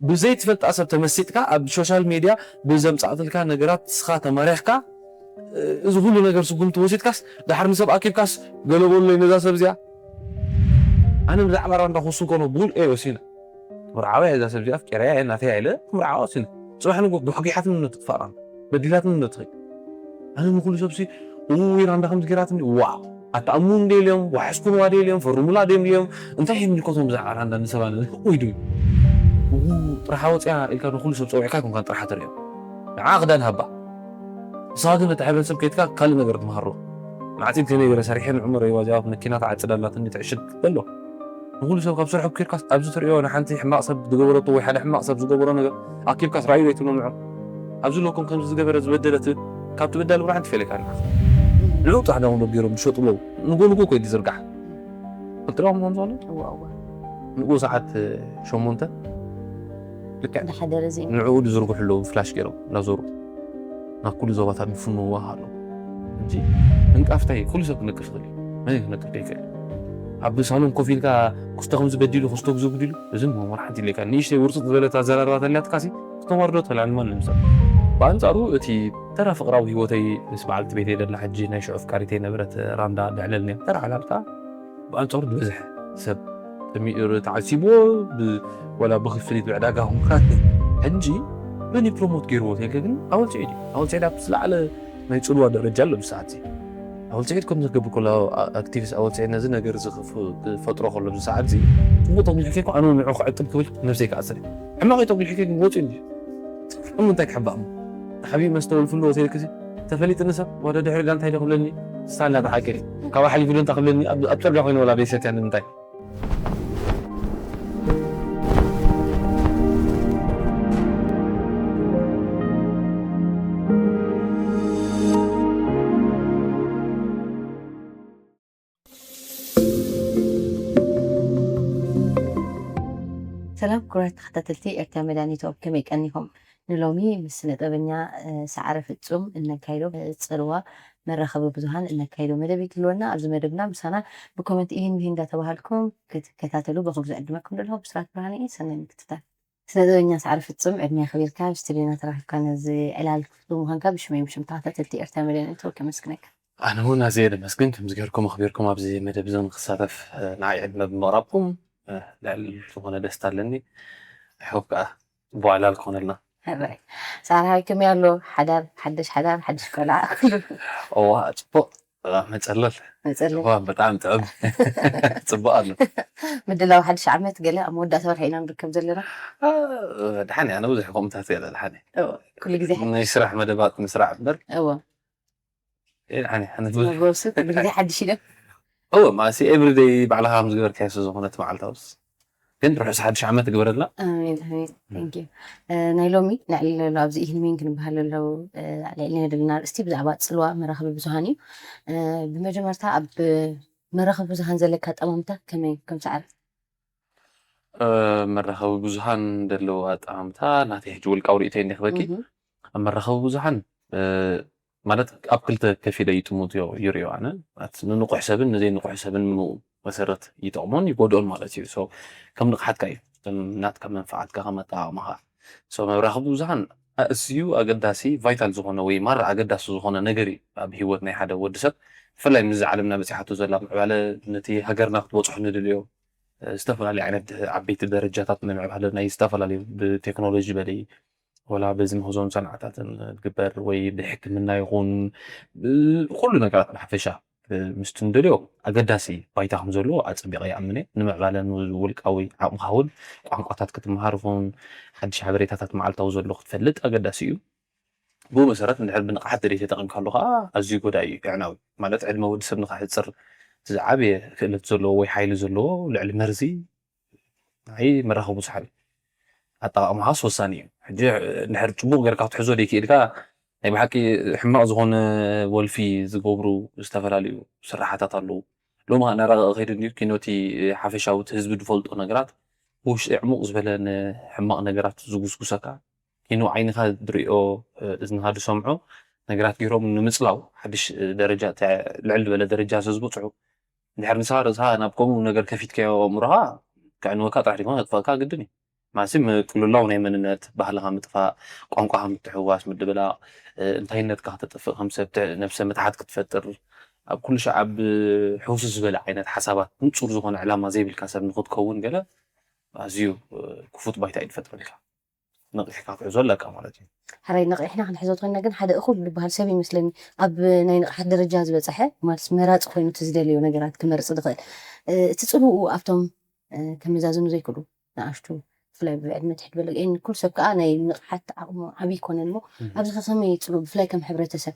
ብዘይትፈልጣ ሰብ ተመሲጥካ ኣብ ሶሻል ሜድያ ብዘምጻእትልካ ነገራት ንስኻ ተማሪኽካ፣ እዚ ኩሉ ነገር ስጉምቲ ወሲድካስ፣ ድሓር ንሰብ ኣኪብካስ፣ ገለ በሎይ ነዛ ሰብ እዚኣ። ኣነ ብዛዕባ ራንዳ ክውስን ከሎ ብውልቀ እየ ወሲነ። መርዓዊ እዛ ሰብ እዚኣ ኣፍቂረያ እየ፣ ናተይ እያ ኢለ ክምርዓዋ ወሲነ። ጽባሕ ንግሆ ጓሕጒሓትኒ ነቲ ክፋእ ራንዳ፣ በዲላትኒ ነቲ ኸይ ኣነ ንኹሉ ሰብሲ፣ ውይ ራንዳ ከምዚ ገይራትኒ፣ ዋው፣ ኣትኣምኑ እንደ ኢልዮም፣ ዋሕስኩንዋ ደ ኢልዮም፣ ፈርሙላ ደ ኢልዮም፣ እንታይ ይምልከቶም ብዛዕባ ራንዳ ንሰባ ነ-፣ ውይ ዱ፣ ው፣ ጥራሓ ወፅያ ኢልካ ንኹሉ ሰብ ፀዊዕካ ኣይኮንካን ጥራሓ ተርእዮ። ንዓ ክዳን ሃባ። ንስኻ ግን ነቲ ሕብረተሰብ ከይድካ ካልእ ነገር ትምሃሮ። መዓፂድ ከመይ ገይረ ሰሪሐ ንዕመር ወይ ዋዚኣ መኪና ትዓፅድ ኣላትኒ ትዕሽግ በሎ። ንኹሉ ሰብ ካብ ስርሑ ኬድካስ ኣብዚ ትርእዮ ንሓንቲ ሕማቕ ሰብ ዝገበረቶ ወይ ሓደ ሕማቕ ሰብ ዝገበሮ ነገር ኣኪብካስ ራእዩ ዘይትብሎ ንዑ። ኣብዚ ኣለኩም ከምዚ ዝገበረ ዝበደለ ትብል፣ ካብ ትበዳል ብርሃን ትፈልየካ ኣለካ። ንዑ ጥራሕ ዳውንሎድ ገይሮም ዝሸጡ ኣለዉ። ንጎ ንጎ ኮይዱ ዝርጋሕ። ፈልጥራኦም ከም ዝኾነ እዋ እዋ ንኡ ሰዓት ሸሞንተ ልክዕ እንዳሓደረ ዜና ንዕኡ ዝዝርግሑ ኣለዉ። ፍላሽ ገይሮም እናዞሩ ናብ ኩሉ ዞባታት ዝፍንውዋ ኣለዉ። ሕጂ እንቃፍታይ ኩሉ ሰብ ክነቅፍ ይኽእል እዩ። መን እዩ ክነቅፍ ዘይክእል? ኣብ ሳሎን ኮፍ ኢልካ ክስቶ ከምዚ በዲሉ ክስቶ ግዘ ጉዲሉ እዚ መምር ሓንቲ ኢለካ ንእሽተይ ውርፅጥ ዝበለት ኣዘራርባ ተልያትካሲ ክተዋርዶ ትኽእል ንማንም ሰብ። ብኣንፃሩ እቲ ተራ ፍቕራዊ ህይወተይ ምስ በዓልቲ ቤተይ ደላ ሕጂ ናይ ሽዑ ፍቃሪተይ ነበረት ራንዳ ንዕለል ነያ ተራ ዕላልካ ብኣንጻሩ ዝበዝሐ ሰብ ተሚ-፣ ተዓሲብዎ ብ-፣ ወላ ብኽፍሊት ብዕዳጋ ኹንካ ሕጂ መን እዩ ፕሮሞት ገይርዎ ተልከ ግን ኣወል ስዒድ እዩ። ኣወል ስዒድ ኣብ ዝለዓለ ናይ ጽልዋ ደረጃ ኣሎ ብሰዓት እዚ። ኣወል ስዒድ ከም ዘገብር ከሎ ኣ-፣ ኣክቲቪስት ኣወል ስዒድ ነዚ ነገር እዚ ክፍ-፣ ክፈጥሮ ከሎ ብሰዓት እዚ ጽቡቕ ተጉልሒከ እኮ ኣነ ንዑ ክዕጥብ ክብል ነብሰይ ክኣስር እየ። ሕማቕ እዩ ተጉልሒከ ግን ወጺኡ እንድዩ። እሞ እንታይ ክሕባእ እሞ? ዓብዪ መስተ ወልፍሉ ወሲድክሲ ተፈሊጥኒ ሰብ ወደ ድሕሪ ዳ እንታይ ዶ ክብለኒ? ንሳ እናተሓቀ እዩ። ካብ ኣሕሊፉ ዶ እንታይ ክብለኒ? ኣብ ኣብ ጽርግያ ኮይነ ወላ ቤት ሰትያ ንምንታይ? ሰላም ክቡራት ተኸታተልቲ ኤርትራ መድያ ኔትወርክ፣ ከመይ ቀኒኹም? ንሎሚ ምስ ስነ ጥበበኛ፣ እ፣ ሰዓረ ፍጹም እነካይዶ፣ እ፣ ጽልዋ መራኸቢ ብዙሃን እነካይዶ መደብ ይክልወና። ኣብዚ መደብና ምሳና ብኮመንት ኢሂን ምሂን እንዳተባሃልኩም ክትከታተሉ በኹም ዝዕድመኩም ዘለኹ ብስራት ብርሃነ እየ። ሰናይ ምክትታል። ስነ ጥበበኛ ሰዓረ ፍጹም፣ ዕድመ ከቢርካ ኣብ ስቱድዮና ተራኺብካ ነዚ ዕላል ክፍቱ ምዃንካ ብሽመይ ብሽም ተኸታተልቲ ኤርትራ መድያ ኔትወርክ የመስግነካ። ኣነ እውን ኣዝየ ደመስግን፣ ከምዚ ጌርኩም ኣኽቢርኩም ኣብዚ መደብ እዚ ንክሳተፍ፣ እ፣ ንዓይ ዕድመ ብምቕራብኩም፣ እ፣ ልዕሊ ዝኾነ ደስታ ኣለኒ። I hope ከኣ ጽቡቕ ዕላል ክኾነልና። ሕራይ። ሳራ፣ ከመይ ኣሎ? ሓዳር፣ ሓድሽ ሓዳር፣ ሓድሽ ቆልዓ፣ ኩሉ? እዋ፣ ጽቡቕ። እ፣ መጸለል። መጸለል። እዋ፣ ብጣዕሚ ጥዑም። ጽቡቕ ኣሎ። ምድላው ሓድሽ ዓመት ገለ ኣብ መወዳእታ ወርሒ ኢና ንርከብ ዘለና። እ፣ ደሓን እየ፣ ኣነ ብዙሕ ከምኡታት እየ፣ ደሓን እየ። እዎ፣ ኩሉ ግዜ ናይ ሓድሽ። ስራሕ መደባት ምስራሕ እምበር። እዎ። እ፣ ደሓን እየ፣ ኣነ ብዙሕ መጎሱ ኩሉ ግዜ ሓድሽ ኢለ። እዎ፣ ማለትሲ ኤቭሪደይ ባዕልኻ ከም ዝገበርካዮ ስለ ዝኾነት መዓልታውስ። ግን ርሑስ ሓድሽ ዓመት ይግበረልና። ኣሜን፣ ኣሜን። ም። Thank you። እ፣ ናይ ሎሚ ንዕለሎ ኣብዚ ኢሂን ምሂን ክንበሃል ኣለዉ፣ እ፣ ኣልዒልና ዘለና ኣርእስቲ ብዛዕባ ጽልዋ መራኸቢ ብዙሃን እዩ። እ፣ ብመጀመርታ ኣብ መራኸቢ ብዙሃን ዘለካ ኣጠማምታ ከመይ እዩ ከም ሰዓረ? እ፣ መራኸቢ ብዙሃን ዘለዎ ኣጠማምታ ናተይ ሕጂ ውልቃዊ ርእይቶይ እንዲየ ክበኪ። እህ። ኣብ መራኸቢ ብዙሃን፣ እ፣ ማለት ኣብ ክልተ ከፊለ ይጥምቶ ይርእዮ ኣነ። ማለት ንንቑሕ ሰብን ንዘይንቑሕ ሰብን ም-፣ መሰረት ይጠቕሞን ይጎድኦን ማለት እዩ። So ከም ንቕሓትካ እዩ። ከም ናትካ መንፍዓትካ ከም ኣጠቓቕማኻ። So መራኸቢ ብዙሃን ኣዝዩ ኣገዳሲ ቫይታል ዝኾነ ወይ ማራ ኣገዳሲ ዝኾነ ነገር እዩ ኣብ ህይወት ናይ ሓደ ወዲ ሰብ። ብፍላይ ምስዚ ዓለምና በጺሓቶ ዘላ ምዕባለ ነቲ ሃገርና ክትበጽሖ ንደልዮ፣ እ፣ ዝተፈላለዩ ዓይነት ዓበይቲ ደረጃታት ንምዕባለ ናይ ዝተፈላለዩ ብቴክኖሎጂ በሊ ወላ በዚ ምህዞን ሰንዓታትን ዝግበር ወይ ብሕክምና ይኹን ብ-፣ ኩሉ ነገራት ብሓፈሻ ብ-፣ ምስቲ ንደልዮ ኣገዳሲ ባይታ ከም ዘለዎ ኣጸቢቐ ይኣምን እየ። ንምዕባለ ንውልቃዊ ዓቕምኻ እውን ቋንቋታት ክትመሃር ይኹን ሓድሽ ሓበሬታታት መዓልታዊ ዘሎ ክትፈልጥ ኣገዳሲ እዩ። ብኡ መሰረት እንድሕር ብንቕሓት ደልዩ ተጠቒምካሉ ከኣ ኣዝዩ ጎዳኢ እዩ፣ ኣዕናዊ። ማለት ዕድመ ወዲ ሰብ ንኸሕጽር እቲ ዝዓበየ ክእለት ዘለዎ ወይ ሓይሊ ዘለዎ ልዕሊ መርዚ ናይ መራኸቢ ብዙሓን እዩ። ኣጠቓቕማኻስ ወሳኒ እዩ። ሕጂ እንድሕር ጽቡቕ ጌርካ ክትሕዞ ዘይክኢልካ ናይ ብሓቂ ሕማቕ ዝኾነ ወልፊ ዝገብሩ ዝተፈላለዩ ስራሓታት ኣለዉ። ሎሚ ከኣ እናረቐቐ ከይዱ እንድዩ ኪኖ እቲ ሓፈሻዊ እቲ ህዝቢ ዝፈልጦ ነገራት ብውሽጢ ዕሙቕ ዝበለ ንሕማቕ ነገራት ዝጉስጉሰካ ኪኖ ዓይንኻ ዝርእዮ፣ እ፣ እዝንኻ ዝሰምዖ ነገራት ገይሮም ንምጽላው ሓድሽ፣ እ፣ ደረጃ፣ ተ-፣ ልዕል ዝበለ ደረጃ ስለ ዝበጽሑ፣ እንድሕር ንስኻ ርእስኻ ናብ ከምኡ ነገር ከፊትካዮ ኣእምሮኻ ከዕንወካ ጥራሕ ዲማ ከጥፍኣካ ግድን እዩ። ማለት ምቅልላው ናይ መንነት፣ ባህልኻ ምጥፋእ፣ ቋንቋኻ ምትሕውዋስ፣ ምድብላቕ፣ እ፣ እንታይነትካ ክተጥፍእ፣ ከም ሰብ ተ-፣ ነብሰ ምትሓት ክትፈጥር፣ ኣብ ኩሉ ሻዕ ኣብ ሕውስስ ዝበለ ዓይነት ሓሳባት፣ ንጹር ዝኾነ ዕላማ ዘይብልካ ሰብ ንኽትከውን ገለ ኣዝዩ፣ እ፣ ክፉት ባይታ እዩ ዝፈጥረልካ። ነቒሕካ ክትሕዞ ኣለካ ማለት እዩ። ሕራይ ነቒሕና ክንሕዞ ትኾንና ግን ሓደ እኹል ዝበሃል ሰብ ይመስለኒ ኣብ ናይ ንቕሓት ደረጃ ዝበፀሐ ማለት መራፂ ኮይኑ እቲ ዝደለዮ ነገራት ክመርፅ ዝኽእል እቲ ፅልኡ ኣብቶም ከመዛዝኑ ዘይክእሉ ንኣሽቱ ብፍላይ ብዕድመ ትሕት በለ ን ኩሉ ሰብ ከዓ ናይ ንቕሓት ዓቕሙ ዓብዪ ይኮነን እሞ ኣብዚ ከከመይ ፅልኡ ብፍላይ ከም ሕብረተሰብ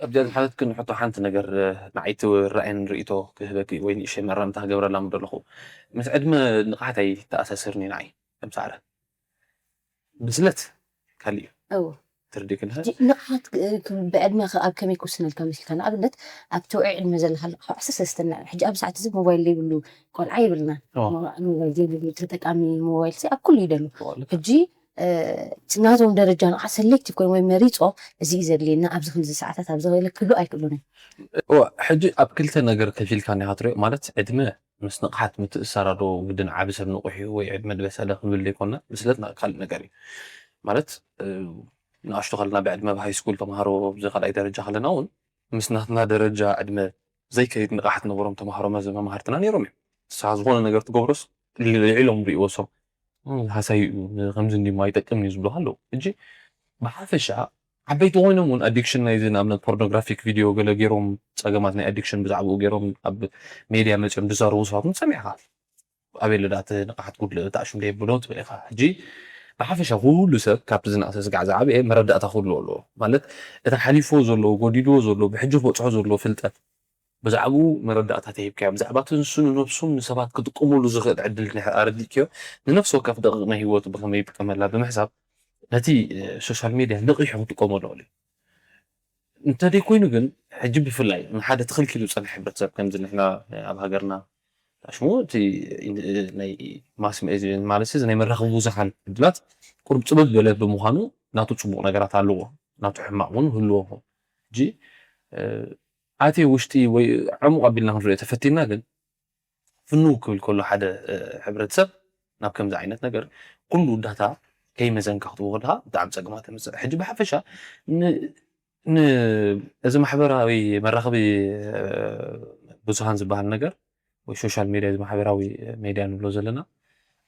ኣብዚኣ ዝሓተትክን ሕቶ ሓንቲ ነገር ንዓይቲ ራእይን ርእቶ ክህበኪ ወይ ንእሸ መራምታ ክገብረላ ምደለኹ ምስ ዕድመ ንቕሓት ኣይተኣሳስርን እዩ ንዓይ ከም ሳዕረ ብስለት ካሊእ እዩ እው ትርዲ ክልሀ ሕጂ ንቕሓት እ፣ ክ- ብዕድመ ከ ኣብ ከመይ ክውስነልካ መሲልካ ንኣብነት ኣብ ተውዒ ዕድመ ዘለካ ኣለካ ካብ ዓሰርተ ሰለስተ እና ሕጂ ኣብ ሰዓት እዚ ሞባይል ዘይብሉ ቆልዓ የብልና ኦ። ሞ- ሞባይል ዘይብሉ ተጠቃሚ ሞባይል ሲ ኣብ ኩሉ ይደሉ ዋላ። ሕጂ እ፣ እቲ ናቶም ደረጃ ንቕሓት ሰሌክቲቭ ኮይኑ ወይ መሪፆም እዚ እዩ ዘድልየና ኣብዚ ከምዚ ሰዓታት ኣብዚ ክብሉ ኣይክእሉን እዮም እዋ ሕጂ ኣብ ክልተ ነገር ከፊልካ ኒካ ትሪኦ ማለት ዕድመ ምስ ንቕሓት ምትእስሳር ኣለዎ ግድን ዓቢ ሰብ ንቑሕ እዩ ወይ ዕድመ ዝበሰለ ክንብል ዘይኮንና ብስለት ካልእ ነገር እዩ ማለት ንኣሽቱ ከለና ብዕድመ ኣብ ሃይስኩል ተምሃሮ ብዚ ካልኣይ ደረጃ ከለና እውን ምስ ናትና ደረጃ ዕድመ ዘይከይድ ንቕሓት ነበሮም ተምሃሮ መዘ መምሃርትና ነይሮም እዮም ንስኻ ዝኾነ ነገር ትገብሮስ ልዒሎም ርእይዎ ሰብ ሃሳይ እዩ ከምዚ እንዲሞ ኣይጠቅም እዩ ዝብሉ ኣለዉ ሕጂ ብሓፈሻ ዓበይቲ ኮይኖም እውን ኣዲክሽን ናይዚ ንኣብነት ፖርኖግራፊክ ቪድዮ ገለ ገይሮም ፀገማት ናይ ኣዲክሽን ብዛዕባኡ ገይሮም ኣብ ሜድያ መፅኦም ዝዛረቡ ሰባት እውን ሰሚዕካ ኣበይ ለዳ እቲ ንቕሓት ጉድለ እቲ ኣሽም ደየብሎ ትብል ኢኻ ሕጂ ብሓፈሻ ኩሉ ሰብ ካብቲ ዝነእሰ ስጋዕ ዝዓበየ መረዳእታ ክህልዎ ኣለዎ ማለት እቲ ሓሊፍዎ ዘለዎ ጎዲልዎ ዘለዎ ብሕጂ ክበፅሖ ዘለዎ ፍልጠት ብዛዕባኡ መረዳእታ ተሂብካዮ ብዛዕባ እቲ ንሱ ንነብሱን ንሰባት ክጥቀመሉ ዝኽእል ዕድል ኣረዲእክዮ ንነፍሲ ወከፍ ደቂቕ ናይ ህይወቱ ብኸመይ ይጥቀመላ ብምሕሳብ ነቲ ሶሻል ሜድያ ነቒሑ ክጥቀመሉ ይኽእል እዩ እንተደይ ኮይኑ ግን ሕጂ ብፍላይ ንሓደ ተኽልኪሉ ዝፀንሐ ሕብረተሰብ ከምዚ ንሕና ኣብ ሃገርና ሽሙ እቲ ናይ ማስ ማለት እዚ ናይ መራኸቢ ብዙሓን ዕድላት ቁሩብ ፅብብ ዝበለ ብምዃኑ ናቱ ፅቡቕ ነገራት ኣለዎ ናቱ ሕማቕ እውን ህልዎ ሕጂ ኣትየ ውሽጢ ወይ ዕሙቕ ኣቢልና ክንሪኦ ተፈቲና ግን ፍንው ክብል ከሎ ሓደ ሕብረተሰብ ናብ ከምዚ ዓይነት ነገር ኩሉ ዳታ ከይመዘንካ ክትወ ከለካ ብጣዕሚ ፀግማት ተምፅእ ሕጂ ብሓፈሻ እዚ ማሕበራዊ መራኸቢ ብዙሃን ዝበሃል ነገር ወይ ሶሻል ሜድያ እዚ ማሕበራዊ ሜድያ ንብሎ ዘለና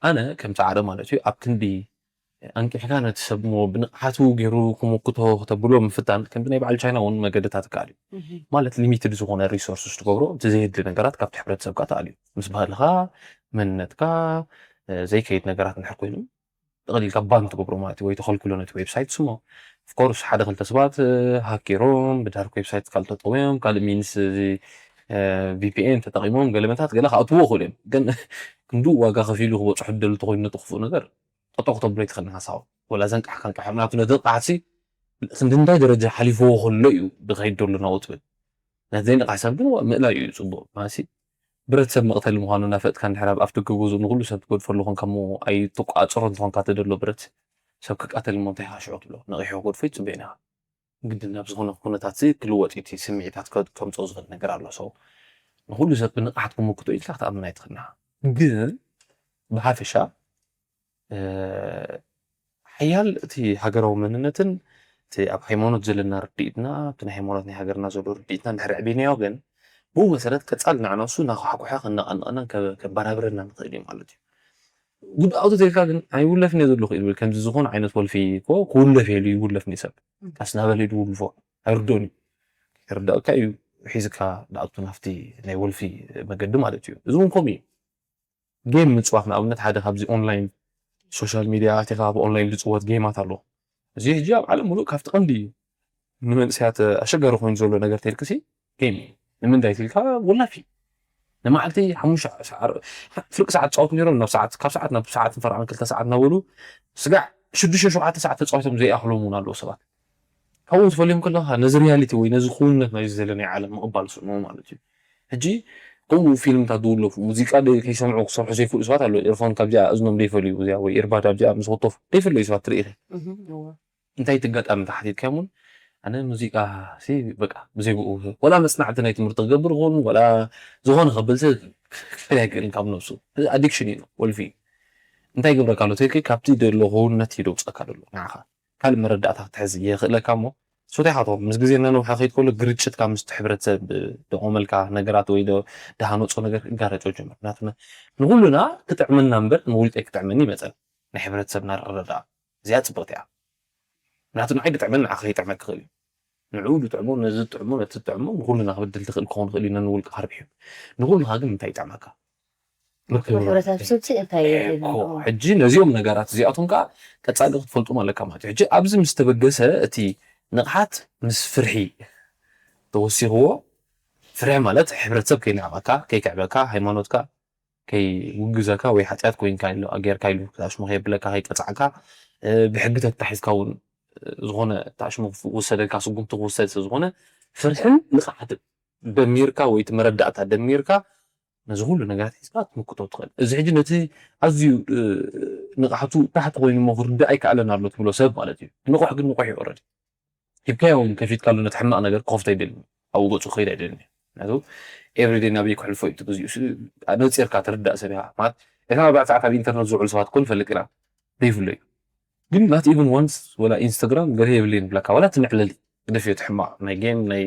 ኣነ ከም ፃዕረ ማለት እዩ ኣብ ክንዲ ኣንቂሕካ ነቲ ሰብ ሞ ብንቕሓቱ ገይሩ ክምክቶ ከተብሎ ምፍታን ከምዚ ናይ በዓል ቻይና እውን መገድታት ይከኣል እዩ ማለት ሊሚትድ ዝኾነ ሪሶርስስ ትገብሮ እቲ ዘየድሊ ነገራት ካብቲ ሕብረተሰብካ ተኣልዩ ምስ ባህልኻ መንነትካ ዘይከይድ ነገራት እንድሕር ኮይኑ ጠቕሊልካ ባን ትገብሮ ማለት እዩ ወይ ተኸልክሎ ነቲ ዌብሳይት ስሞ ኦፍኮርስ ሓደ ክልተ ሰባት ሃኪሮም ብዳርክ ዌብሳይት ካልእ ተጠውዮም ካልእ ሚንስ እዚ ቪፒኤን ተጠቒሞም ገለመታት ገለ ክኣትዎ ይኽእሉ እዮም ግን ክንድኡ ዋጋ ከፊሉ ክበፅሑ ደሉ ተኮይኑ ነቲ ክፉእ ነገር ጠጠው ክተብሎ ይትኽእል ንሓሳቡ ወላ ዘንቃሕካ ንቃሕ ምክንያቱ ነቲ ንቃሓትሲ ክንዲ እንታይ ደረጃ ሓሊፍዎ ከሎ እዩ ዝኸይድ ዘሎ ናብኡ ትብል ነቲ ዘይንቃሕ ሰብ ግን ምእላይ እዩ ፅቡቅ ማለትሲ ብረት ሰብ መቕተሊ ምዃኑ እናፈጥካ እንድሕር ኣብ ኣፍደገ ገዝኡ ንኹሉ ሰብ ትገድፈሉ ኮንካ እሞ ኣይትቋፅሮ እንተኾንካ ተደሎ ብረት ሰብ ክቃተል እሞ እንታይ ኢኻ ሽዑ ትብሎ ነቒሑ ክገድፎ ይፅበ ኢና ግድን ናብ ዝኾነ ኩነታት ዚ ክልወጥ እዩ እቲ ስምዒታት ከምፅኦ ዝኽእል ነገር ኣሎ ሰው ንኹሉ ሰብ ብንቕሓት ክምክቶ ኢልካ ክትኣምን ኣይትኽእልና ግን ብሓፈሻ ሓያል እቲ ሃገራዊ መንነትን እቲ ኣብ ሃይማኖት ዘለና ርድኢትና እቲ ናይ ሃይማኖት ናይ ሃገርና ዘሎ ርድኢትና እንድሕር ኣዕቢናዮ ግን ብኡ መሰረት ቀፃሊ ንዓና እሱ እናኳሕኩሐ ከነቐንቐናን ከበራብረና ንኽእል እዩ ማለት እዩ ጉድኣቱ ተልካ ግን ኣይውለፍን እየ ዘለኹ ይብል ከምዚ ዝኾነ ዓይነት ወልፊ እኮ ክውለፍ የሉ ይውለፍኒ ሰብ ቀስ ናበለ ድውልፎ ኣይርድኦን እዩ ይርዳእካ እዩ ሒዝካ ንኣቱ ናብቲ ናይ ወልፊ መገዲ ማለት እዩ እዚ እውን ከምኡ እዩ ጌም ምፅዋት ንኣብነት ሓደ ካብዚ ኦንላይን ሶሻል ሚድያ ኣቲኻ ኣብ ኦንላይን ዝፅወት ጌማት ኣሎ እዚ ሕጂ ኣብ ዓለም ሙሉእ ካብቲ ቀንዲ ንመንእሰያት ኣሸጋሪ ኮይኑ ዘሎ ነገር ተልክሲ ጌም እዩ ንምንታይ ትልካ ወላፊ ንመዓልቲ ሓሙሽተ ፍርቂ ሰዓት ፃወት ነሮም ናብ ሰዓት ካብ ሰዓት ናብ ሰዓት ፈርዓን ክልተ ሰዓት እናበሉ ስጋዕ ሽዱሽተ ሸውዓተ ሰዓት ተፃዊቶም ዘይኣኽሎም እውን ኣለዉ ሰባት ካብኡ ትፈልዮም ከለካ ነዚ ሪያሊቲ ወይ ነዚ ክውንነት ናይዚ ዘለና ዓለም ምቕባል ስእኑ ማለት እዩ ሕጂ ከምኡ ፊልምታት ዝውለፉ ሙዚቃ ከይሰምዑ ክሰርሑ ዘይክእሉ ሰባት ኣለዉ ኤርፎን ካብዚኣ እዝኖም ዘይፈልዩ እዚኣ ወይ ኤርባድ ኣብዚኣ ምስ ክተፉ ዘይፈለዩ ሰባት ትርኢ እንታይ ትጋጣሚ ተሓቲትካዮም እውን ኣነ ሙዚቃ በቃ ብዘይ ብኡ ወላ መፅናዕቲ ናይ ትምህርቲ ክገብር ይኹን ወላ ዝኾነ ከብል ክፍል ኣይክእልን ካብ ነብሱ እዚ ኣዲክሽን እዩ ወልፊ እዩ እንታይ ይገብረካ ኣሎ ትልኪ ካብቲ ደሎ ክውነት እዩ ደውፀካ ደሎ ንዓኻ ካልእ መረዳእታ ክትሕዝ የኽእለካ እሞ ሶታይካ ትኾን ምስ ግዜ እናነውሓ ከይድ ከሎ ግርጭትካ ምስቲ ሕብረተሰብ ደቆመልካ ነገራት ወይ ዶ ድሃነፆ ነገር ክጋረጮ ጀምር ናትና ንኩሉና ክጥዕመና እምበር ንውልቀይ ክጥዕመኒ ይመፀን ናይ ሕብረተሰብና ረዳኣ እዚኣ ፅብቕቲ እያ ምክንያቱ ንዓይ ድጥዕመኒ ንዓኻ ከይጥዕመ ክኽእል እዩ ንዕኡ ድጥዕሞ ነዚ ጥዕሞ ነቲ ጥዕሞ ንኩሉና ክበድል ትኽእል ክኸውን ክእል እዩ ነንውልቅኻ ርብሕ እዩ ንኩሉኻ ግን እንታይ ይጥዕመካ ሕጂ ነዚኦም ነገራት እዚኣቶም ከዓ ቀፃሊ ክትፈልጦም ኣለካ ማለት እዩ ሕጂ ኣብዚ ምስ ተበገሰ እቲ ንቕሓት ምስ ፍርሒ ተወሲኽዎ ፍርሒ ማለት ሕብረተሰብ ከይንዕቐካ ከይክዕበካ ሃይማኖትካ ከይውግዘካ ወይ ሓጢኣት ኮይንካ ኢሉ ኣጌርካ ኢሉ ኣሽሙ ከየብለካ ከይቀፃዕካ ብሕጊ ተታሒዝካ እውን ዝኾነ ኣሽሙ ክውሰደልካ ስጉምቲ ክውሰድ ስለዝኾነ ፍርሕን ንቕሓትን ደሚርካ ወይ እቲ መረዳእታ ደሚርካ ነዚ ኩሉ ነገራት ሒዝካ ክትምክቶ ትኽእል እዚ ሕጂ ነቲ ኣዝዩ ንቕሓቱ ታሕቲ ኮይኑ ሞ ክርዳእ ኣይከኣለን ኣሎ ትብሎ ሰብ ማለት እዩ ንቑሕ ግን ንቑሕ እዩ ኦረዲ ሂብካዮ እውን ከፊትካ ኣሎ ነቲ ሕማቕ ነገር ክኸፍቶ ኣይደልን ኣብኡ ገፁ ክኸይድ ኣይደልን ምክንያቱ ኤቭሪዴ ናበይ ክሕልፎ እዩ ግዜኡ ነፂርካ ትርዳእ ሰብ ኢኻ ማለት እታ ኣርባዕተ ሰዓት ኣብ ኢንተርነት ዝውዕሉ ሰባት ኮን ፈልጥ ኢና ዘይፍሎ እዩ ግን not even once ወላ ኢንስታግራም ገለ የብለይን ብላካ ወላ እቲ መዕለሊ ግደፍዮ እቲ ሕማቕ ናይ ጌም ናይ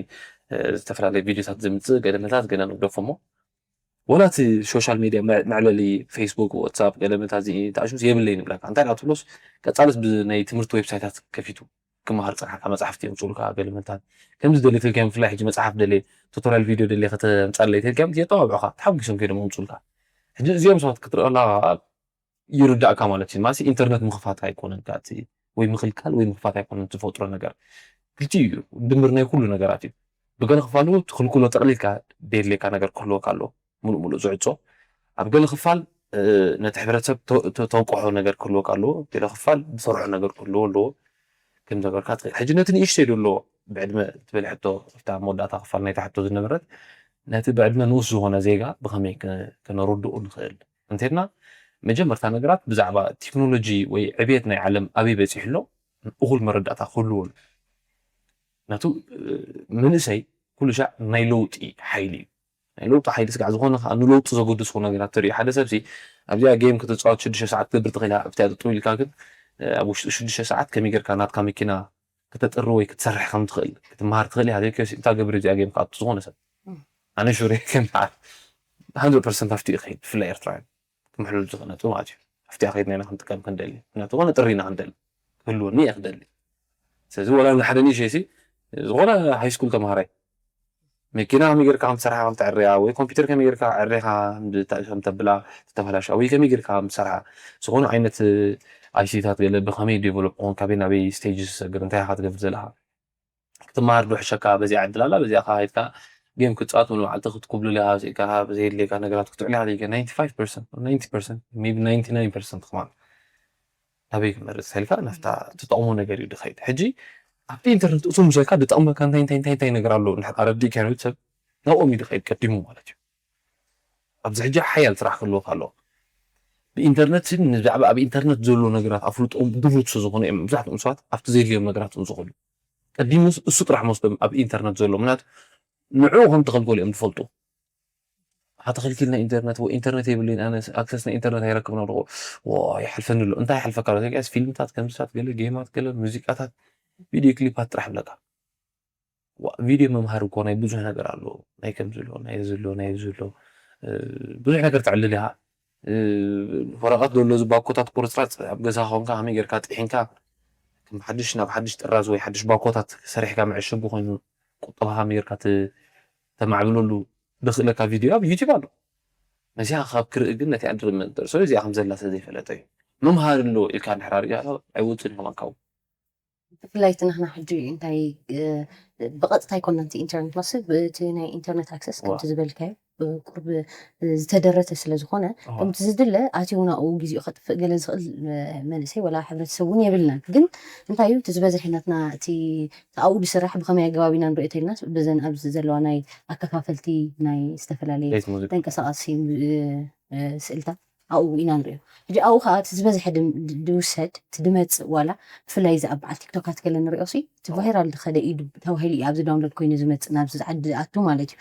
ዝተፈላለዩ ቪድዮታት ዝምፅእ ገለመታት ገለ ንግደፎ እሞ ወላ እቲ ሶሻል ሚድያ መዕለሊ ፌስቡክ ዋትሳፕ ገለመታት ተኣሽሙስ የብለይን ይብለካ እንታይ ዳ ትብሎስ ቀፃልስ ብናይ ትምህርቲ ዌብሳይታት ከፊቱ ክመሃር ፅንሓካ መፅሓፍቲ የምፅኡልካ ገለመታት ከምዚ ደለ ትልካዮም ብፍላይ ሕጂ መፅሓፍ ደለ ቱቶሪያል ቪድዮ ደለ ከተምፃለይ ተልካዮም የጠባብዑካ ተሓጒሶም ከይዶም ኣምፅኡልካ ሕጂ እዚኦም ሰባት ክትርእላ ይርዳእካ ማለት እዩ ማለት ኢንተርነት ምኽፋት ኣይኮነን ካቲ ወይ ምኽልካል ወይ ምኽፋት ኣይኮነን ዝፈጥሮ ነገር ክልቲኡ እዩ ድምር ናይ ኩሉ ነገራት እዩ ብገለ ክፋሉ ትኽልክሎ ጠቕሊልካ ደየድልየካ ነገር ክህልወካ ኣለዎ ሙሉእ ሙሉእ ዝዕፆ ኣብ ገለ ክፋል ነቲ ሕብረተሰብ ተንቆሖ ነገር ክህልወካ ኣለዎ ገለ ክፋል ዝሰርሖ ነገር ክህልዎ ኣለዎ ከም ዘበርካ ትኽእል ሕጂ ነቲ ንእሽተይ ዶ ኣለዎ ብዕድመ ትብል ሕቶ ኣብታ መወዳእታ ክፋል ናይታ ሕቶ ዝነበረት ነቲ ብዕድመ ንኡስ ዝኾነ ዜጋ ብኸመይ ከነረድኡ ንኽእል እንተድና መጀመርታ ነገራት ብዛዕባ ቴክኖሎጂ ወይ ዕብየት ናይ ዓለም ኣበይ በፂሑ ኣሎ እኹል መረዳእታ ክህልዎ ናቱ መንእሰይ ኩሉ ሻዕ ናይ ለውጢ ሓይሊ እዩ ናይ ለውጢ ሓይሊ ስጋዕ ዝኾነ ከዓ ንለውጢ ዘገድስኩ ነገራት ተሪኡ ሓደ ሰብሲ ኣብዚኣ ጌም ክትፃወት ሽዱሽተ ሰዓት ትገብር ትኽእል ኣብቲያ ጥጥው ኢልካ ግን ኣብ ውሽጢ ሽዱሽተ ሰዓት ከመይ ጌርካ ናትካ መኪና ከተጥሪ ወይ ክትሰርሕ ከም ትኽእል ክትመሃር ትኽእል እያ ዘይከስ እንታይ ገብር እዚኣ ጌም ክኣቱ ዝኾነ ሰብ ኣነ ሹር ከም በዓል hundred percent ኣብቲ ይኸይድ ብፍላይ ኤርትራውያን ክምሕልሉ ዝኽእነቱ ማለት እዩ ኣብቲ ኣኸይድና ኢና ክንጥቀም ክንደሊ ምክንያቱ ኮነ ጥሪ ኢና ክንደሊ ክህልወኒ እየ ክደሊ ስለዚ ወላ ሓደ ንእሸ ሲ ዝኾነ ሃይስኩል ተምሃራይ መኪና ከመይ ጌርካ ከም ትሰርሓ ከም ተዕርያ ወይ ኮምፒውተር ከመይ ጌርካ ዕሬኻ ከም ተብላ ተተበላሻ ወይ ከመይ ጌርካ ከም ትሰርሓ ዝኾነ ዓይነት ኣይሲታት ገለ ብኸመይ ዴቨሎፕ ኾን ካበይ ናበይ ስቴጅ ዝሰግር እንታይ ኢኻ ትገብር ዘለኻ ክትመሃር ዶ ሕሸካ በዚኣ ዕድል ኣላ በዚኣ ከይድካ ጌም ክትፃወት ንመዓልቲ ክትኩብልል ኢኻ ስኢካ ብዘየድልየካ ነገራት ክትዕሉ ኢኻ ዘይከ ninety five percent ninety percent maybe ninety nine percent ክማን ናበይ ክመርፅ ተልካ ናፍታ ትጠቕሞ ነገር እዩ ድኸይድ ሕጂ ኣብቲ ኢንተርነት እቱ ምሰልካ ዝጠቕመካ እንታይ እንታይ እንታይ እንታይ ነገር ኣሎ ኣረዲእካ ሰብ ናብኦም እዩ ድኸይድ ቀዲሙ ማለት እዩ ኣብዚ ሕጂ ሓያል ስራሕ ክህልወካ ኣለዎ ብኢንተርነት ንዛዕባ ኣብ ኢንተርነት ዘሎ ነገራት ኣፍልጦም ድሩት ስለዝኾነ እዮም መብዛሕትኦም ሰባት ኣብቲ ዘድልዮም ነገራት እዮም ዝኸዱ ቀዲሙስ እሱ ጥራሕ መስሎም ኣብ ኢንተርነት ዘሎ ምክንያቱ ንዕኡ ከም ተኸልከሉ እዮም ዝፈልጡ ሓተኸልኪልና ኢንተርነት ወይ ኢንተርነት የብለይን ኣነ ኣክሰስ ናይ ኢንተርነት ኣይረክብን ኣለኹ ይሓልፈኒ ኣሎ እንታይ ይሓልፈካ ኣሎ ስ ፊልምታት ከምስታት ገለ ጌማት ገለ ሙዚቃታት ቪድዮ ክሊፓት ጥራሕ ብለካ ቪድዮ ምምሃር እኮ ናይ ብዙሕ ነገር ኣሎ ናይ ከም ዝሎ ናይ ዝሎ ናይ ዝሎ ብዙሕ ነገር ተዕልል ኢኻ ወረቐት ዘሎ እዚ ባኮታት ቁርፅራፅ ኣብ ገዛ ኾንካ ከመይ ጌርካ ጥሒንካ ከም ሓድሽ ናብ ሓድሽ ጥራዝ ወይ ሓድሽ ባኮታት ሰሪሕካ መዕሸጉ ኮይኑ ቁጠባ ከመይ ጌርካ ተማዕብለሉ ዝኽእለካ ቪድዮ ኣብ ዩቲብ ኣሎ ነዚኣ ካብ ክርኢ ግን ነቲኣ ድርመ ንበር ሰብ እዚኣ ከም ዘላ ስለ ዘይፈለጠ እዩ ምምሃር ኣሎ ኢልካ እንድሕር ኣርያ ኣይወፅን ኢኹም ኣካቡ ብፍላይ እቲ ንሕና ሕጂ እንታይ ብቐጥታ ኣይኮነን እቲ ኢንተርነት ማስ እቲ ናይ ኢንተርነት ኣክሰስ ከምቲ ዝበልካዮ ቁርብ ዝተደረተ ስለ ዝኾነ ከምቲ ዝድለ ኣትዩ ናብኡ ግዜኡ ከጥፍእ ገለ ዝኽእል መንእሰይ ወላ ሕብረተሰብ እውን የብልናን ግን እንታይ እዩ እቲ ዝበዝሐ ናትና እቲ ኣብኡ ዝስራሕ ብኸመይ ኣገባብ ኢና ንሪኦ ተልና በዘን ኣብዚ ዘለዋ ናይ ኣከፋፈልቲ ናይ ዝተፈላለየ ተንቀሳቐሲ ስእልታት ኣብኡ ኢና ንሪኦ። ሕጂ ኣብኡ ከዓ እቲ ዝበዝሐ ድም- ድ- ድውሰድ እቲ ድመፅእ ዋላ ብፍላይ እዚ ኣብ በዓል ቲክቶካት ገለ ንሪኦ ሲ እቲ ቫይራል ዝኸደ ኢዩ ተባሂሉ እዩ ኣብዚ ዳውንሎድ ኮይኑ ዝመፅእ ናብዚ ዓዲ ዝኣቱ ማለት እዩ።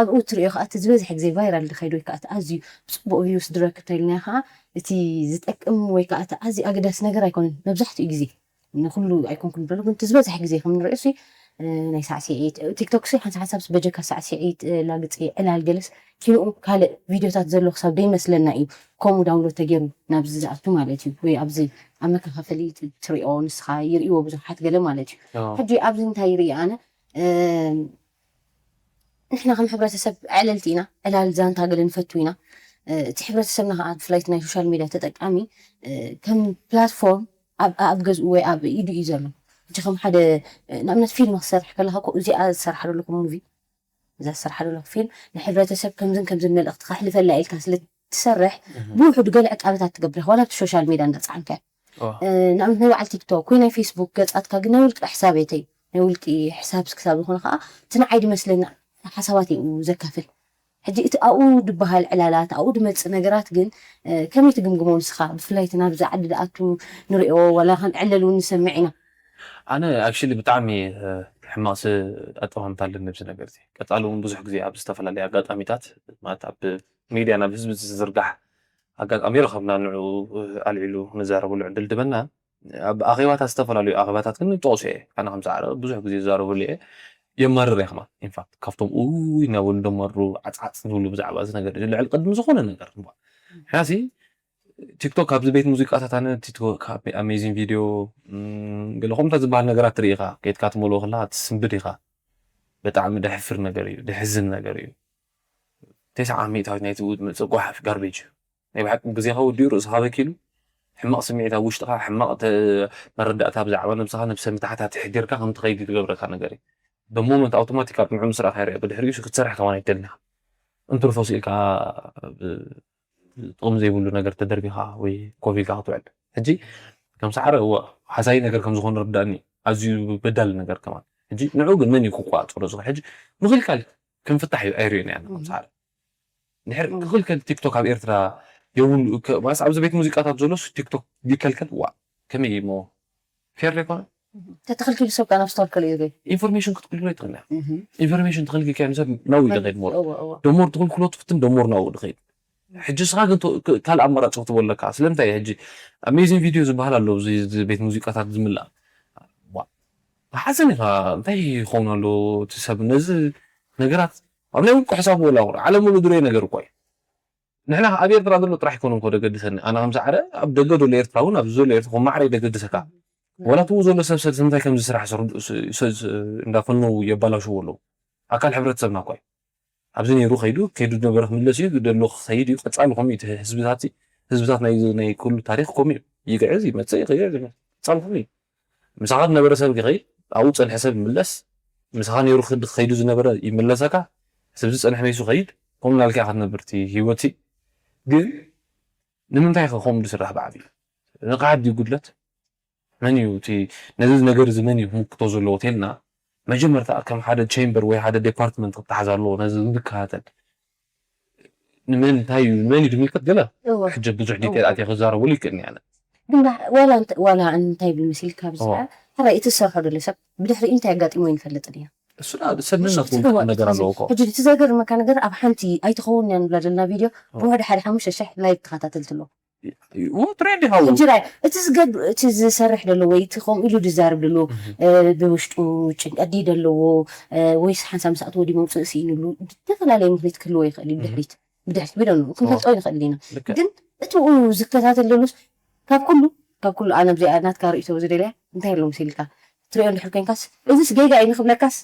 ኣብኡ ትሪኦ ከዓ እቲ ዝበዝሐ ግዜ ቫይራል ዝኸይድ ወይ ከዓ እቲ ኣዝዩ ብፅቡቅ ቪውስ ዝረክብ ተልና ከዓ እቲ ዝጠቅም ወይ ከዓ እቲ ኣዝዩ ኣገዳሲ ነገር ኣይኮነን መብዛሕትኡ ግዜ ንኩሉ ኣይኮንኩን ብሎ ግን ዝበዝሕ ግዜ ከም ንሪኦ ሲ ናይ ሳዕስዒት ቲክቶክ ሲ ሓንሳ ሓንሳብ በጀካ ሳዕስዒት ላግፂ ዕላል ገለስ ኪንኡ ካልእ ቪድዮታት ዘሎ ክሳብ ደይመስለና እዩ ከምኡ ዳውንሎድ ተገይሩ ናብዚ ዝኣቱ ማለት እዩ ወይ ኣብዚ ኣብ መከፋፈሊ ትሪኦ ንስኻ ይርእዎ ብዙሓት ገለ ማለት እዩ ሕጂ ኣብዚ እንታይ ይርኢ ኣነ ንሕና ከም ሕብረተሰብ ዕለልቲ ኢና ዕላል ዛንታ ገለ ንፈቱ ኢና እቲ ሕብረተሰብና ከዓ ብፍላይ ናይ ሶሻል ሚድያ ተጠቃሚ ከም ፕላትፎርም ኣብ ኣብ ገዝኡ ወይ ኣብ ኢዱ እዩ ዘሎ ሕጂ ከም ሓደ ንኣብነት ፊልም ክሰርሕ ከለካ እኮ እዚኣ ዝሰርሓ ዘለኩ ሙቪ እዛ ዝሰርሓ ዘለኩ ፊልም ንሕብረተሰብ ከምዝን ከምዝን መልእክቲ ከሕልፈላ ኢልካ ስለ ትሰርሕ ብውሕዱ ገለ ዕቃበታት ትገብር ኢኻ ዋላ ኣብቲ ሶሻል ሚድያ እንዳፀዓንካ ንኣብነት ናይ በዓል ቲክቶክ ወይ ናይ ፌስቡክ ገፃትካ ግን ናይ ውልቂ ሕሳብ የተይ ናይ ውልቂ ሕሳብ ክሳብ ዝኾነ ከዓ እቲ ንዓይ ድመስለኒ ሓሳባት እዩ ዘካፍል ሕጂ እቲ ኣብኡ ድበሃል ዕላላት ኣብኡ ድመፅእ ነገራት ግን ከመይ ትግምግሞ ንስኻ ብፍላይ እቲ ናብዚ ዓዲ ድኣቱ ንሪኦ ዋላ ከንዕለል እውን ንሰምዕ ኢና ኣነ ኣክሽሊ ብጣዕሚ ሕማቅ ኣጠማምታ ኣለኒ ኣብዚ ነገር እዚ ቀፃሊ እውን ብዙሕ ግዜ ኣብ ዝተፈላለዩ ኣጋጣሚታት ማለት ኣብ ሚድያ ናብ ህዝቢ ዝዝርጋሕ ኣጋጣሚ ረኸብና ንዑ ኣልዒሉ ንዛረበሉ ዕድል ድበና ኣብ ኣኼባታት ዝተፈላለዩ ኣኼባታት ግን ጠቕሱ እየ ኣነ ከም ሰዓረ ብዙሕ ግዜ ዝዛረበሉ እየ የማርር እየ ከማን ኢንፋክት ካብቶም ኡይ እናበሉ ደመሩ ዓፅዓፅ ዝብሉ ብዛዕባ እዚ ነገር ልዕሊ ቅድሚ ዝኾነ ነገር ምኳን ሕናሲ ቲክቶክ ካብዚ ቤት ሙዚቃታት ኣነ ቲክቶክ ኣሜዚንግ ቪድዮ ገለ ከምታት ዝበሃል ነገራት ትርኢ ኢኻ ከይድካ ትመልኦ ከለካ ትስንብድ ኢኻ ብጣዕሚ ደሕፍር ነገር እዩ ደሕዝን ነገር እዩ ተስዓ ሚእታዊት ናይቲ ውድ መፅእ ጓሓፍ ጋርቤጅ እዩ ናይ ብሓቂ ግዜኻ ወዲኡ ርእስኻ በኪሉ ሕማቕ ስምዒት ኣብ ውሽጥኻ ሕማቕ መረዳእታ ብዛዕባ ነብስኻ ነብሰ ምትሓት ኣትሕዲርካ ከም ትኸይድ ዝገብረካ ነገር እዩ በሞመንት ኣውቶማቲክ ኣብ ንዑ ምስ ረኣኻ ብድሕሪኡ ክትሰርሕ ከማን ኣይትደልን ኢኻ እንትርፎ ስኢልካ ጥቕሚ ዘይብሉ ነገር ተደርቢኻ ወይ ኮፍ ኢልካ ክትውዕል ሕጂ ከም ሰዓረ እወ ሓሳይ ነገር ከም ዝኾነ ርዳእኒ ኣዝዩ በዳሊ ነገር ከማን ሕጂ ንዑ ግን መን እዩ ክቆፃፀሮ ዝኽእል ሕጂ ምኽልካል ክንፍታሕ እዩ ኣይርእዮን እያ ከም ሰዓረ ድሕሪ ክኽልከል ቲክቶክ ኣብ ኤርትራ የብሉ ማለትስ ኣብዚ ቤት ሙዚቃታት ዘሎስ ቲክቶክ ይከልከል ዋ ከመይ እሞ ፌር ዘይኮነ ተተኽልኪሉ ሰብ ካብ ስቶር ከልዩ ኢንፎርሜሽን ክትክልክሎ ይትኽእል ኢንፎርሜሽን ትኽልክልካዮ ንሰብ ናብኡ እዩ ዝኸይድ ሞር ደሞር ትኽልክሎ ትፍትን ደሞር ናብኡ ዝኸይድ ሕጂ ስኻ ግን ካልእ ኣማራፂ ክትቦ ኣለካ ስለምንታይ ሕጂ ኣሜዚንግ ቪድዮ ዝበሃል ኣሎ ቤት ሙዚቃታት ዝምላእ ሓዘን ኢኻ እንታይ ይኸውን ኣሎ እቲ ሰብ ነዚ ነገራት ኣብ ናይ ውልቁ ሕሳብ ወላ ዓለም ሙሉ ድረይ ነገር እኮ እዩ ንሕና ኣብ ኤርትራ ዘሎ ጥራሕ ይኮነ እንኮ ደገድሰኒ ኣነ ከም ሰዓረ ኣብ ደገ ዘሎ ኤርትራ እውን ኣብዚ ዘሎ ኤርትራ ማዕረ ደገድሰካ ወላ ትኡ ዘሎ ሰብ ሰብ እንታይ ከም ዝስራሕ እንዳፈነው የባላሽዎ ኣለዉ ኣካል ሕብረተሰብና እኳ እዩ ኣብዚ ነይሩ ከይዱ ከይዱ ዝነበረ ክምለስ እዩ ደሎ ክኸይድ እዩ ቀፃሊ ከምኡ እዩ ህዝብታት ህዝብታት ናይ ናይ ኩሉ ታሪክ ከምኡ እዩ ይግዕዝ ይመፅእ ይኸይድ ቀፃሊ ከምኡ እዩ ምሳኻ ዝነበረ ሰብ ይኸይድ ኣብኡ ዝፀንሐ ሰብ ይምለስ ምሳኻ ነይሩ ክኸይዱ ዝነበረ ይምለሰካ ህዝቢ ዝፀንሐ መይሱ ኸይድ ከምኡ እናልካ ኢኻ ትነብር እቲ ህይወት ግን ንምንታይ ከ ከምኡ ዝስራሕ ብዓብዩ ንቕሓት ድዩ ጉድለት መን እዩ እቲ ነዚ ነገር እዚ መን እዩ ክምክቶ ዘለዎ ተልና መጀመርታ ከም ሓደ ቼምበር ወይ ሓደ ዴፓርትመንት ክተሓዝ ኣለዎ ነዚ ዝከታተል ንመን እንታይ እዩ ንመን እዩ ዝምልከት ገለ ሕጂ ብዙሕ ዲቴል ኣትየ ክዛረበሉ ይክእልኒ ኣነ ግን ዋላ እንተ- ዋላ እንታይ ይብል መሲልካ ብዝዓ ሕራይ እቲ ዝሰርሖ ዘሎ ሰብ ብድሕሪ እንታይ ኣጋጢሞ ይንፈልጥን እያ እሱ ዳ- ሰብ ነናቱ ነገር ኣለዎ እኮ ሕጂ እቲ ዘገርመካ ነገር ኣብ ሓንቲ ኣይትኸውን እያ ንብላ ዘለና ቪድዮ ብውሕዲ ሓደ ሓሙሽተ ሽሕ ላይክ ተኸታተልቲ ኣለዎ ዎ ትሪኦ ዲኻ ው ሕጂ ራይ እቲ ዝገብ እቲ ዝሰርሕ ዘሎ ወይ እቲ ከምኡ ኢሉ ዝዛረብ ዘሎ እ፣ ብውሽጡ ጭንቀት ድዩ ዘለዎ እ፣ ወይስ ሓንሳብ ምስ ኣተወ ድዩ መውፅእ ስኢኑሉ ዝተፈላለየ ምክንያት ክህልዎ ይኽእል እዩ ብድሕሪት ብድሕሪት ቢዶ ክንፈልጦ ይኽእል ኢና ልክዕ ግን እቲ ኡ ዝከታተል ዘሎ ካብ ኩሉ ካብ ኩሉ ኣነ ኣብዚኣ ናትካ ርእቶ ዝደልያ እንታይ ኣሎ መሲልካ ትሪኦ እንድሕር ኮንካስ እዚስ ጌጋ እዩ ንክብለካስ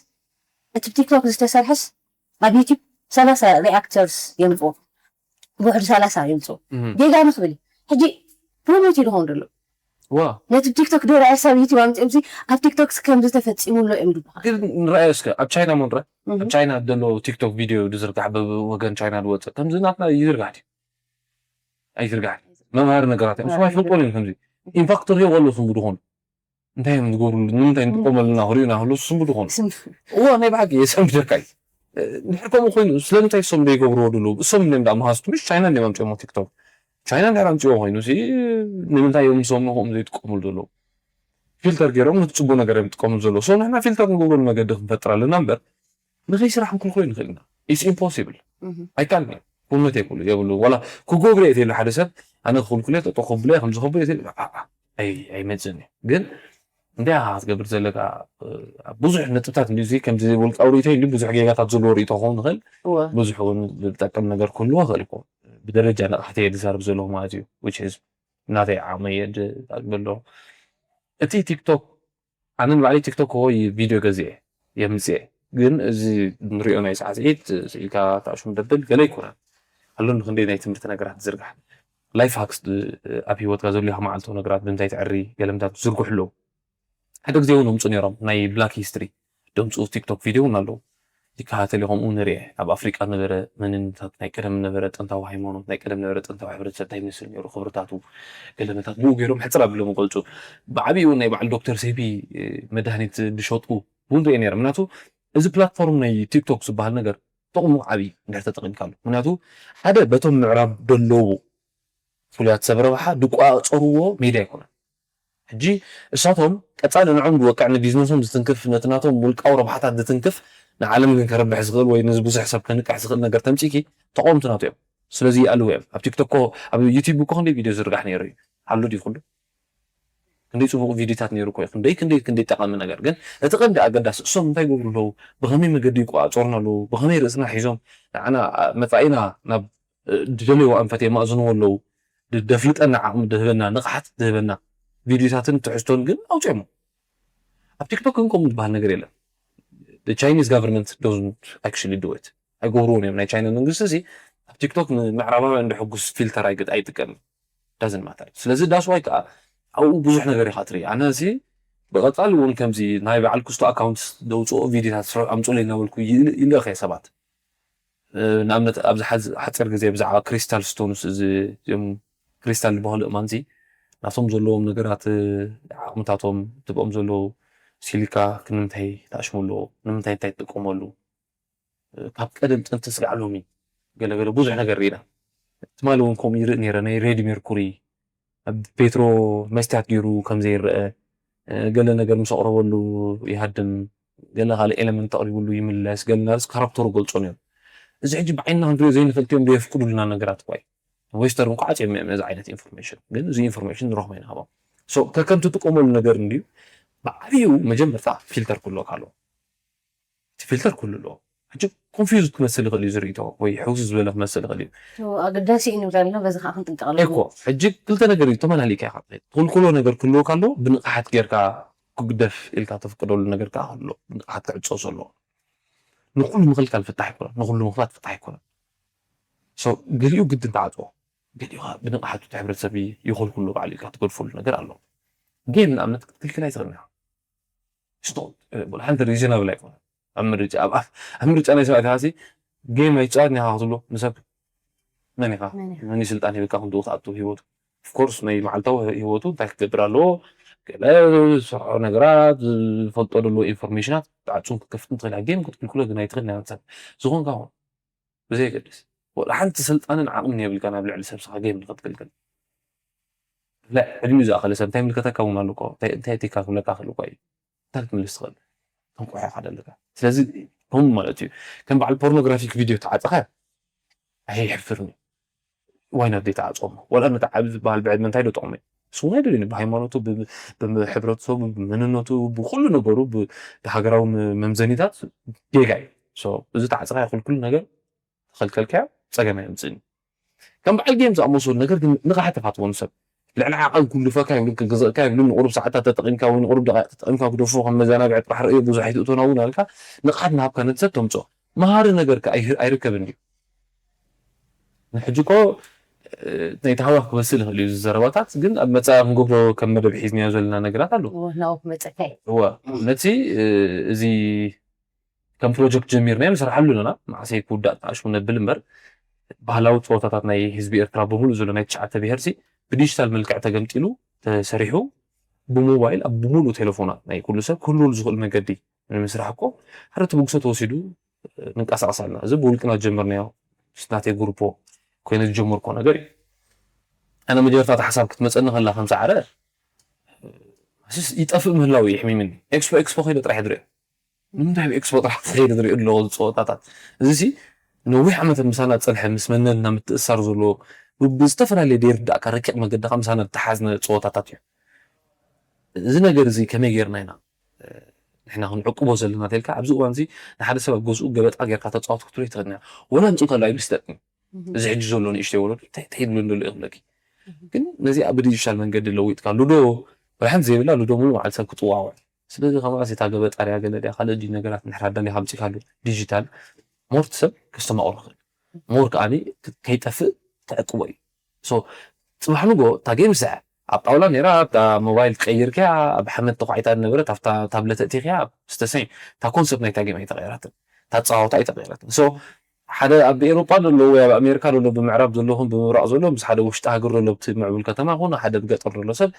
እቲ ብቲክቶክ ዝተሰርሐስ ኣብ ዩቲብ ሰላሳ ሪኣክተርስ የምፅኦ ብውሕዱ ሰላሳ የምፅኦ ጌጋ ንክብል እዩ ሕጂ ፕሮሞት እዩ ዝኸውን ዘሎ ዋ ነቲ ቲክቶክ ዶ ርኣያ ሳብ ዩቲብ ኣምፅኦም ሲ ኣብ ቲክቶክ ሲ ከምዚ ተፈፂሙ ኣሎ እዮም ዝበሃል ግን ንረኣዮ እስከ ኣብ ቻይና ሞ ንረ ኣብ ቻይና ዘሎ ቲክቶክ ቪድዮ ዝዝርጋሕ ብወገን ቻይና ዝወፅእ ከምዚ ናትና ይዝርጋሕ ድዩ ኣይዝርጋሕ መምሃሪ ነገራት እዮም ስማ ይፈልጦ እዮም ከምዚ ኢንፋክተር ዮ ወሎ ስንቡ ዝኾኑ እንታይ እዮም ዝገብሩሉ ንምንታይ ንጥቀመሉ እናኽሪኡ እናህሉ ስንቡ ዝኾኑ እዎ ናይ ብሓቂ የሰንብደካ እዩ ድሕር ከምኡ ኮይኑ ስለምንታይ እሶም ዘይገብርዎ ድሉ እሶም እዮም ዳ መሃዝቱ ምሽ ቻይና እዮም ኣምፅኦሞ ቲክቶክ ቻይና እንድሕር ኣምፅዎ ኮይኑ ሲ ንምንታይ እዮም ንሶም ንክኦም ዘይጥቀሙሉ ዘለዉ? ፊልተር ገይሮም ነቲ ፅቡቅ ነገር እዮም ዝጥቀሙሉ ዘለዉ። So ንሕና ፊልተር ንገብረሉ መገዲ ክንፈጥር ኣለና እምበር ንኸይስራሕ ክንክልኮ ይንኽእል ኢና። It's impossible። ኣይካልን እዩ። ኩነት የብሉ የብሉ ዋላ ክገብሩ እየ ተይሉ ሓደ ሰብ ኣነ ክኽልኩለ ጠጦ ከብለ ከም ዝኸብሉ እየ ተይሉ ኣ- ኣ- ኣይ- ኣይመፅን እዩ። ግን እንታይ ኢኻ ክትገብር ዘለካ? ኣብ ብዙሕ ነጥብታት እንዲ ከምዚ ውልቃዊ ርእቶ እንዲ ብዙሕ ጌጋታት ዘለዎ ርእቶ ክኸውን ይኽእል። እወ ብዙሕ እውን ዝጠቅም ነገር ክህልዎ ይኽእል እኮ። ብደረጃ ንቕሓት እየ ዝዛረብ ዘለኹ ማለት እዩ። Which is ናተይ ዓቕመይ እየ ዝዛረብ ዘለኹ። እቲ ቲክቶክ ኣነ ንባዕለይ ቲክቶክ ወይ ቪድዮ ገዚኤ የምፅኤ ግን እዚ ንሪኦ ናይ ሰዓት ኢት ኢልካ ታሽሙ ደብል ገለ ኣይኮነን። ኣሎ ንክንደይ ናይ ትምህርቲ ነገራት ዝርጋሕ ላይፍ ሃክስ ኣብ ሂወትካ ዘልዩካ መዓልታዊ ነገራት ብምንታይ ትዕሪ ገለምታት ዝዝርግሑ ኣለዉ። ሓደ ግዜ እውን ኣምፁ ነይሮም ናይ ብላክ ሂስትሪ ደምፅኡ ቲክቶክ ቪድዮ እውን ኣለዉ። ይከታተል ከምኡ ንሪኤ ኣብ ኣፍሪቃ ነበረ መንንታት ናይ ቀደም ነበረ ጥንታዊ ሃይማኖት ናይ ቀደም ነበረ ጥንታዊ ሕብረተሰብ እንታይ ይመስል ነይሩ ክብርታቱ ገለመታት ብኡ ገይሮም ሕፅር ኣቢሎም ይገልፁ። ብዓብኡ ናይ በዓል ዶክተር ሴፒ መድሃኒት ዝሸጡ እውን ሪኤ ነይረ ምክንያቱ እዚ ፕላትፎርም ናይ ቲክቶክ ዝበሃል ነገር ጥቕሙ ዓብዪ እንድሕር ተጠቒምካሉ ምክንያቱ ሓደ በቶም ምዕራብ ደለዉ ፍሉያት ሰብ ረብሓ ድቋፀርዎ ሜድያ ኣይኮነን። ሕጂ እሳቶም ቀፃሊ ንዖም ዝወቅዕ ንቢዝነሶም ዝትንክፍ ነቲ ናቶም ውልቃዊ ረብሓታት ዝትንክፍ ንዓለም ግን ከረብሕ ዝኽእል ወይ ነዚ ብዙሕ ሰብ ከንቅሕ ዝኽእል ነገር ተምፂኪ ተቃወምቲ ናቱ እዮም። ስለዚ ይኣልዎ እዮም ኣብ ቲክቶክ ኣብ ዩቲብ እኮ ክንደይ ቪድዮ ዝርጋሕ ነይሩ እዩ ኣሎ ድዩ ኩሉ ክንደይ ፅቡቅ ቪድዮታት ነይሩ እኮ እዩ ክንደይ ክንደይ ክንደይ ጠቃሚ ነገር ግን እቲ ቀንዲ ኣገዳሲ እሶም እንታይ ይገብሩ ኣለዉ ብከመይ መገዲ ይቆፃፀሩና ኣለዉ ብከመይ ርእስና ሒዞም ንዓና መፃኢና ናብ ዝደለይዎ ኣንፈት የማእዝንዎ ኣለዉ ደፍልጠና ዓቕሚ ድህበና ንቕሓት ድህበና ቪድዮታትን ትሕዝቶን ግን ኣውፅኦሞ ኣብ ቲክቶክ ግን ከምኡ ዝበሃል ነገር የለን Chinese government doesn't actually do it ኣይገብርዎን እዮም ናይ ቻይና መንግስቲ እዚ ኣብ ቲክቶክ ንምዕራባውያን ድሕጉስ ፊልተር ኣይጥቀምን doesn't matter ስለዚ that's why ከዓ ኣብኡ ብዙሕ ነገር ኢካ ትርኢ ኣነ እዚ ብቐፃሊ እውን ከምዚ ናይ በዓል ክስቶ ኣካውንት ደውፅኦ ቪዲዮታት ስራሕ ኣምፁለይ እናበልኩ ይልእኽ እየ ሰባት ንኣብነት ኣብዚ ሓፂር ግዜ ብዛዕባ ክሪስታል ስቶንስ እዚ እዚኦም ክሪስታል ዝበሃሉ እማንዚ ናቶም ዘለዎም ነገራት ዓቕምታቶም ትብኦም ዘለዉ ሲሊካ ክንምንታይ ተኣሽሙ ኣለዎ ንምንታይ እንታይ ትጥቀመሉ ካብ ቀደም ጥንቲ ስጋዕ ሎሚ ገለገለ ብዙሕ ነገር ርኢና ትማሊ እውን ከምኡ ይርኢ ነይረ ናይ ሬዲ ሜርኩሪ ኣብ ፔትሮ መስትያት ገይሩ ከም ዘይረአ ገለ ነገር ምስ ኣቕረበሉ ይሃድም ገለ ካልእ ኤለመንት ኣቕሪብሉ ይምለስ ገለ ናርስ ካራክተሩ ገልጾ ነይሩ እዚ ሕጂ ብዓይንና ክንሪኦ ዘይንፈልጥ እዮም ዘየፍቅዱልና ነገራት እኳ እዩ ዌስተርን እኳ ዓፅዮም እዮም ነዚ ዓይነት ኢንፎርሜሽን ግን እዚ ኢንፎርሜሽን ንረኽቦ ኢና ሃቦም ከከም ትጥቀመሉ ነገር እንድዩ ብዓብዩ መጀመርታ ፊልተር ክህልወካ ኣለዎ እቲ ፊልተር ክህሉ ኣለዎ ሕጂ ኮንፊውዝ ክመስል ይኽእል እዩ ዝርእቶ ወይ ሕውስ ዝበለ ክመስል ይኽእል እዩ ኣገዳሲ እዩ ንብል ኣለና በዚ ከዓ ክንጥንቀቕ ኣለና እኮ ሕጂ ክልተ ነገር እዩ ተመላሊካ ኢካ ትኸይድ ትኽልክሎ ነገር ክህልወካ ኣለዎ ብንቕሓት ጌርካ ክግደፍ ኢልካ ተፍቅደሉ ነገር ከዓ ክህሉ ብንቕሓት ክዕፀሱ ኣለዎ ንኩሉ ምኽልካል ፍታሕ ኣይኮነን ንኩሉ ምኽፋት ፍታሕ ኣይኮነን ገሊኡ ግድን ተዓፅዎ ገሊኡ ከዓ ብንቕሓት እቲ ሕብረተሰብ ይኸልክሎ ባዕሉ ኢልካ ትገድፈሉ ነገር ኣሎ ጌም ንኣብነት ክትክልክል ኣይትኽእል ኢኻ ስቶፕ ሓንቲ ሪዝናብል ኣይኮነ ኣብ ምርጫ ኣብ ኣፍ ኣብ ምርጫ ናይ ሰባት ኢኻ ጌም ኣይትፃወት ኒኻ ክትብሎ ንሰብ መን ኢኻ መን ስልጣን ሂብካ ክንድኡ ክትኣቱ ሂወቱ ኦፍኮርስ ናይ መዓልታዊ ሂወቱ እንታይ ክገብር ኣለዎ ገለ ዝሰርሖ ነገራት ዝፈልጦ ዘለዎ ኢንፎርሜሽናት ብዓፁም ክከፍት ንትኽእል ጌም ክትክልክሎ ግን ኣይትኽእል ናይ ሰብ ዝኾንካ ኹን ብዘየገድስ ወላ ሓንቲ ስልጣንን ዓቕምን የብልካ ናብ ልዕሊ ሰብስኻ ጌም ንክትክልክል ዕድሚኡ ዝኣኸለ ሰብ እንታይ ምልከተካ እውን ኣለኮ እንታይ ቴካ ክብለካ ክእል እኳ እዩ እንታይ ክትምልስ ትኽእል ተንቆሖ ኢኻ ደለካ ስለዚ ከም ማለት እዩ ከም በዓል ፖርኖግራፊክ ቪድዮ ተዓፀኸ ኣይሕፍርን እዩ ዋይናት ዘይተዓፅኦም ወላ ነቲ ዓብ ዝበሃል ብዕድመ እንታይ ዶ ጠቕሞ እዩ ስውን ኣይደልዩን ብሃይማኖቱ ብሕብረተሰቡ ብመንነቱ ብኩሉ ነገሩ ብሃገራዊ መምዘኒታት ጌጋ እዩ እዚ ተዓፅኻ ይኽልክሉ ነገር ተኸልከልካዮ ፀገም ኣየምፅእን እዩ ከም በዓል ጌም ዝኣመሰሉ ነገር ግን ንቕሓት ተፋትወኑ ሰብ ልዕሊ ዓቐን ክልፈካ ይብሉን ክግዘእካ ይብሉን ንቁሩብ ሰዓታት ተጠቒምካ ወይ ንቁሩብ ደቂቕ ተጠቒምካ ግደፎ ከም መዘናግዒ ጥራሕ ርእዮ ብዙሕ ኣይትእቶና እውን ኣልካ ንቕሓት ናሃብካ ነቲ ሰብ ተምፅኦ መሃሪ ነገር ከ ኣይርከብን ድዩ ንሕጂ እኮ ናይ ተሃዋኽ ክመስል ይኽእል እዩ ዘረባታት ግን ኣብ መፃኢ ክንገብሮ ከም መደብ ሒዝናዮ ዘለና ነገራት ኣለዉ ናብኡ ክመፀካ እዩ እወ ነቲ እዚ ከም ፕሮጀክት ጀሚርናዮ ንሰርሓሉ ኣለና መዓሰይ ክውዳእ ተኣሽሙ ነብል እምበር ባህላዊ ፀወታታት ናይ ህዝቢ ኤርትራ ብምሉእ ዘሎ ናይ ትሽዓተ ብሄርሲ ብዲጂታል መልክዕ ተገምጢሉ ተሰሪሑ ብሞባይል ኣብ ብምሉእ ቴሌፎናት ናይ ኩሉ ሰብ ክህልወሉ ዝኽእል መገዲ ንምስራሕ እኮ ሓደ ትብግሶ ተወሲዱ ንንቀሳቀስ ኣለና እዚ ብውልቅና ዝጀመርናዮ ናተይ ግሩፖ ኮይነ ዝጀመርኮ ነገር እዩ ኣነ መጀመርታ ሓሳብ ክትመፀኒ ከላ ከም ሰዓረ ስ ይጠፍእ ምህላው ይሕሚምኒ። ኤክስፖ ኤክስፖ ከይደ ጥራሕ ድሪኦ። ንምንታይ ኣብ ኤክስፖ ጥራሕ ከይደ ድሪኦ ኣለዎ ጸወታታት? እዚ ሲ ነዊሕ ዓመት ምሳና ዝጸንሐ ምስ መንነትና ምትእሳር ዘለዎ ብዝተፈላለየ ደይርዳእካ ረቂቕ መገዲ ካብ ምሳና ዝተሓዝነ ጸወታታት እዩ። እዚ ነገር እዚ ከመይ ጌርና ኢና ንሕና ክንዕቅቦ ዘለና ተልካ ኣብዚ እዋን እዚ ንሓደ ሰብ ኣብ ገዝኡ ገበጣ ጌርካ ተጻወት ክትብሎ ይትኽእል ኢና። ወላ ንጽንተላ ኢሉ ይስደጥኒ እዚ ሕጂ ዘሎ ንእሽተይ ወለዶ እንታይ እንታይ ይብሉ እንደሎ ይኽብለኪ። ግን ነዚኣ ብዲጂታል መንገዲ ለዊጥካ ሉዶ ወላ ሓንቲ ዘይብላ ሉዶ ሙሉ መዓል ሰብ ክጥዋወዕ ስለዚ ከማስ እታ ገበጣርያ ገለ ድያ ካልእ ድዩ ነገራት እንድሕር ኣዳሊኻ ኣምጺእካሉ ዲጂታል ሞር ሰብ ከስተማቕሮ ይኽእል ሞር ከዓኒ ከይጠፍእ ተዕቅቦ እዩ። ሶ ጽባሕ ንጎ እታ ጌም ስዐ ኣብ ጣውላ ነይራ ኣብታ ሞባይል ትቀይር ከያ ኣብ ሓመድ ተኳዒታ ዝነበረት ኣብታ ታብለት እቲኽያ ስተሰኝ እታ ኮንሰፕት ናይታ ጌም ኣይተቀየራትን እታ ጸዋውታ ኣይተቀየራትን። ሶ ሓደ ኣብ ኤሮጳ ዘሎ ወይ ኣብ ኣሜሪካ ዘሎ ብምዕራብ ዘለኹም ብምብራቕ ዘሎ ምስ ሓደ ውሽጢ ሃገር ዘሎ ብቲ ምዕቡል ከተማ ኹን ሓደ ብገጠር ዘሎ ሰብ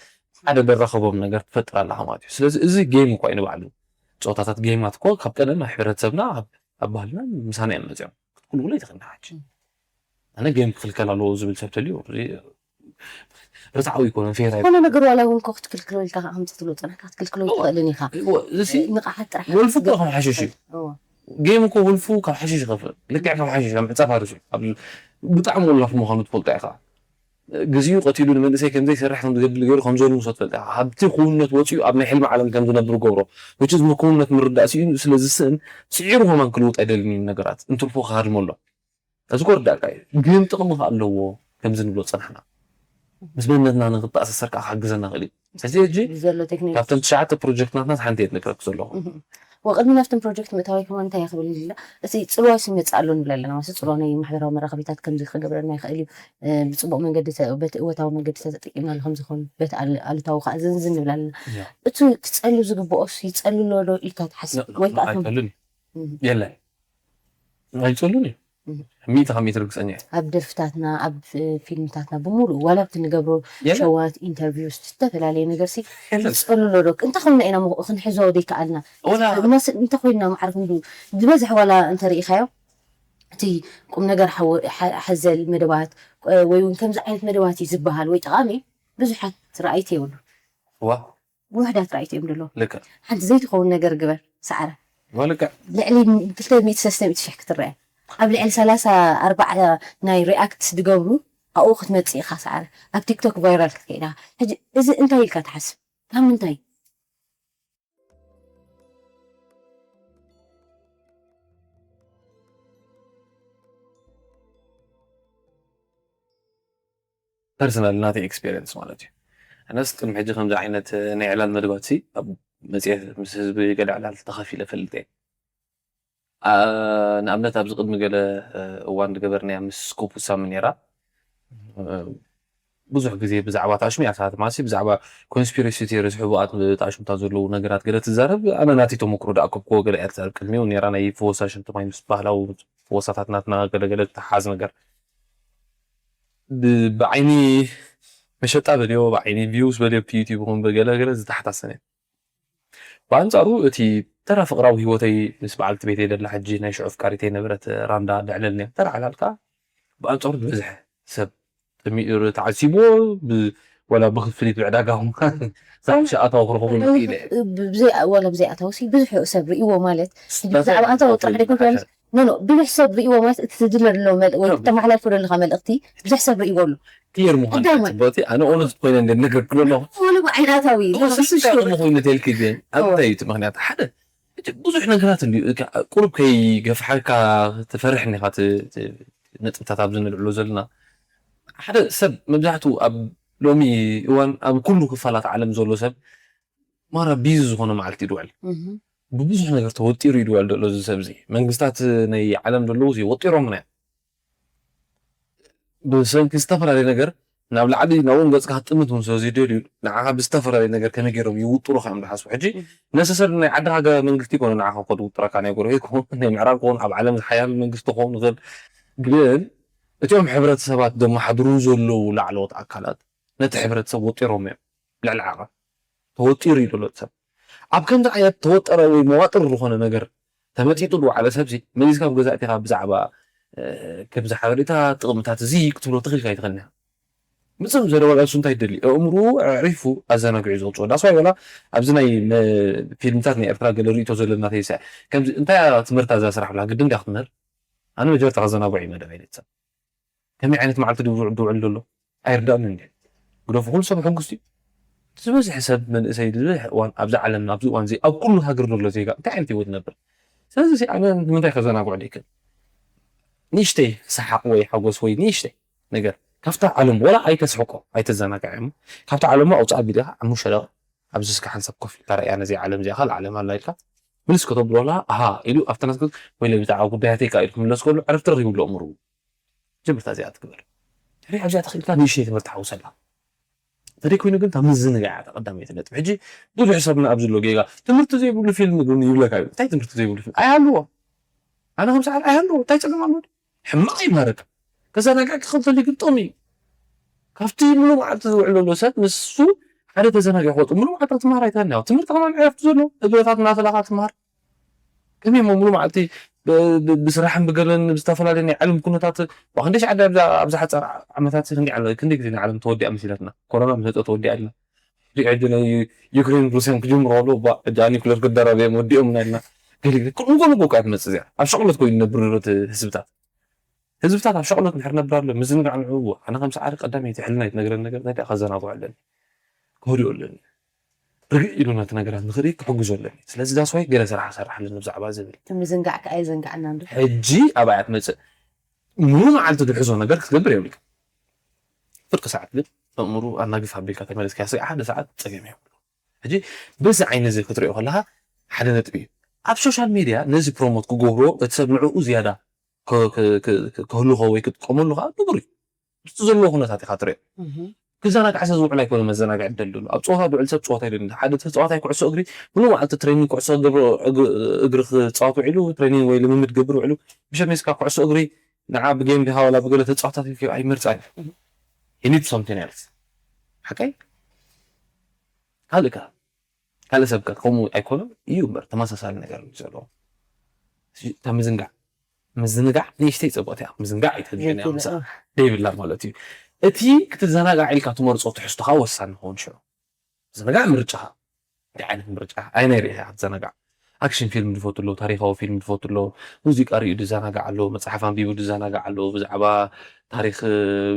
ሓደ ደራኸቦም ነገር ትፈጥር ኣለኻ ማለት እዩ። ስለዚ እዚ ጌም እኳ እዩ ንባዕሉ ጸወታታት ጌማት እኮ ካብ ቀደም ኣብ ሕብረተሰብና ኣብ ባህልና ምሳና እዮም መፅኦም ክትኩልኩሎ ይትኽእል ሓጅ ኣነ ጌም ክኽልከል ኣለዎ ዝብል ሰብ ተልዩ ርትዓዊ ይኮነ ፌር ኣይ ዝኾነ ነገር ዋላ እውን እኮ ክትክልክሎ ኢልካ ከዓ ከምፂ ትብሎ ፀናሕካ ክትክልክሎ ኣይትኽእልን ኢኻ። እዎ፣ እዚ ንቕሓት ጥራሕ ወልፉ እኮ ካብ ሓሽሽ እዩ። እዎ። ጌም እኮ ወልፉ ካብ ሓሽሽ ይኸፍእ። ልክዕ ካብ ሓሽሽ፣ ካብ ምዕፃፍ ኣርሱ። ኣብ ብጣዕሚ ወላፍ ምዃኑ ትፈልጦ ኢኻ። ግዜኡ ቀቲሉ ንመንእሰይ ከም ዘይሰርሕ ከም ዝገድል ገይሩ ከም ዘልምሶ ትፈልጥ ኢኻ። ካብቲ ክውንነት ወፂኡ ኣብ ናይ ሕልሚ ዓለም ከም ዝነብር ገብሮ። Which is ንክውንነት ምርዳእ ስኢኑ ስለ ዝስእን ስዒሩ ከማን ክልውጥ ኣይደልን እዩ ነገራት። እንትርፎ ክሃድሞ ኣሎ። እዚ ኮርዳካ እዩ ግን ጥቕሚ ከ ኣለዎ ከምዚ ንብሎ ፀናሕና ምስ መንነትና ንክተኣሳሰር ከዓ ክሕግዘና ክእል እዩ ስለዚ ሕጂ ዘሎ ቴክኖሎጂ ካብተን ትሽዓተ ፕሮጀክት ናትና ሓንቲ እየ ዝነግረክ ዘለኹ እህ። ወቅድሚ ናብትን ፕሮጀክት ምእታዊ ከማ እንታይ እየ ክብል ኢለ እቲ ፅልዋ ይመፅእ ኣሎ ንብል ኣለና ማለት ፅልዋ ናይ ማሕበራዊ መራኸቢታት ከምዚ ክገብረና ይኽእል እዩ እ፣ ብፅቡቅ መንገዲ ተ- በቲ እወታዊ መንገዲ ተጠቂምናሉ ከምዝኾን በቲ ኣል- ኣሉታዊ ከዓ ዝንዝን ንብል ኣለና ያ። እቲ ክፀሉ ዝግብኦስ ይፀሉ ኣሎ ዶ ኢልካ ትሓስብ ወይ ከዓ ከም ኣይፀሉን እህ። የለን ኣይፀሉን እዩ እህ። ሚእቲ ካብ ሚእቲ ርግፀኛ እየ ኣብ ደርፍታትና ኣብ ፊልምታትና ብምሉእ ዋላ ኣብቲ ንገብሮ የለን ሸዋት ኢንተርቪውስ ዝተፈላለየ ነገር ሲ የለን ይፀሉ ኣሎ ዶ እንታይ ኮይና ኢና ሞ- ክንሕዞ ዘይከኣልና ወላ እናስ እንታይ ኮይና ማዕረ ክንዱ ዝበዝሕ ዋላ እንተርኢኻዮ እቲ ቁም ነገር ሓወ- ሓ- ሓዘል መደባት እ፣ ወይ እውን ከምዚ ዓይነት መደባት እዩ ዝበሃል ወይ ጠቓሚ ብዙሓት ርኣይቲ የብሉ ዋ ውሕዳት ራእይቶ እዮም ደለዉ ልክዕ ሓንቲ ዘይትኸውን ነገር ግበር ሰዓረ ወልክዕ ልዕሊ ክልተ ሚእቲ ሰለስተ ሚእቲ ሽሕ ክትረአ ኣብ ልዕሊ ሰላሳ ኣርባዓ ናይ ሪኣክት ዝገብሩ ኣብኡ ክትመፅእ ኢኻ ሰዓረ ኣብ ቲክቶክ ቫይራል ክትከይድ ኢኻ ሕጂ እዚ እንታይ ኢልካ ትሓስብ ካብ ምንታይ personal ናተይ experience ማለት እዩ። ኣነስ ቅድሚ ሕጂ ከምዚ ዓይነት ናይ ዕላል መደባት ሲ ኣብ መፅኤ ምስ ህዝቢ ገለ ዕላል ተኻፊለ ፈልጥ እየ። ኣ- ንኣብነት ኣብዚ ቅድሚ ገለ እ፣ እዋን ዝገበርናያ ምስ ስኮፕ ሳሚ ነይራ። እ፣ ብዙሕ ግዜ ብዛዕባ ታሽሙ እያ ትሓትት ማለት ብዛዕባ conspiracy theories ሕቡኣት ታሽሙታት ዘለዉ ነገራት ገለ ትዛረብ ኣነ ናተይ ተመክሮ ዳኣ ከብክዎ ገለ እያ ትዛረብ ቅድሚኡ ነይራ ናይ ፈወሳ ሽንቲ ማይ ምስ ባህላዊ ፈወሳታት ናትና ገለገለ ተሓዝ ነገር ብ- ብዓይኒ መሸጣ በልዮ ብዓይኒ views በልዮ ብቲ ዩቲብ ይኹን ብገለገለ ዝተሓታሰነ እዩ ብኣንፃሩ እቲ ተራ ፍቕራዊ ህይወተይ ምስ በዓልቲ ቤተይ ደላ ሕጂ ናይ ሽዑ ፍቃሪተይ ነበረት ራንዳ ልዕለልና ተራ ዕላል ከዓ ብኣንፃሩ ዝበዝሐ ሰብ ጠሚሩ ተዓዚብዎ ብ- ወላ ብክፍሊት ብዕዳጋ ኹም ዝሓሸ ኣታዊ ክረኽቡ ንኽእል እየ ብዘይ- ወላ ብዘይ ኣታዊ ሲ ብዙሕ ሰብ ርእይዎ ማለት ብዛዕባ ኣታዊ ጥራሕ ዘይኮነ ኖ ኖ ብዙሕ ሰብ ርእይዎ ማለት እቲ ትድለ ዘሎ መልእ ወይ ተመሓላልፎ ዘለካ መልእክቲ ብዙሕ ሰብ ርእይዎ ኣሎ ክሊር ምዃኑ ቀዳማይ። ጽቡቕቲ ኣነ ኦነስት ኮይነ እንደ ነገር ክሎ ኣለኹ ወላ ብዓይናታዊ እዩ። እሱ ሽዑ ኮይኑ ተልኪ ግን ኣብ እንታይ እዩ እቲ ምክንያት ሓደ እቲ ብዙሕ ነገራት እንዲ ቁሩብ ከይገፍሓካ ትፈርሕ እንዲኻ እቲ- እቲ ነጥብታት ኣብዚ ንልዕሎ ዘለና ሓደ ሰብ መብዛሕትኡ ኣብ ሎሚ እዋን ኣብ ኩሉ ክፋላት ዓለም ዘሎ ሰብ ማራ ቢዚ ዝኾነ መዓልቲ ይድውዕል እህ። ብብዙሕ ነገር ተወጢሩ ይድውዕል ዘሎ እዚ ሰብ እዚ መንግስታት ናይ ዓለም ዘለዉ እዚ ወጢሮምና እዮም ብሰንኪ ዝተፈላለየ ነገር ናብ ላዕሊ ናብኦም ገፅካ ክትጥምት እውን ስለዘይደልዩ ንዓኻ ብዝተፈላለየ ነገር ከመይ ገይሮም ይውጥሩኻ እዮም ዝሓስቡ ሕጂ ነሰሰር ናይ ዓድኻ ገ- መንግስቲ ይኮነ ንዓኻ ኮ ዝውጥረካ ናይ ጎረቤት ክኾን ናይ ምዕራብ ክኾን ኣብ ዓለም ዝሓያል መንግስቲ ክኾን ይኽእል ግን እቲኦም ሕብረተሰባት ዘመሓድሩ ዘለዉ ላዕለዎት ኣካላት ነቲ ሕብረተሰብ ወጢሮም እዮም ልዕሊ ዓቐን ተወጢሩ እዩ ዘሎ ሰብ ኣብ ከምዚ ዓይነት ተወጠረ ወይ መዋጥር ዝኾነ ነገር ተመጢጡ ዝወዓለ ሰብሲ መሊስካ ኣብ ገዛእቲኻ ብዛዕባ ከምዚ ሓበሬታ ጥቕምታት እዚ ክትብሎ ትኽእል ኣይትኽእልን ምፅም ዘረባ ቃልሱ እንታይ ደሊ ኣእምሩ ኣዕሪፉ ኣዘናግዑ ዘውፅኦ ዳስዋይ ወላ ኣብዚ ናይ መ- ፊልምታት ናይ ኤርትራ ገለ ርእቶ ዘለና ተይሳ ከምዚ እንታይ ትምህርታ እዛ ስራሕ ብላ ግድን ዳ ክትምህር ኣነ መጀመርታ ከዘናግዑ እዩ መደብ ኣይነት ሰብ ከመይ ዓይነት መዓልቲ ድውዕ ድውዕል ዘሎ ኣይርዳእን እንዲ ግደፉ ኩሉ ሰብ ሕጉስ እዩ ዝበዝሕ ሰብ መንእሰይ ዝበዝሕ እዋን ኣብዚ ዓለም ኣብዚ እዋን እዚ ኣብ ኩሉ ሃገር ዘሎ ዜጋ እንታይ ዓይነት ህይወት ነብር ስለዚ ኣነ ንምንታይ ከዘናግዑ ደይክእል ንእሽተይ ሰሓቕ ወይ ሓጎስ ወይ ንእሽተይ ነገር ካብታ ዓለም ወላ ኣይተስሕቆ ኣይተዘናግዐ እሞ ካብታ ዓለም ኣውፅኣ ቢልካ ሓሙሽተ ደቂቕ ኣብዚ እስከ ሓንሳብ ኮፍ ኢልካ ረእያ ነዚ ዓለም እዚኣ ካልእ ዓለም ኣላ ኢልካ ምልስ ከተብሎ ከለካ ኣሃ ኢሉ ኣብታ ናትካ ወይ ለብዛዕባ ጉዳያተይ ኢልካ ኢሉ ክምለስ ከሎ ዕረፍቲ ረኺቡሉ ኣእምርኡ ጀምርታ እዚኣ ትግበር ድሕሪ ኣብዚኣ ተኽኢልካ ንእሽተይ ትምህርቲ ሓውሰላ እንተደይ ኮይኑ ግን ካብ ምዝንጋዕ እያ ቀዳመይቲ ነጥቢ ሕጂ ብዙሕ ሰብና ኣብ ዝሎ ጌጋ ትምህርቲ ዘይብሉ ፊልም ግን ይብለካ እዩ እንታይ ትምህርቲ ዘይብሉ ፊልም ኣይሃልዎ ኣነ ከም ሰዓት ኣይሃልዎ እንታይ ፀገም ኣለዎ ሕማቕ ይምሃረካ ከዘናግዐካ ክኽእል ግን ጥቕሚ እዩ ካብቲ ሙሉ መዓልቲ ዝውዕል ዘሎ ሰብ ንሱ ሓደ ተዘናጊዑ ክወፅእ ሙሉ መዓልቲ ክትምሃር ኣይትኽእልን ኢኻ ትምህርቲ ከማን ዕረፍቲ ዘሎ እግረታት እናተላኻ ትምሃር ከመይ እሞ ሙሉ መዓልቲ ብ- ብ- ብስራሕን ብገለን ብዝተፈላለዩ ናይ ዓለም ኩነታት ዋ ክንደይ ሸዓደ ኣብዛ ኣብዛ ሓፃር ዓመታት ክንደይ ዓለ ክንደይ ግዜ ናይ ዓለም ተወዲኣ መሲለትና ኮሮና ምስ መፀ ተወዲኣ ኢልና ሪኦ ሕጂ ናይ ዩክሬን ሩስያን ክጅምሩ ከሎ ባ እጃ ኒኩለር ክደራብ እዮም ወዲኦም ኢና ኢልና ገለ ግዜ ንጎ ንጎ እኮ እያ ትመፅእ እዚኣ ኣብ ሸቕሎት ኮይኑ ይነብር ነሩ እቲ ህዝብታት ህዝብታት ኣብ ሸቕሎት እንድሕር ነብር ኣሎ ምዝንጋዕ ንዕኡ ኣነ ከም ሰዓሪ ቀዳመይቲ ሕልና ይትነግረን ነገር እንታይ ደኣ ከዘናግዑ ኣለኒ ክህድኡ ኣለኒ ርግእ ኢሉ ነቲ ነገራት ንኽርኢ ክሕግዞ ኣለኒ ስለዚ that's why ገለ ስራሕ ክሰርሕ ኣለኒ ብዛዕባ ዝብል እቲ ምዝንጋዕ ከኣ የዘንጋዕና እንዶ ሕጂ ኣብኣ ትመፅእ ሙሉ መዓልቲ ዝሕዞ ነገር ክትገብር የብልካ ፍርቂ ሰዓት ግን ኣእምሩ ኣናግፍ ኣቢልካ ተመለስካ ስጋዕ ሓደ ሰዓት ፀገም የብሉ ሕጂ በዚ ዓይነ እዚ ክትሪኦ ከለካ ሓደ ነጥቢ እዩ ኣብ social media ነዚ promote ክገብሮ እቲ ሰብ ንዕኡ ዝያዳ ክህልኾ ወይ ክጥቀመሉ ከዓ ንቡር እዩ ምስቲ ዘለዎ ኩነታት ኢካ ትሪኦ ክዘናጋዕ ሰብ ዝውዕል ኣይኮነ መዘናግዒ ደልሉ ኣብ ፀወታ ዝውዕል ሰብ ፀወታ ይደሊ ሓደ ተፃዋታይ ኩዕሶ እግሪ ሙሉ መዓልቲ ትሬኒንግ ኩዕሶ ገብሮ እግሪ ክፃወት ውዒሉ ትሬኒንግ ወይ ልምምድ ገብር ውዕሉ ብሸሜስካ ኩዕሶ እግሪ ንዓ ብጌም ዲኻ ዋላ ብገለ ተፃዋታት ኣይመርፃ እዩ he need something else ሓቀይ ካልእ ከ ካልእ ሰብ ከ ከምኡ ኣይኮነን እዩ እምበር ተመሳሳሊ ነገር እዩ ዘለዎ እታ ምዝንጋዕ ምዝንጋዕ ንእሽተይ ፅብቕቲ እያ ምዝንጋዕ ኣይትህልየን እያ ምሳ ደይብላ ማለት እዩ እቲ ክትዘናጋዕ ኢልካ ትመርፆ ትሕዝቶኻ ወሳኒ ክኸውን ሽዑ ምዝንጋዕ ምርጫኻ እንታይ ዓይነት ምርጫ ኣይ ናይ ርኢኻ ክትዘናጋዕ ኣክሽን ፊልም ዝፈቱ ኣለዉ ታሪካዊ ፊልም ዝፈቱ ኣለዉ ሙዚቃ ሪኡ ዝዘናጋዕ ኣለዉ መፅሓፍ ኣንቢቡ ዝዘናጋዕ ኣለዉ ብዛዕባ ታሪክ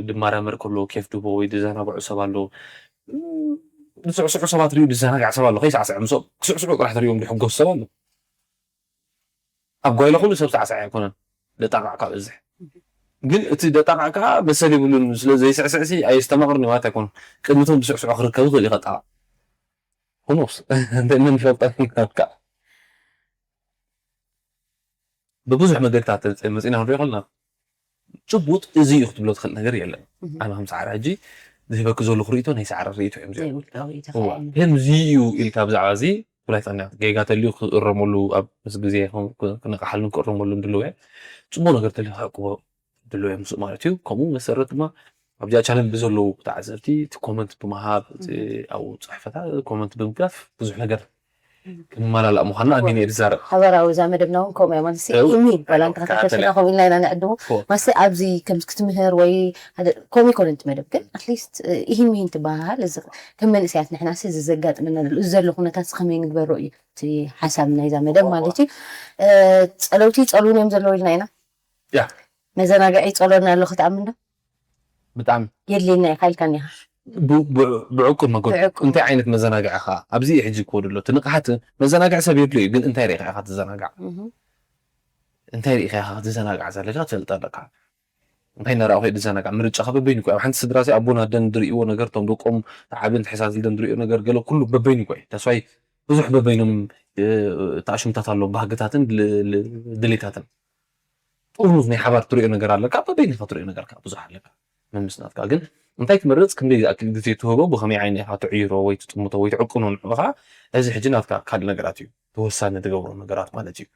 ድማራመር ከሎ ኬፍ ድቦ ወይ ዝዘናግዑ ሰብ ኣለዉ ዝስዕስዑ ሰባት ሪኡ ዝዘናጋዕ ሰብ ኣሎ ከይሳዕስዐ ምስኦም ክስዕስዑ ጥራሕ ትሪኦም ዝሕጎስ ሰብ ኣሎ ኣብ ጓይላ ኩሉ ሰብ ሳዕሳዕ ኣይኮነን ደጣቃዕ ካብ እዝሕ ግን እቲ ደጣቃዕ ከዓ መሰል ይብሉን ስለ ዘይስዕስዕሲ ኣየስተማቕርን ማለት ኣይኮነ ቅድሚቶም ዝስዕስዑ ክርከብ ይኽእል ይኸጣ ሁኖስ እንፈልጠ ብብዙሕ መገድታት መፂና ክንሪኦ ከለና ጭቡጥ እዚ እዩ ክትብሎ ትኽእል ነገር የለን ኣነ ከም ሰዓረ ሕጂ ዝህበኪ ዘለኹ ርእቶ ናይ ሰዓረ ርእቶ እዮም ከምዚ እዩ ኢልካ ብዛዕባ እዚ ብላይ ፀኒያ ጌጋ ተልዩ ክእረመሉ ኣብ ምስ ግዜ ክነቕሓሉን ክእረመሉን ድልው እየ ፅቡቅ ነገር ተልዩ ክዕቅቦ ድልው እየ ምስኡ ማለት እዩ ከምኡ መሰረት ድማ ኣብዚኣ ቻነል ብዘለዉ ተዓዘብቲ እቲ ኮመንት ብምሃብ ኣብኡ ፅሕፈታት ኮመንት ብምግዳፍ ብዙሕ ነገር ክንመላላእ ምዃንና ኣሚነ እየ ዝዛረብ። ሓበራዊ እዛ መደብና እውን ከምኡ እያ ማለት እዩ። ኢሚ ዋላ እንተ ከተፈሸና ከምኡ ኢልና ኢና ንዕድሙ። ማለት ኣብዚ ከምዚ ክትምህር ወይ ከምኡ ይኮነ እቲ መደብ ግን ኣትሊስት ኢሂን ሚሂን ትበሃሃል። እዚ ከም መንእሰያት ንሕና ሲ እዚ ዘጋጥመና ዘሎ እዚ ዘሎ ኩነታት ሲ ከመይ ንግበሮ እዩ እቲ ሓሳብ ናይዛ መደብ ማለት እዩ። ጸለውቲ ይጸልውን እዮም ዘለዉ ኢልና ኢና። ያ። መዘናግዒ ይጸሎና ኣሎ ክትኣምን ዶ? ብጣዕሚ የድልየና እዩ ካይልካኒ ኢኻ ብዕቁብ መገዱ እንታይ ዓይነት መዘናግዒ ኻ ኣብዚ እዩ ሕጂ ክወዱ ኣሎ እቲ ንቕሓት መዘናግዒ ሰብ የድልዮ እዩ ግን እንታይ ርኢኻ ኢኻ ትዘናጋዕ እንታይ ርኢኻ ኢኻ ክትዘናጋዕ ዘለካ ትፈልጥ ኣለካ እንታይ እናረኣኹ እየ ዝዘናጋዕ ምርጫኻ በበይኑ እኮ ኣብ ሓንቲ ስድራ ሲ ኣቦን ኣደን ዝርእይዎ ነገር እቶም ደቆም ተዓብን ተሓሳስልደን ዝርእዮ ነገር ገለ ኩሉ በበይኑ እኮ እዩ ተስፋይ ብዙሕ በበይኖም ተኣሽምታት ኣለዎም ባህግታትን ድሌታትን ጥርሙዝ ናይ ሓባር ትሪኦ ነገር ኣለካ በበይንካ ትሪኦ ነገርካ ብዙሕ ኣለካ መምስ ናትካ ግን እንታይ ትመርፅ ክንደይ ዝኣክል ግዜ ትህቦ ብከመይ ዓይነ ኢካ ትዕይሮ ወይ ትጥምቶ ወይ ትዕቅኖ ንዕኻ እዚ ሕጂ ናትካ ካልእ ነገራት እዩ ተወሳኒ ትገብሮ ነገራት ማለት እዩ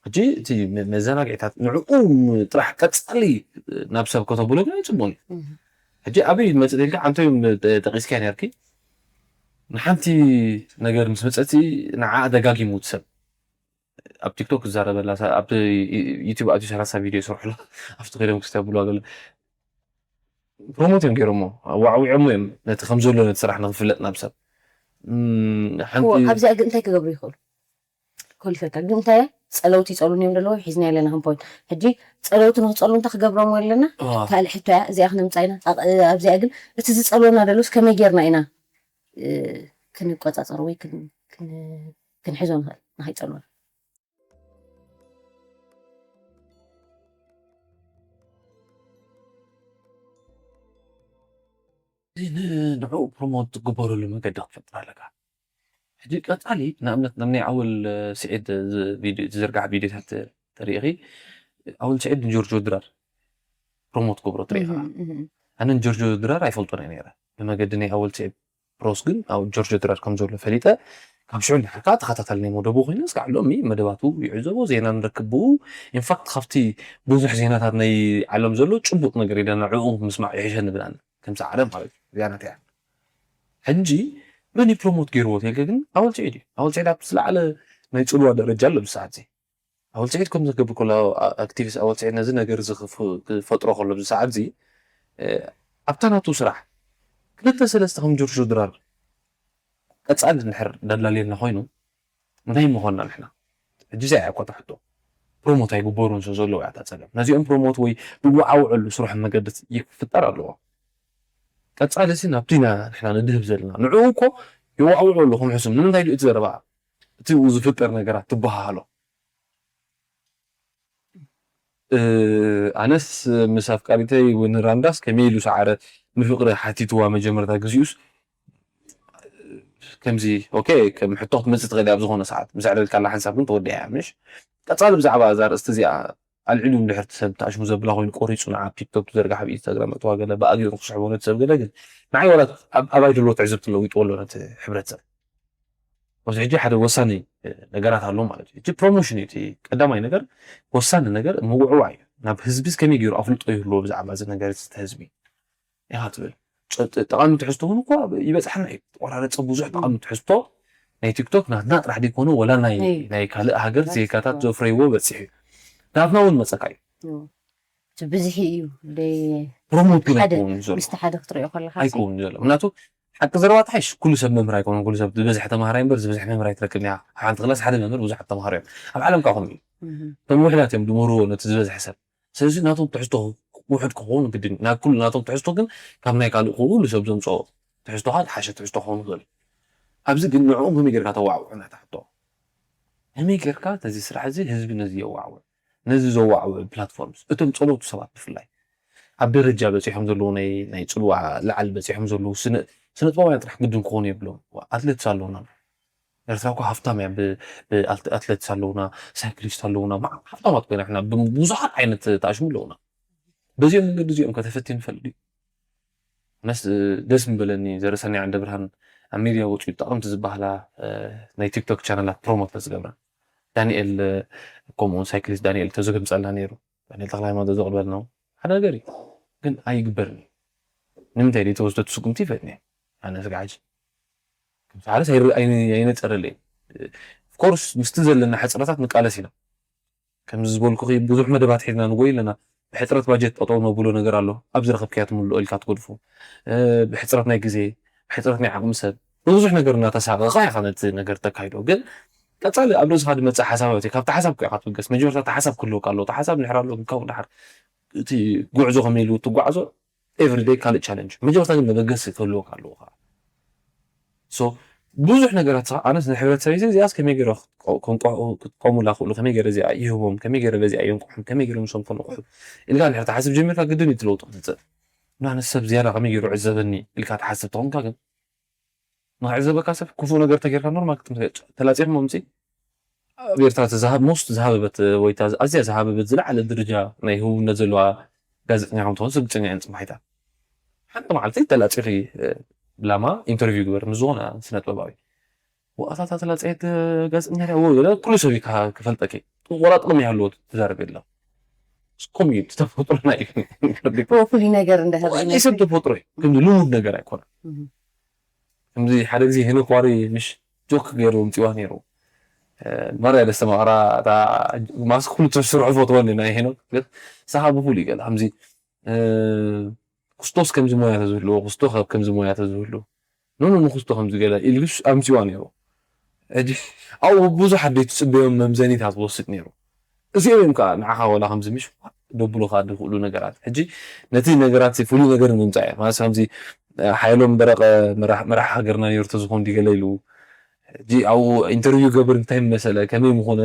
ሕጂ እቲ መዘናግዒታት ንዕኡ ጥራሕ ቀፃሊ ናብ ሰብ ከተብሎ ግን ኣይፅቡን እዩ ሕጂ ኣበይ መፅእ ኢልካ ሓንቶ ጠቂስካ ነርኪ ንሓንቲ ነገር ምስ መፀቲ ንዓ ደጋጊሙ ሰብ ኣብ ቲክቶክ ክዛረበላ ኣብ ዩቲብ ኣትዩ ሰላሳ ቪድዮ ይሰርሑላ ኣብቲ ከይዶም ክስተብሉ ኣገለ ፕሮሞት እዮም ገይሮሞ ኣዋዕዊዖሞ እዮም ነቲ ከም ዘሎ ነቲ ስራሕ ንክፍለጥ ናብ ሰብ እም፣ ሓንቲ ኣብዚኣ ግን እንታይ ክገብሩ ይኽእሉ? ኮሊፈካ ግን እንታይ ጸለውቲ ይጸሉን እዮም ዘለዉ ሒዝና ኣለና ከም ፖይንት ሕጂ ጸለውቲ ንክጸሉ እንታይ ክገብሮም ኣለና? ዋ፣ ካልእ ሕቶ እያ እዚኣ ክነምጻ ኢና። ኣብዚኣ ግን እቲ ዝጸልወና ደሎስ ከመይ ጌርና ኢና እ፣ ክንቆጻጸሮ ወይ ክን- ክን- ክንሕዞ ንኽእል ንኸይጸልወና? ንዕኡ ፕሮሞት ትግበረሉ መገዲ ክትፈጥር ኣለካ። ሕጂ ቀፃሊ ንኣብነት ናብ ናይ ኣወል ስዒድ ዝዝርጋሕ ቪዲዮታት ተሪኢኺ ኣወል ስዒድ ንጆርጆ ድራር ፕሮሞት ክገብሮ ትርኢ ኢኻ። ኣነ ንጆርጆ ድራር ኣይፈልጦን እየ ነይረ። ብመገዲ ናይ ኣወል ስዒድ ፕሮስ ግን ኣብ ጆርጆ ድራር ከም ዘሎ ፈሊጠ ካብ ሽዑ እንዳሕርካ ተኸታታሊ ናይ መደቡ ኮይኑ እስካዕ ሎሚ መደባቱ ይዕዘቦ ዜና ንረክብ ብኡ። ኢንፋክት ካብቲ ብዙሕ ዜናታት ናይ ዓለም ዘሎ ጭቡጥ ነገር ኢለ ንዕኡ ምስማዕ ይሕሸ ንብል ኣነ ከም ሰዓረ ማለት እዩ። እዚኣ ናተይ እያ። ሕጂ መን እዩ ፕሮሞት ገይርዎ ተልከ ግን ኣወል ስዒድ እዩ። ኣወል ስዒድ ኣብቲ ዝለዓለ ናይ ፅልዋ ደረጃ ኣሎ ብሰዓት እዚ። ኣወል ስዒድ ከም ዝገብር ከሎ ኣክቲቪስት ኣወል ስዒድ ነዚ ነገር እዚ ክፈጥሮ ከሎ ብዚ ሰዓት እዚ ኣብታ ናቱ ስራሕ ክልተ ሰለስተ ከም ጆርጆ ድራር ቀፃሊ እንድሕር ደላልየልና ኮይኑ እንታይ ምኾንና ንሕና ሕጂ እዚኣ እያ ኮታ ሕቶ ፕሮሞት ኣይግበሩን ሰ ዘለዉ እያ እታ ፀገም ነዚኦም ፕሮሞት ወይ ዝወዓውዐሉ ስራሕ መገዲ ይፍጠር ኣለዎ ቀፃሊ ሲ ናብቲ ኢና ንሕና ንድህብ ዘለና ንዕኡ እኮ የዋዕውዑ ኣለኹም ሕሱም ንምንታይ ድዩ እቲ ዘረባ እቲ ዝፍጠር ነገራት ትበሃሃሎ ኣነስ ምስ ኣፍቃሪተይ ወይ ንራንዳስ ከመይ ኢሉ ሰዓረ ንፍቅሪ ሓቲትዋ መጀመርታ ግዚኡስ ከምዚ ኦኬ ከም ሕቶ ክትመፅእ ትኽእል ኣብ ዝኾነ ሰዓት ምስ ኣዕለልካላ ሓንሳብ ግን ተወዲያ እያ ምሽ ቀፃሊ ብዛዕባ እዛ ርእስቲ እዚኣ ኣልዒሉ እንድሕር ሰብ ተኣሽሙ ዘብላ ኮይኑ ቆሪፁ ንዓ ኣብ ቲክቶክ ትዘርጋሕ ኣብ ኢንስታግራም እተዋ ገለ ብኣግኡ ክስሕቦ ነቲ ሰብ ገለ ግን ንዓይ ዋላ ኣባይ ድሎ ትዕዝብቲ ለዊጥዎ ኣሎ ነቲ ሕብረተሰብ ኣብዚ ሕጂ ሓደ ወሳኒ ነገራት ኣሎ ማለት እዩ። እቲ ፕሮሞሽን እዩ እቲ ቀዳማይ ነገር ወሳኒ ነገር ምውዕዋዕ እዩ። ናብ ህዝቢ ከመይ ገይሩ ኣፍልጦ ይህልዎ ብዛዕባ እዚ ነገር እዚ ህዝቢ ኢኻ ትብል። ጠቃሚ ትሕዝቶ እውን እኮ ይበፅሓና እዩ። ተቆራረፀ ብዙሕ ጠቃሚ ትሕዝቶ ናይ ቲክቶክ ናትና ጥራሕ ዘይኮነ ወላ ናይ ካልእ ሃገር ዜጋታት ዘፍረይዎ በፂሑ እዩ። ናትና እውን መፀካ እዩ። ብዝሒ እዩ ፕሮሞት ግን ኣይከውን ዘሎ ምስቲ ሓደ ክትሪኦ ከለካ ኣይከውን ዘሎ ምክንያቱ ሓቂ ዘረባ ተሓይሽ ኩሉ ሰብ መምህር ኣይኮነን ኩሉ ሰብ ዝበዝሐ ተማሃራይ እምበር ዝበዝሐ መምህር ኣይትረክብን እያ ሓንቲ ክላስ ሓደ መምህር ብዙሓት ተማሃሮ እዮም ኣብ ዓለም ካ ከምኡ እዩ እቶም ውሕዳት እዮም ድምህርዎ ነቲ ዝበዝሐ ሰብ ስለዚ ናቶም ትሕዝቶ ውሕድ ክኸውን ግድን እዩ ናብ ኩሉ ናቶም ትሕዝቶ ግን ካብ ናይ ካልእ ኩሉ ሰብ ዘምፅኦ ትሕዝቶኻ ዝሓሸ ትሕዝቶ ክኸውን ይኽእል ኣብዚ ግን ንዕኦም ከመይ ጌርካ ተዋዕውዑ ናታ ሕቶ ከመይ ጌርካ ነዚ ስራሕ እዚ ህዝቢ ነዚ የዋዕውዕ ነዚ ዘዋዕውዕ ፕላትፎርምስ እቶም ፀለውቲ ሰባት ብፍላይ ኣብ ደረጃ በፂሖም ዘለዉ ናይ ናይ ፅልዋ ላዕሊ በፂሖም ዘለዉ ስነ ጥበባውያን ጥራሕ ግድን ክኾኑ የብሎም ኣትሌትስ ኣለውና ኤርትራ እኮ ሃፍታም እያ ኣትሌትስ ኣለውና ሳይክሊስት ኣለውና ሃፍታማት ኮይና ሕና ብዙሓት ዓይነት ተኣሽሙ ኣለውና በዚኦም መንገዲ እዚኦም ከተፈትዩ ንፈልጥ እዩ ኣነስ ደስ ምበለኒ ዘርእሰናይ ዓንደ ብርሃን ኣብ ሚድያ ወፅኡ ጠቐምቲ ዝበሃላ ናይ ቲክቶክ ቻነላት ፕሮሞት ዝገብራ ዳንኤል ከምኡ ሳይክሊስት ዳንኤል ተዘገምፀልና ነይሩ ዳንኤል ተክለ ሃይማኖት ዘቕርበልና ሓደ ነገር እዩ ግን ኣይግበርን እዩ ንምንታይ ድዩ ተወስደቱ ስጉምቲ ይፈጥኒ ኣነ ስጋዓጅ ከም ሰዓርስ ኣይነፀረለይ ኮርስ ምስቲ ዘለና ሕፅረታት ንቃለስ ኢና ከምዚ ዝበልኩኺ ብዙሕ መደባት ሒዝና ንጎይ ኣለና ብሕፅረት ባጀት ጠጠው ነብሎ ነገር ኣሎ ኣብ ዝረኸብክያ ትምልኦ ኢልካ ትገድፎ ብሕፅረት ናይ ግዜ ብሕፅረት ናይ ዓቕሚ ሰብ ብብዙሕ ነገር እናተሳቀኻ ኢኻ ነቲ ነገር ተካይዶ ግን ቀፃሊ ኣብ ርእስኻ ዝመፅእ ሓሳብ ኣብቲ ካብቲ ሓሳብ እኮ ኢኻ ትብገስ መጀመርታ እቲ ሓሳብ ክህልወካ ኣለዎ እቲ ሓሳብ እንድሕር ኣለዎ ካብ ድሓር እቲ ጉዕዞ ከመይ ኢሉ ትጓዕዞ everyday ካልእ ቻለንጅ መጀመርታ ግን መበገሲ ክህልወካ ኣለዎ ከዓ so ብዙሕ ነገራት ኣነስ ንሕብረተሰበይ እዚኣስ ከመይ ገይረ ክትጥቀሙላ ክእሉ ከመይ ገይረ እዚኣ ይህቦም ከመይ ገይረ በዚኣ የንቁሖም ከመይ ገይረ ምሶም ከንቁሑ ኢልካ እንድሕር ትሓስብ ጀሚርካ ግድን እዩ ትለውጦ ትምፅእ እና ኣነስ ሰብ ዝያዳ ከመይ ገይሩ ዕዘበኒ ኢልካ ትሓስብ ተኾንካ ግን ንክዕዘበካ ሰብ ክፉእ ነገር ተጌርካ ኖርማል ክትምስገጭ ተላፂኹም ምምፂ ኣብ ኤርትራ ተዛሃብ ሞስት ዝሃበበት ወይ ኣዝያ ዝሃበበት ዝለዓለ ደረጃ ናይ ህቡብነት ዘለዋ ጋዜጠኛ ከም ትኾን ስርግፀኛ እየን ፅባሒታ ሓንቲ መዓልቲ ተላፂኺ ብላማ ኢንተርቪው ግበር ምስ ዝኾነ ስነ ጥበባዊ ወኣታታ ተላፀየት ጋዜጠኛ ሪያ ወ ገለ ኩሉ ሰብ እዩ ክፈልጠኪ ወላ ጥቕሚ ይሃለዎ ትዛረብ የላ ስኩም እዩ ተፈጥሮ ናይ ፍሉይ ነገር እንዳሃበ ሰብ ተፈጥሮ እዩ ከምዚ ልሙድ ነገር ኣይኮነን ከምዚ ሓደ ግዜ ሄኖክ ዋሪ ምሽ ጆክ ገይሩ ምፅዋ ነይሩ ማርያ ደስተማቕራ እታ ማስ ኩሉ ትስርሑ ፈትወኒ ናይ ሄኖክ ግን ሳኻ ብፉል እዩ ገለ ከምዚ ክስቶስ ከምዚ ሞያ ተዝህልዎ፣ ክስቶ ካብ ከምዚ ሞያ ተዝህልዎ፣ ኖ ኖ ንክስቶ ከምዚ ገለ ኢልግሽ ኣምጺዋ ነይሩ። ሕጂ ኣብኡ ብዙሕ ኣደይ ትጽበዮም መምዘኒታት ዝወስድ ነይሩ። እዚኦም እዮም ከዓ ንዓኻ ዋላ ከምዚ ምሽ ደብሉኻ ዝኽእሉ ነገራት። ሕጂ ነቲ ነገራት ፍሉይ ነገር ንምምጻእ እያ። ማለት ከምዚ ሓይሎም በረቐ መራሕ መራሕ ሃገርና ነይሩ ተዝኾን ዲገለ ኢሉ ሕጂ ኣብኡ ኢንተርቪው ገብር እንታይ መሰለ ከመይ ምኾነ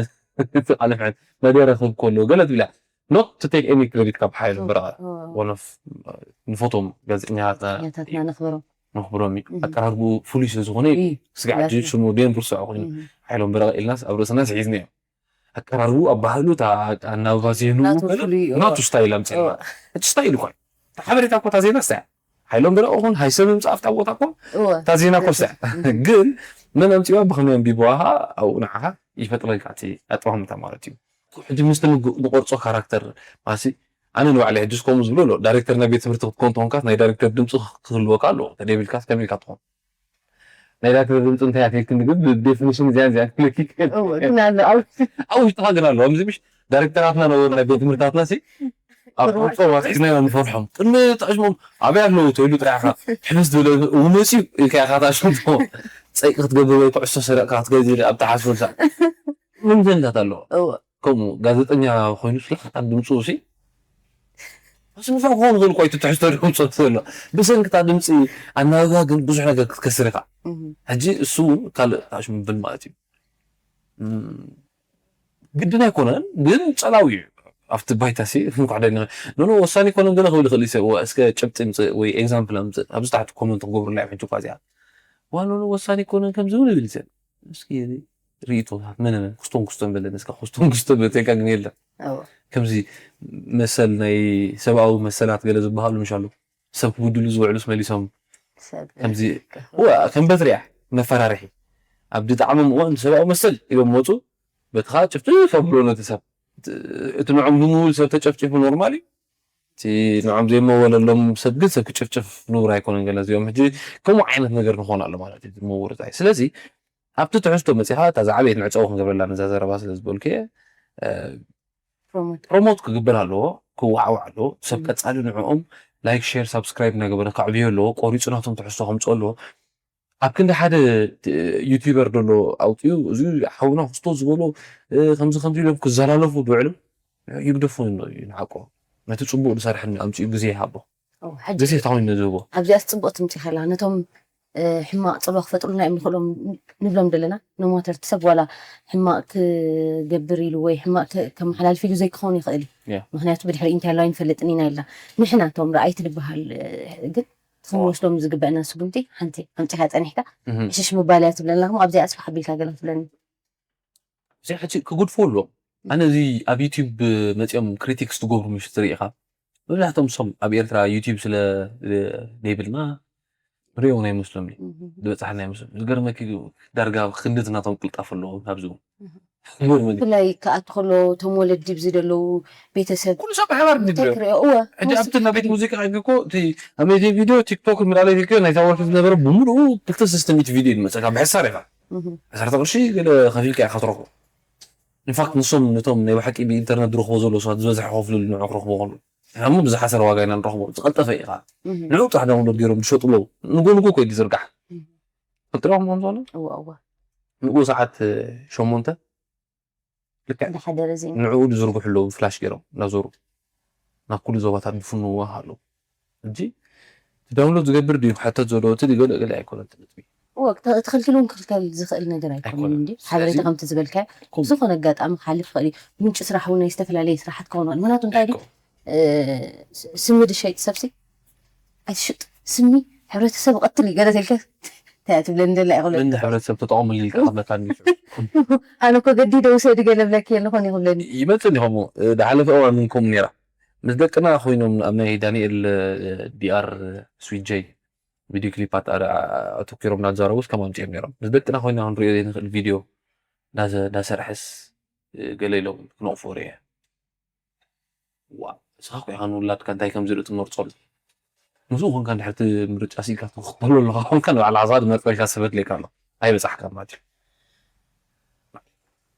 እቲ ቃለ መሕትት መደረ ክብ ከሎ ገለ ትብላ not to take any credit ካብ ሓይሎም በረቐ one of ንፈቶም ጋዜጠኛታትና ጋዜጠኛታትና ነኽብሮም ነኽብሮም እዩ። ኣቀራርቡ ፍሉይ ስለ ዝኾነ እዩ። ስጋዕ ሕጂ ስሙ ደን ርስዖ ኮይኑ ሓይሎም በረቐ ኢልናስ ኣብ ርእስናስ ሒዝናዮ። ኣቀራርቡ ኣባህሉ ኣናባዜኑ ናቱ ስታይል ኣምፅና እቲ ስታይል እኳ ሓበሬታ እኮ እታ ዜና ስታ ሓይሎም በረቐ ኹን ሃይሰብ ምምፃእ ኣብታ ቦታ እኮ እታ ዜና እኮ ስታ ግን መን ኣምፂዋ ብኸመይ ኣንቢብዋኻ ኣብኡ ንዓኻ ይፈጥረልካ እቲ ኣጠማምታ ማለት እዩ። ሕጂ ምስቲ ንቆርፆ ካራክተር ማሲ ኣነ ንባዕለ ሕጂ እስከምኡ ዝብሎ ኣሎ ዳይሬክተር ናይ ቤት ትምህርቲ ክትኮን ተኾንካስ ናይ ዳይሬክተር ድምፂ ክህልወካ ኣለዎ። ተደይብልካስ ከመይ ኢልካ ትኾን ናይ ዳይሬክተር ድምፂ እንታይ ኣትልክ ምግብ ብዴፊኒሽን እዚኣ እዚኣ ክልክ እወ ግን ኣሎ ኣብ ኣብ ውሽጥኻ ግን ኣለዎ። ከምዚ ምሽ ዳይሬክተራትና ነበሩ ናይ ቤት ትምህርታትና ሲ ኣብ ቁፅር ዋትሒዝና ኢና ንፈርሖም ቅድሚ ተዕሽሞም ኣበይ ኣለዉ ተይሉ ጥራሕኻ ሕምስ ዝበለ ውመፅዩ ኢልካ ኢኻ ተዕሽሞ ፀይቂ ክትገብር ወይ ኩዕሶ ሰረቕካ ክትገዝእ ኣብ ተሓስበልካ ምንዘንታት ኣለዎ። ከምኡ ጋዜጠኛ ኮይኑ ስለ ካብ ድምፁ ሲ ስምሳ ክኾን ዝኽእል ቆይ ትሕዝቶ ድምፆ ዘሎ ብሰንክታ ድምፂ ኣናብባ ግን ብዙሕ ነገር ክትከስር ኢኻ። ሕጂ እሱ እውን ካልእ ታሽምብል ማለት እዩ። ግድን ኣይኮነን ግን ፀላዊ እዩ። ኣብቲ ባይታ ሲ እንኳዕ ደኒ ኖኖ ወሳኒ ኣይኮነን ገለ ክብል ይኽእል እዩ ሰብ እስከ ጭብጢ ምፅእ ወይ ኤግዛምፕል ምፅእ ኣብዚ ታሕቲ ኮመንት ክገብሩላ እዮም ሕጂ እኳ እዚኣ ዋ ኖኖ ወሳኒ ኣይኮነን ከምዚ እውን ይብል ሰብ እስኪ ርእይቶታት መነ መን ክስቶን ክስቶን በለኒ እስካ ክስቶን ክስቶን በተካ ግን የለን ከምዚ መሰል ናይ ሰብኣዊ መሰላት ገለ ዝበሃሉ ምሽ ኣለዉ ሰብ ክጉድሉ ዝውዕሉስ መሊሶም ከምዚ እዋ ከም በትሪ እያ መፈራርሒ ኣብ ድጣዕሞም እዋን ሰብኣዊ መሰል ኢሎም መፁ በትኻ ጭፍጭፍ ኣብሎ ነቲ ሰብ እቲ ንዖም ዝምውል ሰብ ተጨፍጭፉ ኖርማል እዩ እቲ ንዖም ዘይመወለሎም ሰብ ግን ሰብ ክጭፍጭፍ ንውር ኣይኮነን ገለ እዚኦም ሕጂ ከምኡ ዓይነት ነገር ንኾን ኣሎ ማለት እዩ ዝምውር ታይ ስለዚ ኣብቲ ትሕዝቶ መፂኻ እታ ዝዓበየት መዕፀዊ ክንገብረላ ነዛ ዘረባ ስለ ዝበልኩ እየ ፕሮሞት ክግበር ኣለዎ ክወዓዋዕ ኣለዎ ሰብ ቀፃሊ ንዕኦም ላይክ ሼር ሳብስክራይብ እናገበረ ከዕብዮ ኣለዎ ቆሪፁ ናቶም ትሕዝቶ ከምፅኦ ኣለዎ ኣብ ክንዲ ሓደ ዩቲበር ደሎ ኣውፅኡ እዚ ሓውና ክስቶ ዝበሎ ከምዚ ከምዚ ኢሎም ክዘላለፉ ዝውዕሉ ይግደፎ ንዓቆ ነቲ ፅቡቅ ዝሰርሐኒ ኣምፅኡ ግዜ ይሃቦ ግዜ ታኮይኑ ዝህቦ ኣብዚኣስ ፅቡቅ ትምፂ ከላ ነቶም ሕማቅ ፅልዋ ክፈጥሩልና እዮም ንኽእሎም ንብሎም ዘለና ኖማተር እቲ ሰብ ዋላ ሕማቅ ክገብር ኢሉ ወይ ሕማቅ ከመሓላልፍ ኢሉ ዘይክኸውን ይኽእል እዩ ምክንያቱ ብድሕሪ እንታይ ኣለዋ ይንፈልጥን ኢና ኢልና ንሕና እቶም ረኣይቲ ንበሃል ግን ክንወስዶም ዝግበአና ስጉምቲ ሓንቲ ኣምፂኻ ፀኒሕካ ዕሽሽ ምባል እያ ትብለና ሞ ኣብዚኣ ኣስፋሕ ኣቢልካ ገለ ትብለኒ እዚ ሕጂ ክጉድፎ ኣሎ ኣነ እዚ ኣብ ዩቲብ መፂኦም ክሪቲክስ ትገብሩ ምሽ ትርኢ ኢኻ መብዛሕቶም ሶም ኣብ ኤርትራ ዩቲብ ስለ ዘይብልና ንሪኦ ናይ መስሎም ዝበፅሓና ይመስሎም ዝገርመኪ ዳርጋ ክንድቲ ናቶም ቅልጣፍ ኣለዎ ካብዚ ብፍላይ ክኣቱ ከሎ እቶም ወለዲ ብዚ ዘለዉ ቤተሰብ ኩሉ ሰብ ብሓባር ንድሪኦ ክሪኦ እወ ሕጂ ኣብቲ ናብ ቤት ሙዚቃ ከይድኪ እኮ እቲ ኣሜዚንግ ቪድዮ ቲክቶክ ምላለ ኢልክዮ ናይታ ወርሒ ዝነበረ ብምሉኡ ክልተ ሰለስተ ሚእቲ ቪድዮ እዩ ዝመፀካ ብሕሳር ኢኻ ዓሰርተ ቅርሺ ገለ ከፊልካ ኢኻ ትረኽቦ ኢንፋክት ንሶም ነቶም ናይ ብሓቂ ብኢንተርነት ዝረኽቦ ዘሎ ሰባት ዝበዝሐ ከፍልሉ ንዑ ክረኽቦ ከሉ እሞ ብዝሓሰረ ዋጋ ኢና ንረኽቦ ዝቐልጠፈ ኢኻ ንዑ ጥራሕ ዳውንሎድ ገይሮም ዝሸጡ ኣለዉ ንጎ ንጎ ኮይዱ ዝርጋሕ ፈጥሮም ከም ዘሎ እወ እወ ንኡ ሰዓት ሸሞንተ ልክዕ እንዳሓደረ ዜና ንዕኡ ዝዝርግሑ ኣለዉ ፍላሽ ገይሮም እናዞሩ ናብ ኩሉ ዞባታት ዝፍንዎ ኣለዉ ሕጂ እቲ ዳውንሎድ ዝገብር ድዩ ክሕተት ዘለዎ እቲ ገለ ገለ ኣይኮነን እቲ ነጥቢ እወ ክተ- ትኽልክል እውን ክልከል ዝኽእል ነገር ኣይኮነን ኣይኮነን። እንዲ ሓበሬታ ስለዚ- ከምቲ ዝበልካዮ ከምኡ- ዝኾነ ኣጋጣሚ ክሓልፍ ይኽእል እዩ ምንጪ ስራሕ እውን ናይ ዝተፈላለየ ስራሓት ክኸውን ይኽእል ምክንያቱ እንታይ ድዩ ኣይኮነን። እ፣ ስ- ስሚ ድሸይጥ ሰብሲ ኣይትሽጥ ስሚ ሕብረተሰብ ይቐትል እዩ ገለ ተልከ እንታይ እያ ትብለኒ ዘላ ይኽእል እንደ ሕብረተሰብ ተጠቐመሉ ኢልካ ከብለካ እንዲ ኣነ እኮ ገዲደ ውሰዲ ገለ ብለኪ ኣለኾን ይኽብለኒ ይመፅእ እንዲኸም ዝሓለፈ እዋን እንከም ነይራ ምስ ደቅና ኮይኖም ኣብ ናይ ዳንኤል ዲኣር ስዊት ጀይ ቪድዮ ክሊፓት ኣተኪሮም እናተዛረቡስ ከም ኣምፅኦም ነይሮም ምስ ደቅና ኮይና ክንሪኦ ዘይንኽእል ቪድዮ እንዳሰርሐስ ገለ ኢሎም ክነቕፎ ርየ ዋ ንስኻ እኮ ኢኻ ንውላድካ እንታይ ከም ዝርኢ ትመርፀሉ ምስኡ ኮንካ እንድሕር እቲ ምርጫ ስኢልካ ትኽተሎ ኣለኻ ኮንካ ንባዕልኻ ዝመርፀልካ ሰብ ኣድልየካ ኣሎ ኣይበፃሕካ ማለት እዩ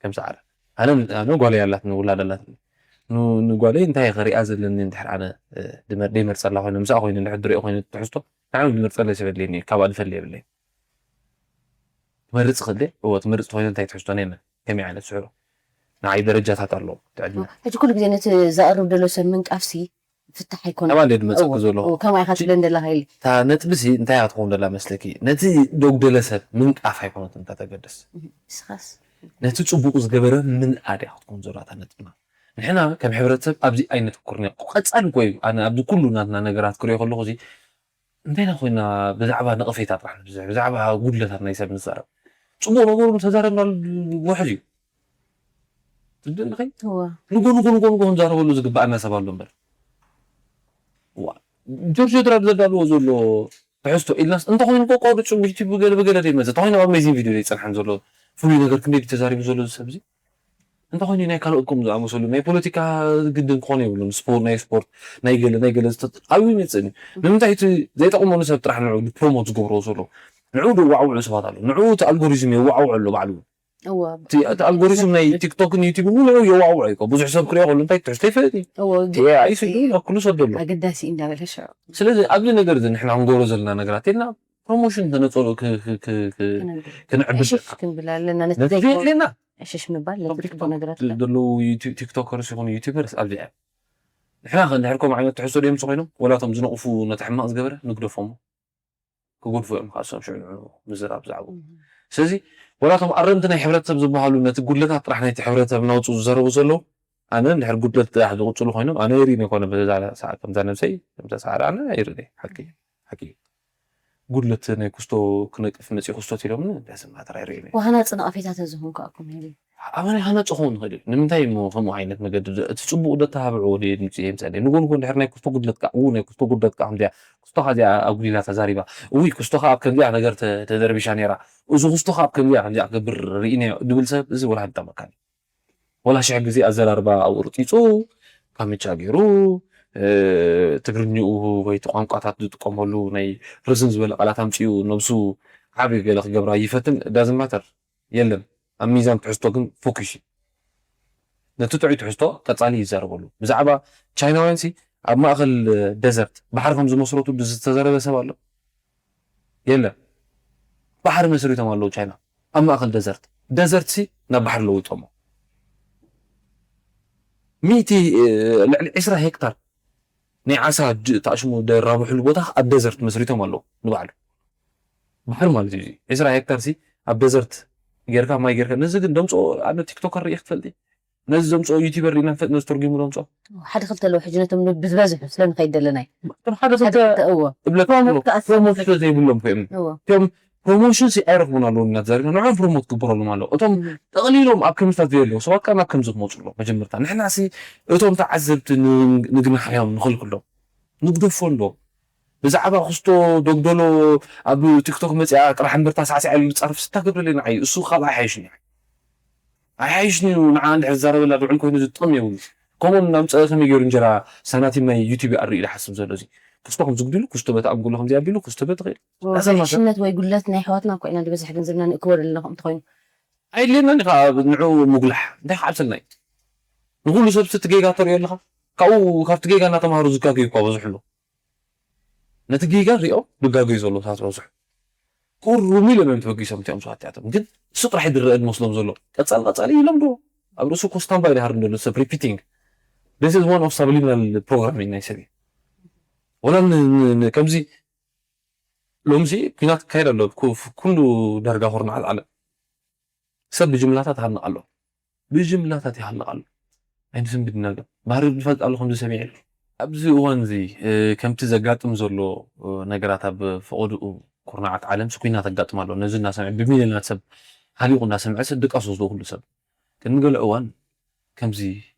ከም ሰዓረ ኣነ ኣነ ጓል ኣላትኒ ውላድ ኣላትኒ ንጓለይ እንታይ ከሪኣ ዘለኒ እንድሕር ኣነ ደይመርፀላ ኮይነ ምስኣ ኮይነ እንድሕር ድሪኦ ኮይነ ትሕዝቶ ንዓም ድመርፀለይ ሰብ የድልየኒ እዩ። ካብኣ ድፈሊ የብለይ። ትመርፅ ክእል እዎ ትመርፅ ተኮይነ እንታይ ትሕዝቶ ነነ ከመይ ዓይነት ስዕሮ ንዓይ ደረጃታት ኣለዎ ትዕድመ ሕጂ ኩሉ ግዜ ነቲ ዘቕርብ ዘሎ ሰብ ምንቃፍሲ ፍታሕ ኣይኮነ ኣባል ድመፀኪ ዘሎ ከምኣ ኢካ ትብለን ደላ ሃይሊ እታ ነጥብሲ እንታይ እያ ትኸውን ዘላ መስለኪ ነቲ ደጉደለ ሰብ ምንቃፍ ኣይኮነት እንታ ተገድስ ነቲ ፅቡቁ ዝገበረ ምንኣድ እያ ክትኮን ዘሎ እታ ነጥብና ንሕና ከም ሕብረተሰብ ኣብዚ ኣይነተኩርን ኢና ቀፃሊ እኮ እዩ ኣነ ኣብዚ ኩሉ ናትና ነገራት ክሪኦ ከለኩ እዚ እንታይና ኮይና ብዛዕባ ነቐፌታ ጥራሕ ንብዝሕ ብዛዕባ ጉድለታት ናይ ሰብ ንዛረብ ፅቡቅ ነገሩ ተዛረብናሉ ውሕድ እዩ ትብል ኣለኺ ንጎ ንጎ ንጎ ንጎ ክንዛረበሉ ዝግባኣና ሰብ ኣሎ እምበር ጆርጆ ድራር ዘዳልዎ ዘሎ ትሕዝቶ ኢልናስ እንተኮይኑ ቆቆርጹ ዩቲብ ገለ ብገለ ደይመጽእ እንተኮይኑ ኣብ ኣሜዚንግ ቪድዮ ደይጸንሐን ዘሎ ፍሉይ ነገር ክንደይ ተዛሪቡ ዘሎ እዚ ሰብ እዚ እንተኾይኑ ናይ ካልኦት ከምኡ ዝኣመሰሉ ናይ ፖለቲካ ግድን ክኾኑ የብሉን። ስፖርት ናይ ስፖርት ናይ ገለ ናይ ገለ ዝተ- ኣብኡ ይመፅእን እዩ። ንምንታይ እቲ ዘይጠቕመሉ ሰብ ጥራሕ ንዑ ፕሮሞት ዝገብርዎ ዘለዉ ንዑ ደዋዕውዑ ሰባት ኣለዉ። ንዑ እቲ ኣልጎሪዝም የዋዕውዑ ኣሎ ባዕሉ እውን። እወ እቲ እቲ ኣልጎሪዝም ናይ ቲክቶክን ዩቲብን እውን ንዑ የዋዕውዑ እዩ። ብዙሕ ሰብ ክሪኦ ከሎ እንታይ ትሕዝቶ ይፈልጥ እዩ። እወ እቲ ኤኣይ ስሉ ናብ ኩሉ ሰብ ዘሎ። ኣገዳሲ እዩ እንዳበለ ሽዑ። ስለዚ ኣብዚ ነገር እዚ ንሕና ክንገብሮ ዘለና ነገራት የልና ፕሮሞሽን ተነፀሎ ክ- ክ- ክ- ክ- ክነግር። ክንዕብል ዕሽሽ ክንብል ኣለና ነቲ ነቲ ዘይኮ- ዘይድልየና ዕሽሽ ምባል ነቲ ጽቡቅ ነገራት ክ- ዘለዉ ዩቲ- ቲክቶከርስ ይኹኑ ዩቲበርስ ኣብዚኣ እዮም። ንሕና ከ እንድሕር ከምኡ ዓይነት ትሕዝቶ ድዮም ዝኾይኖም ወላ እቶም ዝነቕፉ ነቲ ሕማቕ ዝገበረ ንግደፎሞ ክጎድፉ እዮም ከዓ እሶም ሽዑ ንዑ ምዝራብ ብዛዕባኡ ስለዚ ወላ እቶም ኣረምቲ ናይ ሕብረተሰብ ዝበሃሉ ነቲ ጉድለታት ጥራሕ ናይቲ ሕብረተሰብ እናውፅኡ ዝዘረቡ ዘለዉ ኣነ እንድሕር ጉድለት ጥራሕ ዝቕፅሉ ኮይኖም ኣነ ይርኢ ነይኮነ በዛ ሰዓት ከምዛ ነብሰይ ከምዛ ሰዓት ኣነ ይርኢ ሓቂ ሓቂ እዩ። ጉድለት ናይ ኩስቶ ክነቅፍ መፂ ኩስቶ ኢሎምኒ ደስም ማተር ኣይርእዮም እዮም። ወሃናፂ ነቐፌታ ተዝኾን ከኣኩም ሄሊ ኣበይ ሃናፂ ክኸውን ይኽእል እዩ። ንምንታይ እሞ ከምኡ ዓይነት መገዲ ዶ- እቲ ፅቡቕ ዶ ተሃብዕዎ ድየ ድምፂ የምፀለይ ንጎ ንጎ እንድሕር ናይ ኩስቶ ጉድለት ከዓ ው ናይ ኩስቶ ጉድለት ከዓ ከምዚኣ ኩስቶ ከዓ እዚኣ ኣጉዲላ ተዛሪባ እውይ ኩስቶ ከዓ ኣብ ከምዚኣ ነገር ተ- ተደርቢሻ ነይራ እዚ ኩስቶ ከዓ ኣብ ከምዚኣ ከምዚኣ ክገብር ርኢናዮ ድብል ሰብ እዚ ወላ ሓንቲ ጠመካኒ ወላ ሽሕ ግዜ ኣዘራርባ ኣውርጢፁ ካምቻ ገይሩ ትግርኝኡ ወይ እቲ ቋንቋታት ዝጥቀመሉ ናይ ርዝን ዝበለ ቃላት ኣምፂኡ ነብሱ ዓብይ ገለ ክገብራ ይፈትን ዳዝማተር የለን ኣብ ሚዛን ትሕዝቶ ግን ፎኪስ እዩ ነቲ ጥዑይ ትሕዝቶ ቀፃሊ ይዛረበሉ ብዛዕባ ቻይናውያን ሲ ኣብ ማእከል ደዘርት ባሕሪ ከም ዝመስረቱ ዝተዘረበ ሰብ ኣሎ የለን ባሕሪ መስሪቶም ኣለዉ ቻይና ኣብ ማእከል ደዘርት ደዘርት ሲ ናብ ባሕሪ ለዊጦሞ ሚእቲ ልዕሊ ዕስራ ሄክታር ናይ ዓሳ ተኣሽሙ ደራብሕሉ ቦታ ኣብ ደዘርት መስሪቶም ኣለዉ ንባዕሉ ባሕሪ ማለት እዩ ዕስራ ሄክታር ሲ ኣብ ደዘርት ጌርካ ማይ ጌርካ ነዚ ግን ደምፅኦ ኣነ ቲክቶከር ርኢክ ትፈልጢ ነዚ ዘምፅኦ ዩቲበር ሪኢና ንፈልጥ ነዚ ተርጉሙ ዘምፅኦ ሓደ ክልተ ኣለዉ ሕጂ ነቶም ብዝበዝሑ ስለ ንኸይድ ዘለና እዩ እቶም ሓደ ክልተ እወ እብለካ ኣሎ ፕሮሞት ስለ ዘይብሎም ኮይም እወ እቶም ፕሮሞሽን ሲ ኣይረኽቡን ኣለዉ እናተዛሪብና ንዖም ፕሮሞት ክግበረሎም ኣለዉ እቶም ጠቕሊሎም ኣብ ከምዝታት ዘየለዉ ሰባት ከኣ ናብ ከምዚ ክመፁ ኣለዉ መጀመርታ ንሕና ሲ እቶም ተዓዘብቲ ን- ንግናሕዮም ንኽልክሎም ንግደፎ ኣሎ ብዛዕባ ክስቶ ዶግደሎ ኣብ ቲክቶክ መፅኣ ጥራሕ እምበርታ ሳዕሳዕ ኢሉ ዝፃርፍ ስታ ገብረለይ ንዓይ እሱ ካብ ኣይሓይሽን እዩ ኣይሓይሽን እዩ ንዓ እንድሕር ዝዛረበላ ልዑል ኮይኑ ዝጥቕም የብሉ ከምኡ እናምፀአ ከመይ ገይሩ እንጀራ ሳናቲም ናይ ዩቲብ ይኣሪ ኢሉ ሓስብ ዘሎ እዚ ክስቶ ከም ዝጉድሉ ክስቶ በቲ ኣንጎሎ ከምዚ ኣቢሉ ክስቶ በቲ ኸይዱ ኣሰማሰ- ሕሽነት ወይ ጉድለት ናይ ኣሕዋትና እኮ ኢና ዝበዝሕ ገንዘብና ንእክቦ ዘለና ከምኡ እንተኮይኑ ኣይድልየናን እዩ ከዓ ንዑ ምጉላሕ እንታይ ክዓብሰልና እዩ ንኩሉ ሰብ እቲ ጌጋ ተሪኦ ኣለካ ካብኡ ካብቲ ጌጋ እናተማሃሩ ዝጋገዩ እኳ በዝሑ ኣሎ ነቲ ጌጋ ሪኦም ዝጋገዩ ዘለዉ ሰባት በዝሑ ቁሩብ ኢሎም እዮም ተበጊሶም እቲኦም ሰባት እቲኣቶም ግን እሱ ጥራሕ ዝረአ ዝመስሎም ዘሎ ቀፃል ቀፃሊ ኢሎም ዶ ኣብ ርእሱ ኮስታምባ ይድሃር እንደሎ ሰብ repeating this is one of subliminal programming ናይ ሰብ እዩ ወላ ን- ን- ን- ከምዚ ሎምሲ ኩናት ክካየድ ኣሎ ኩ- ኩሉ ዳርጋ ኩርናዓት ዓለም ሰብ ብጅምላታት ይሃንቕ ኣሎ ብጅምላታት ይሃንቕ ኣሎ ኣይንስንብድና ዶ ባህሪ ዝፈልጥ ኣሎ ከምዚ ሰሚዐ ኣብዚ እዋን እዚ ከምቲ ዘጋጥም ዘሎ ነገራት ኣብ ፈቐድኡ ኩርናዓት ዓለም ኩናት ኣጋጥም ኣሎ ነዚ እናሰምዐ ብሚልዮናት ሰብ ሃሊቑ እናሰምዐ ሰብ ድቃስ ወስዶ ኩሉ ሰብ ቅድሚ ገለ እዋን ከምዚ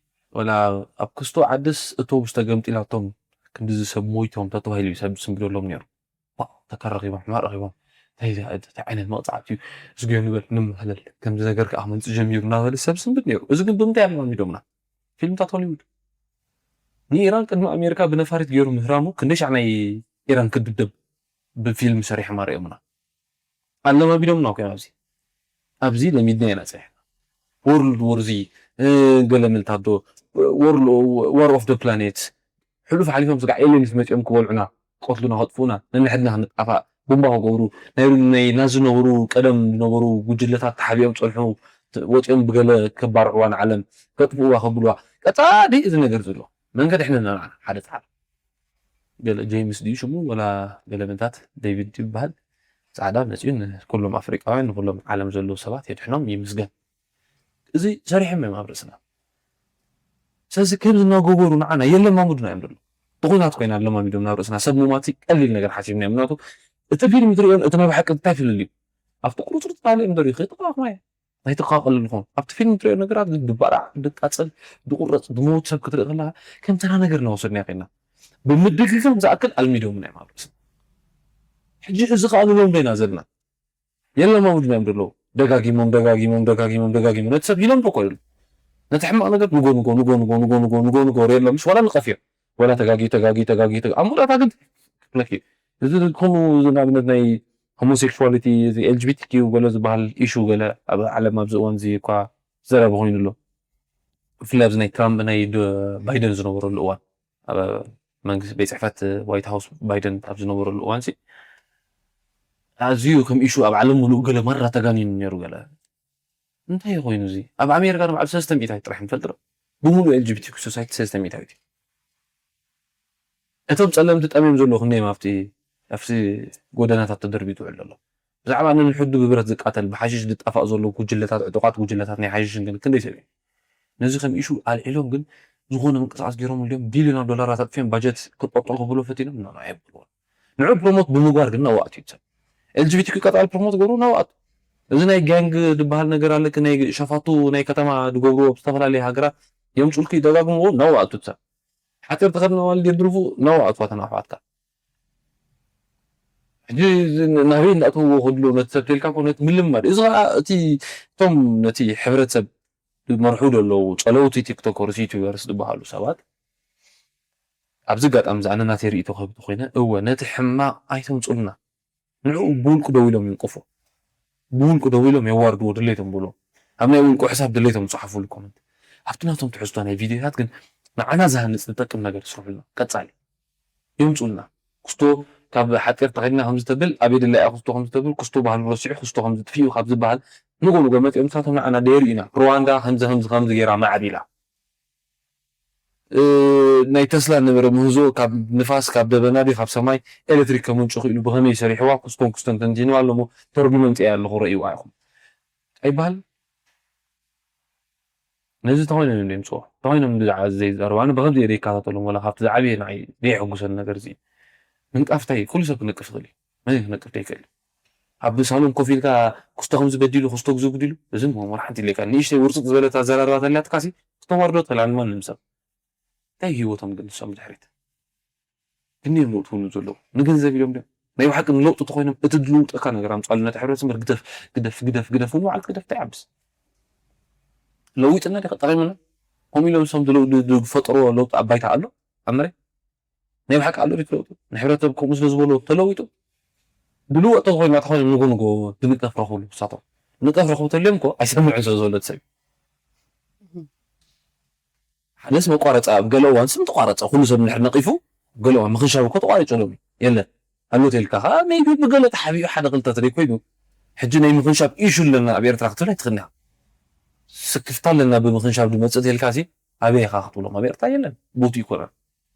ወላ ኣብ ክስቶ ዓድስ እቶብስ ተገምጢላቶም ክንድዚ ሰብ ሞይቶም ተተባሂሉ እዩ ሰብ ዝስንብደሎም ነይሩ ተካረኺቦም ሕማቕ ረኺቦም እንታይ ዓይነት መቕፃዕቲ እዩ ዝገ ንበል ንመሃለል ከምዚ ነገር ከዓ ክመፅእ ጀሚሩ እናበለ ሰብ ስንብድ ነይሩ እዚ ግን ብምንታይ ኣለማሚዶምና ፊልምታት ሆሊውድ ንኢራን ቅድሚ ኣሜሪካ ብነፋሪት ገይሩ ምህራሙ ክንደይ ሻዕ ናይ ኢራን ክድብደብ ብፊልም ሰሪሖም ኣርእዮምና ኣለማሚዶምና ኮይና ኣብዚ ኣብዚ ለሚድና ኢና ፀኒሕና ወርልድ ወር እዚ ገለ ምልታት ዶ፣ War of the Planet፣ ሕሉፍ ሓሊፎም ስጋዕ ኤሌንስ መፂኦም ክበልዑና፣ ክቀትሉና፣ ከጥፍኡና፣ ነንሕድና ክንጣፋእ፣ ቡምባ ክገብሩ፣ ናይ ዝነበሩ፣ ቀደም ዝነበሩ ጉጅለታት ተሓቢኦም ፀንሑ፣ ወፂኦም ብገለ ከባርዕዋ ንዓለም ከጥፍእዋ ከብልዋ። ቀፃሊ እዚ ነገር ዘሎ መንገዲ ሕነና ሓደ ፃዕር ገለ ጀይምስ ድዩ ሽሙ ወላ ገለ ምንታት ዴቪድ ይበሃል። ፃዕዳ መፅኡ ንኩሎም ኣፍሪቃውያን ንኩሎም ዓለም ዘለዉ ሰባት የድሕኖም ይምስገን። እዚ ሰሪሖም እዮም ኣብ ርእስና። ስለዚ ከምዚ እናገበሩ ንዓና የለማምዱና እዮም ዘለዉ። ብኩናት ኮይና ኣለማሚዶም ናብ ርእስና ሰብ ሙማት ቀሊል ነገር ሓሲብና እዮም። ምክንያቱ እቲ ፊልም ትሪኦን እቲ ናይ ብሓቂ እንታይ ፍልል እዩ ኣብቲ ቁርፅርፅ ባለ እዮም ዘሪኡ ከይጠቃቕማ እየ ኣይተቃቀልልኩም ኣብቲ ፊልም ትሪኦ ነገራት ግን ድባራዕ ድቃፀል ድቁረፅ ድመውት ሰብ ክትርኢ ከለካ ከም ተራ ነገር እናወሰድና ኮይና ብምድግጋም ዝኣክል ኣልሚዶምና እዮም ኣብ ርእስና ሕጂ እዚ ከዓ ንሎም ዶይና ዘለና የለማምዱና እዮም ዘለዉ ደጋጊሞም ደጋጊሞም ደጋጊሞም ደጋጊሞም ነቲ ሰብ ኢሎም ዶ ኮይሉ ነቲ ሕማቕ ነገር ንጎ ንጎ ንጎ ንጎ ንጎ ንጎ ንጎ ንጎ ሬሎ ምስ ዋላ ንቀፍዮ ወላ ተጋጊ ተጋጊ ተጋጊ ተጋ- ኣብ መወዳእታ ግን ክፍለኪ እዚ ከምኡ እዚ ንኣብነት ናይ ሆሞሴክሹዋሊቲ እዚ ኤልጂቢቲኪዩ ገለ ዝበሃል ኢሹ ገለ ኣብ ዓለም ኣብዚ እዋን እዚ እኳ ዘረባ ኮይኑ ኣሎ ብፍላይ ኣብዚ ናይ ትራምፕ ናይ ዶ- ባይደን ዝነበረሉ እዋን ኣብ መንግስቲ ቤት ፅሕፈት ዋይት ሃውስ ባይደን ኣብ ዝነበረሉ እዋን ሲ ኣዝዩ ከም ኢሹ ኣብ ዓለም ሙሉእ ገለ ማራ ተጋኒኑ ነይሩ ገለ እንታይ ኮይኑ እዚ ኣብ ኣሜሪካ ንባዕሉ ሰለስተ ሚእታዊት ጥራሕ ንፈልጥ ዶ ብሙሉእ ኤልጂቢቲኪ ሶሳይቲ ሰለስተ ሚእታዊት እዩ እቶም ጸለምቲ ጠምዮም ዘለዉ ክንደዮም ኣብቲ ኣብቲ ጎደናታት ተደርቢዩ ትውዕል ዘሎ ብዛዕባ ነንሕዱ ብብረት ዝቃተል ብሓሽሽ ዝጣፋእ ዘለዉ ጉጅለታት ዕጡቓት ጉጅለታት ናይ ሓሽሽን ግን ክንደይ ሰብ እዩ ነዚ ከም ኢሹ ኣልዒሎም ግን ዝኾነ ምንቅስቃስ ገይሮም እንዲዮም ቢልዮናት ዶላራት ኣጥፍዮም ባጀት ክጠጦ ክብሎ ፈቲኖም ኖ ኣየብልዎ ንዑ ፕሮሞት ብምግባር ግን ናዋኣት እዩ ሰብ ኤልጂቢቲኪ ቀጣል ፕሮሞት ገብሩ ናዋኣት እዚ ናይ ጋንግ ዝበሃል ነገር ኣለክ ናይ ሸፋቱ ናይ ከተማ ዝገብርዎ ኣብ ዝተፈላለዩ ሃገራት የምፁልኪ ደጋግምዎ ናዋኣቱ ሰብ ሓፂር ተኸድና ማለት የድርፉ ናዋኣቱ ኣተን ኣሕዋትካ ሕጂ ናበይ እንዳእተውዎ ከድሎ ነቲ ሰብ ተልካ ኮ ነቲ ምልማድ እዚ ከዓ እቲ እቶም ነቲ ሕብረተሰብ ዝመርሑ ዘለዉ ጸለውቲ ቲክቶከርስ ዩቱበርስ ዝበሃሉ ሰባት ኣብዚ ኣጋጣሚ ዝኣነ ናተይ ርእቶ ከብቲ ኮይነ እወ ነቲ ሕማቕ ኣይተምፁልና ንዕኡ ብውልቁ ደው ኢሎም ይንቅፎ ብውልቁ ደው ኢሎም የዋርድዎ ድሌቶም ብሎ ኣብ ናይ ውልቁ ሕሳብ ድሌቶም ዝፅሓፉሉ ኮመንት ኣብቲ ናቶም ትሕዝቶ ናይ ቪድዮታት ግን ንዓና ዝሃንፅ ዝጠቅም ነገር ዝስርሑልና ቀፃሊ የምፁልና ክስቶ ካብ ሓፂር ተኸዲና ከምዝተብል ኣበይ ድላ እያ ክስቶ ከምዝተብል ክስቶ ባህሉ ረሲዑ ክስቶ ከምዝጥፍኡ ካብ ዝበሃል ንጎ ንጎ መፂኦም ንሳቶም ንዓና ደይሩ ኢና ሩዋንዳ ከምዚ ከምዚ ከምዚ ገይራ ማዕቢላ ናይ ተስላ ነበረ ምህዞ ካብ ንፋስ ካብ ደበና ድዩ ካብ ሰማይ ኤሌክትሪክ ከምንጭ ክኢሉ ብኸመይ ሰሪሕዋ ክስቶን ክስቶን ተንቲንዋ ኣለሞ ተርጉመ ምፅአ ኣለኹ ረእይዋ ኢኹም ኣይበሃል ነዚ ተኾይኖም እዮም ደምፅዎ ተኾይኖም ብዛዕባ እዚ ዘይዝዛረቡ ኣነ ብከምዚ እየ ዘይከታተሎም ወላ ካብቲ ዝዓብየ ንዓይ ዘየሐጉሰኒ ነገር እዚ ምንቃፍታይ ኩሉ ሰብ ክነቅፍ ይኽእል እዩ መን ክነቅፍ ዘይክእል ኣብ ሳሎን ኮፍ ኢልካ ክስቶ ከምዚ በዲሉ ክስቶ ግዚ ጉዲሉ እዚ ምሁር ሓንቲ ኢለካ ንእሽተይ ውርፅጥ ዝበለት ኣዘራርባ ተላትካ ሲ ክተዋርዶ ትኽእል ኣነ ማንም ሰብ እንታይ ህይወቶም ግን ንሶም ድሕሪት ክንደዮም ለውጢ ክብሉ ዘለዉ ንገንዘብ ኢሎም ድዮም ናይ ብሓቂ ንለውጢ ተኮይኖም እቲ ዝልውጠካ ነገር ኣምፃሉ ነቲ ሕብረተሰብ ግደፍ ግደፍ ግደፍ ግደፍ እውን በዓል ግደፍ እንታይ ዓብስ ለዊጥና ዲኻ ጠቂምና ከምኡ ኢሎም ንሶም ዝፈጠርዎ ለውጢ ኣብ ባይታ ኣሎ ኣብ መሬት ናይ ብሓቂ ኣሎ ድዩ ለውጢ ንሕብረተሰብ ከምኡ ስለ ዝበሎ ተለዊጡ ድልወጥ ተኮይኑ ተኮይኖም ንጎ ንጎ ድንቀፍ ረኽብሉ ንሳቶም ድንቀፍ ረኽቡ ተልዮም እኮ ኣይሰምዕን ስለ ዘሎ ሰብ ሓደስ መቋረፂ ኣብ ገለ እዋን ስም ተቋረፀ ኩሉ ሰብ ንድሕር ነቂፉ ኣብ ገለ እዋን ምኽንሻብ እኮ ተቋሪፁ ሎሚ የለን ኣሎ ተልካ ከዓ maybe ብገለ ተሓቢኡ ሓደ ክልተ ትደይ ኮይኑ ሕጂ ናይ ምኽንሻብ ኢሹ ኣለና ኣብ ኤርትራ ክትብል ኣይትኽእል ኢኻ ስክፍታ ኣለና ብምኽንሻብ ዝመፅእ ተልካ ሲ ኣበይ ኢኻ ክትብሎም ኣብ ኤርትራ የለን ቦትኡ ይኮነን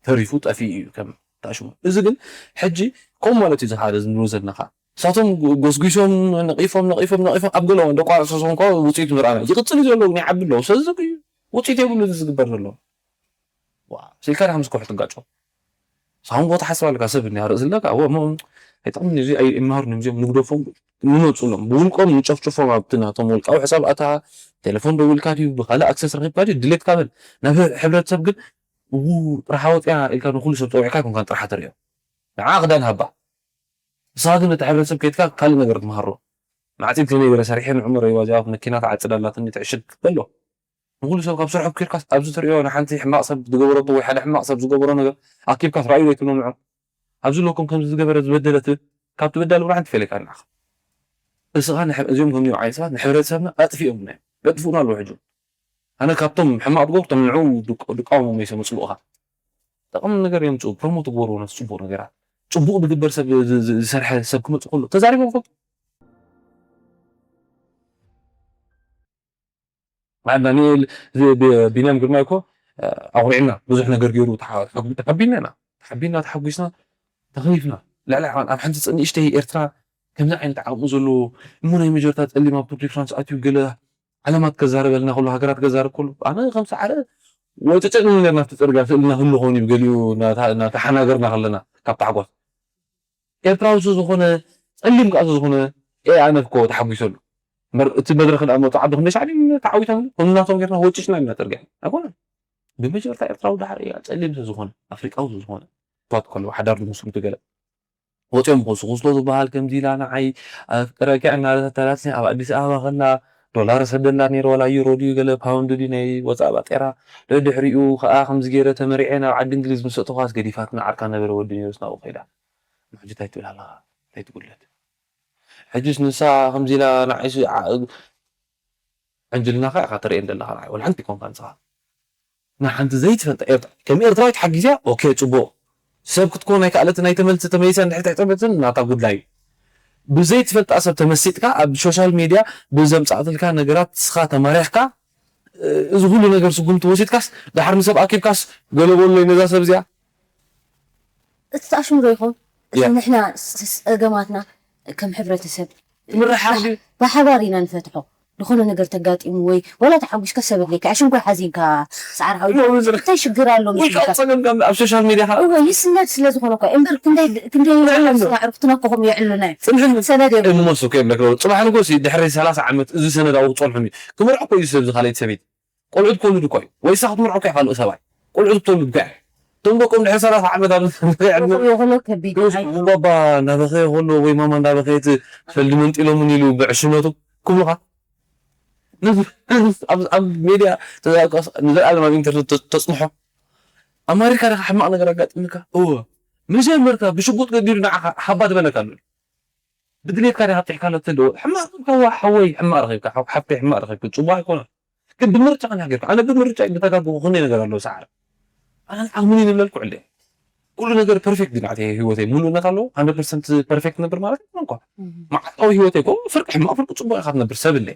ተሪፉ ጠፊኡ እዩ ከም ታሽሙ እዚ ግን ሕጂ ከምኡ ማለት እዩ ዝሓደ ዝንብሎ ዘለና ከዓ ንሳቶም ጎስጒሶም ነቒፎም ነቒፎም ነቒፎም ኣብ ገለ እዋን ደቋርሶ ዝኾንኳ ውፅኢቱ ንርኣና ይቕፅል እዩ ዘሎ እውን ይዓቢ ኣለዎ ስለዚ እዩ ውፅኢት የብሉ እዚ ዝግበር ዘሎ ስኢልካ ዳ ምስ ከውሒ ትጋጮ ሳሁን ቦታ ሓስብ ኣለካ ሰብ እንያ ርእስ ኣለካ እሞ ኣይጠቕምን እዚ ኣይመሃሩን እዮም እዚኦም ንግደፎም ንመፁሎም ብውልቆም ንጨፍጭፎም ኣብቲ ናቶም ውልቃዊ ሕሳብ ኣታ ቴሌፎን ደዊልካ ድዩ ብካልእ ኣክሰስ ረኪብካ ድዩ ድሌት ካበል ናብ ሕብረተሰብ ግን ጥርሓ ወፅያ ኢልካ ንኩሉ ሰብ ፀዊዕካ ይኮንካ ጥርሓ ተርእዮ ንዓ ክዳን ሃባ ንስኻ ግን ነቲ ሕብረተሰብ ከይድካ ካልእ ነገር ትምሃሮ። ማዕጺድ ከመይ ገለ ሰሪሐ ንዕመረይ እዚኣ መኪና ትዓጽድ ኣላትኒ ትዕሽግ በሎ። ንኹሉ ሰብ ካብ ስርሑ ኪርካስ ኣብዚ ትርእዮ ንሓንቲ ሕማቕ ሰብ ዝገበረቶ ወይ ሓደ ሕማቕ ሰብ ዝገበሮ ነገር ኣኪብካስ ርኣዩ ዘይትብሎ ንዑ። ኣብዚ ኣለኩም ከምዚ ዝገበረ ዝበደለ ትብል ካብ ትበዳል እውን ሓንቲ ፈለካ ንዓኻ። እስኻ ንሕ- እዚኦም ከምዚኦም ዓይነት ሰባት ንሕብረተሰብና ኣጥፊኦምና እዮም። የጥፍኡና ኣለዉ ሕጂ። ኣነ ካብቶም ሕማቕ ትገብሩ እቶም ንዑ ድቃወሙ መይሶም ጽቡቕኻ ጠቕሚ ነገር እዮም ጽቡ ፕሮሞት ትግበሩ ነቲ ጽቡቕ ነገራት ጽቡቕ ዝግበር ሰብ ዝሰርሐ ሰብ ክመጽእ ከሎ ተዛሪቦም ፈልጡ ዳንኤል ቢንያም ግርማ እኮ ኣቑሪዕና ብዙሕ ነገር ገይሩ ተሓቢና ኢና ተሓቢና ተሓጒስና ተኸሊፍና ልዕሊ ዓቐን ኣብ ሓንቲ ንእሽተይ ኤርትራ ከምዚ ዓይነት ዓቕሚ ዘለዎ እሞ ናይ መጀመርታ ጸሊም ኣብ ቱር ዲ ፍራንስ ኣትዩ ገለ ዓለማት ከዛርበልና ከሎ ሃገራት ከዛርብ ከሎ ኣነ ከም ሰዓረ ወጥጨን ነርና ኣብቲ ጽርግያ ስእልና ህሉ ኾን እዩ ገሊኡ እናተሓናገርና ከለና ካብ ታሕጓስ ኤርትራዊ ዝኾነ ጸሊም ከዓ ዝኾነ ኤ ኣነ እኮ ተሓጒሰሉ እቲ መድረክ ዳ መጡ ዓዲ ክንደ ሻዕቢ ተዓዊቶም ከምናቶም ጌርና ወጭሽና ኢና ጽርግያ ኣይኮነን ብመጀመርታ ኤርትራዊ ዳሕር እያ ጸሊም ዝኾነ ኣፍሪቃዊ ዝኾነ ቷት ከሎ ሓዳር ዝመስሉ ትገለ ወፂኦም ኹስኹስቶ ዝበሃል ከምዚ ኢላ ንዓይ ኣፍቅረኪ እናተላትኒ ኣብ ኣዲስ ኣበባ ከላ ዶላር ሰደላ ነይረ ዋላ ዩሮ ድዩ ገለ ፓውንድ ድዩ ናይ ወፃእ ባጤራ ደድሕሪኡ ከዓ ከምዚ ገይረ ተመሪዐ ናብ ዓዲ እንግሊዝ ምስ ኣተኳስ ገዲፋትና ዓርካ ነበረ ወዲ ነይሩስ ናብኡ ከይዳ ሕጂ እንታይ ትብል ኣለኻ እንታይ ትጉለት ሕጂስ ንሳ ከምዚ ኢላ ንዓይስ ዕንጅልናኻ ኢኻ ተርእየን ዘለኻ ንዓይ ወላ ሓንቲ ይኮንካ ንስኻ ንሓንቲ ዘይትፈልጣ ኤርትራ ከም ኤርትራዊት ሓጊዝያ ኦኬ ጽቡቕ ሰብ ክትኮን ኣይከኣለትን ኣይተመልስ ተመሊሳ እንድሕር ተሕጠበትን ናታ ጉድላይ እዩ ብዘይትፈልጣ ሰብ ተመሲጥካ ኣብ ሶሻል ሜድያ ብዘምጻእትልካ ነገራት ንስኻ ተማሪኽካ እዚ ኩሉ ነገር ስጉምቲ ወሲድካስ ደሓር ንሰብ ኣኪብካስ ገለ በሎ ነዛ ሰብ እዚኣ እቲ ተኣሽሙ ዶ ይኸውን ንሕና ጸገማትና ከም ሕብረተሰብ ምርሓቕ ብሓባር ኢና ንፈትሖ ዝኾነ ነገር ተጋጢሙ ወይ ወላ ተሓጒስካ ሰብ ኣድልየካ ዕሽንኳይ ሓዚንካ ሰዓር ሓዊ እንታይ ሽግር ኣሎ ኣብ ሶሻል ሚድያ ይስነድ ስለ ዝኾነ እኮ እምበር ክንደይ ኣዕሩኽትና እኮ ከምኡ የዕሉና እዩ ሰነድ የብሉ እሞሱ ከየብለክ ጽባሕ ንጎሲ ድሕሪ ሰላሳ ዓመት እዚ ሰነድ ኣብኡ ክጸንሖም እዩ ክምርዖ እኮ እዩ ሰብዚ ካልኣይቲ ሰበይቲ ቆልዑት ክወልድ እኮ እዩ ወይ ንሳ ክትምርዖ እኮ ካልእ ሰብኣይ ቆልዑት ክትወልድ እኮ እቶም ደቆም ድሕሪ ሰላሳ ዓመት ኣብ ይኹሎ ከቢድ ባባ እንዳበኸየ ከሎ ወይ ማማ እንዳበኸየት ሰልዲ መንጢሎምን ኢሉ ብዕሽነቱ ክብሉኻ ኣብ ሜድያ ንዘለኣለም ኣብ ኢንተርነት ተፅንሖ ኣማሪካ ዲኻ ሕማቕ ነገር ኣጋጢምካ እወ መጀመርታ ብሽጉጥ ገዲሉ ንዓኻ ሓባ ትበለካ ኣሎ ብድሌትካ ዲኻ ኣብጢሕካላ ትልዎ ሕማቕ ረኺብካ ዋ ሓወይ ሕማቕ ረኺብካ ሓፍተይ ሕማቕ ረኺብኪ ፅቡቕ ኣይኮነን ግን ብምርጫ ከን ሃገርካ ኣነ ብምርጫ እዩ ብተጋግኹ ክንደይ ነገር ኣለዎ ሰዓረ ኣነ ንዓኽ ምን ይንብለልኩ ዕለ ኩሉ ነገር ፐርፌክት ድዩ ናዕተይ ህይወተይ ሙሉእነት ኣለዎ ሃንድረድ ፐርሰንት ፐርፌክት ነብር ማለት ኣይኮነ እኳ መዓልታዊ ህይወተይ ኮ ፍርቂ ሕማቕ ፍርቂ ፅቡቕ ኢኻ ትነብር ሰብ እለ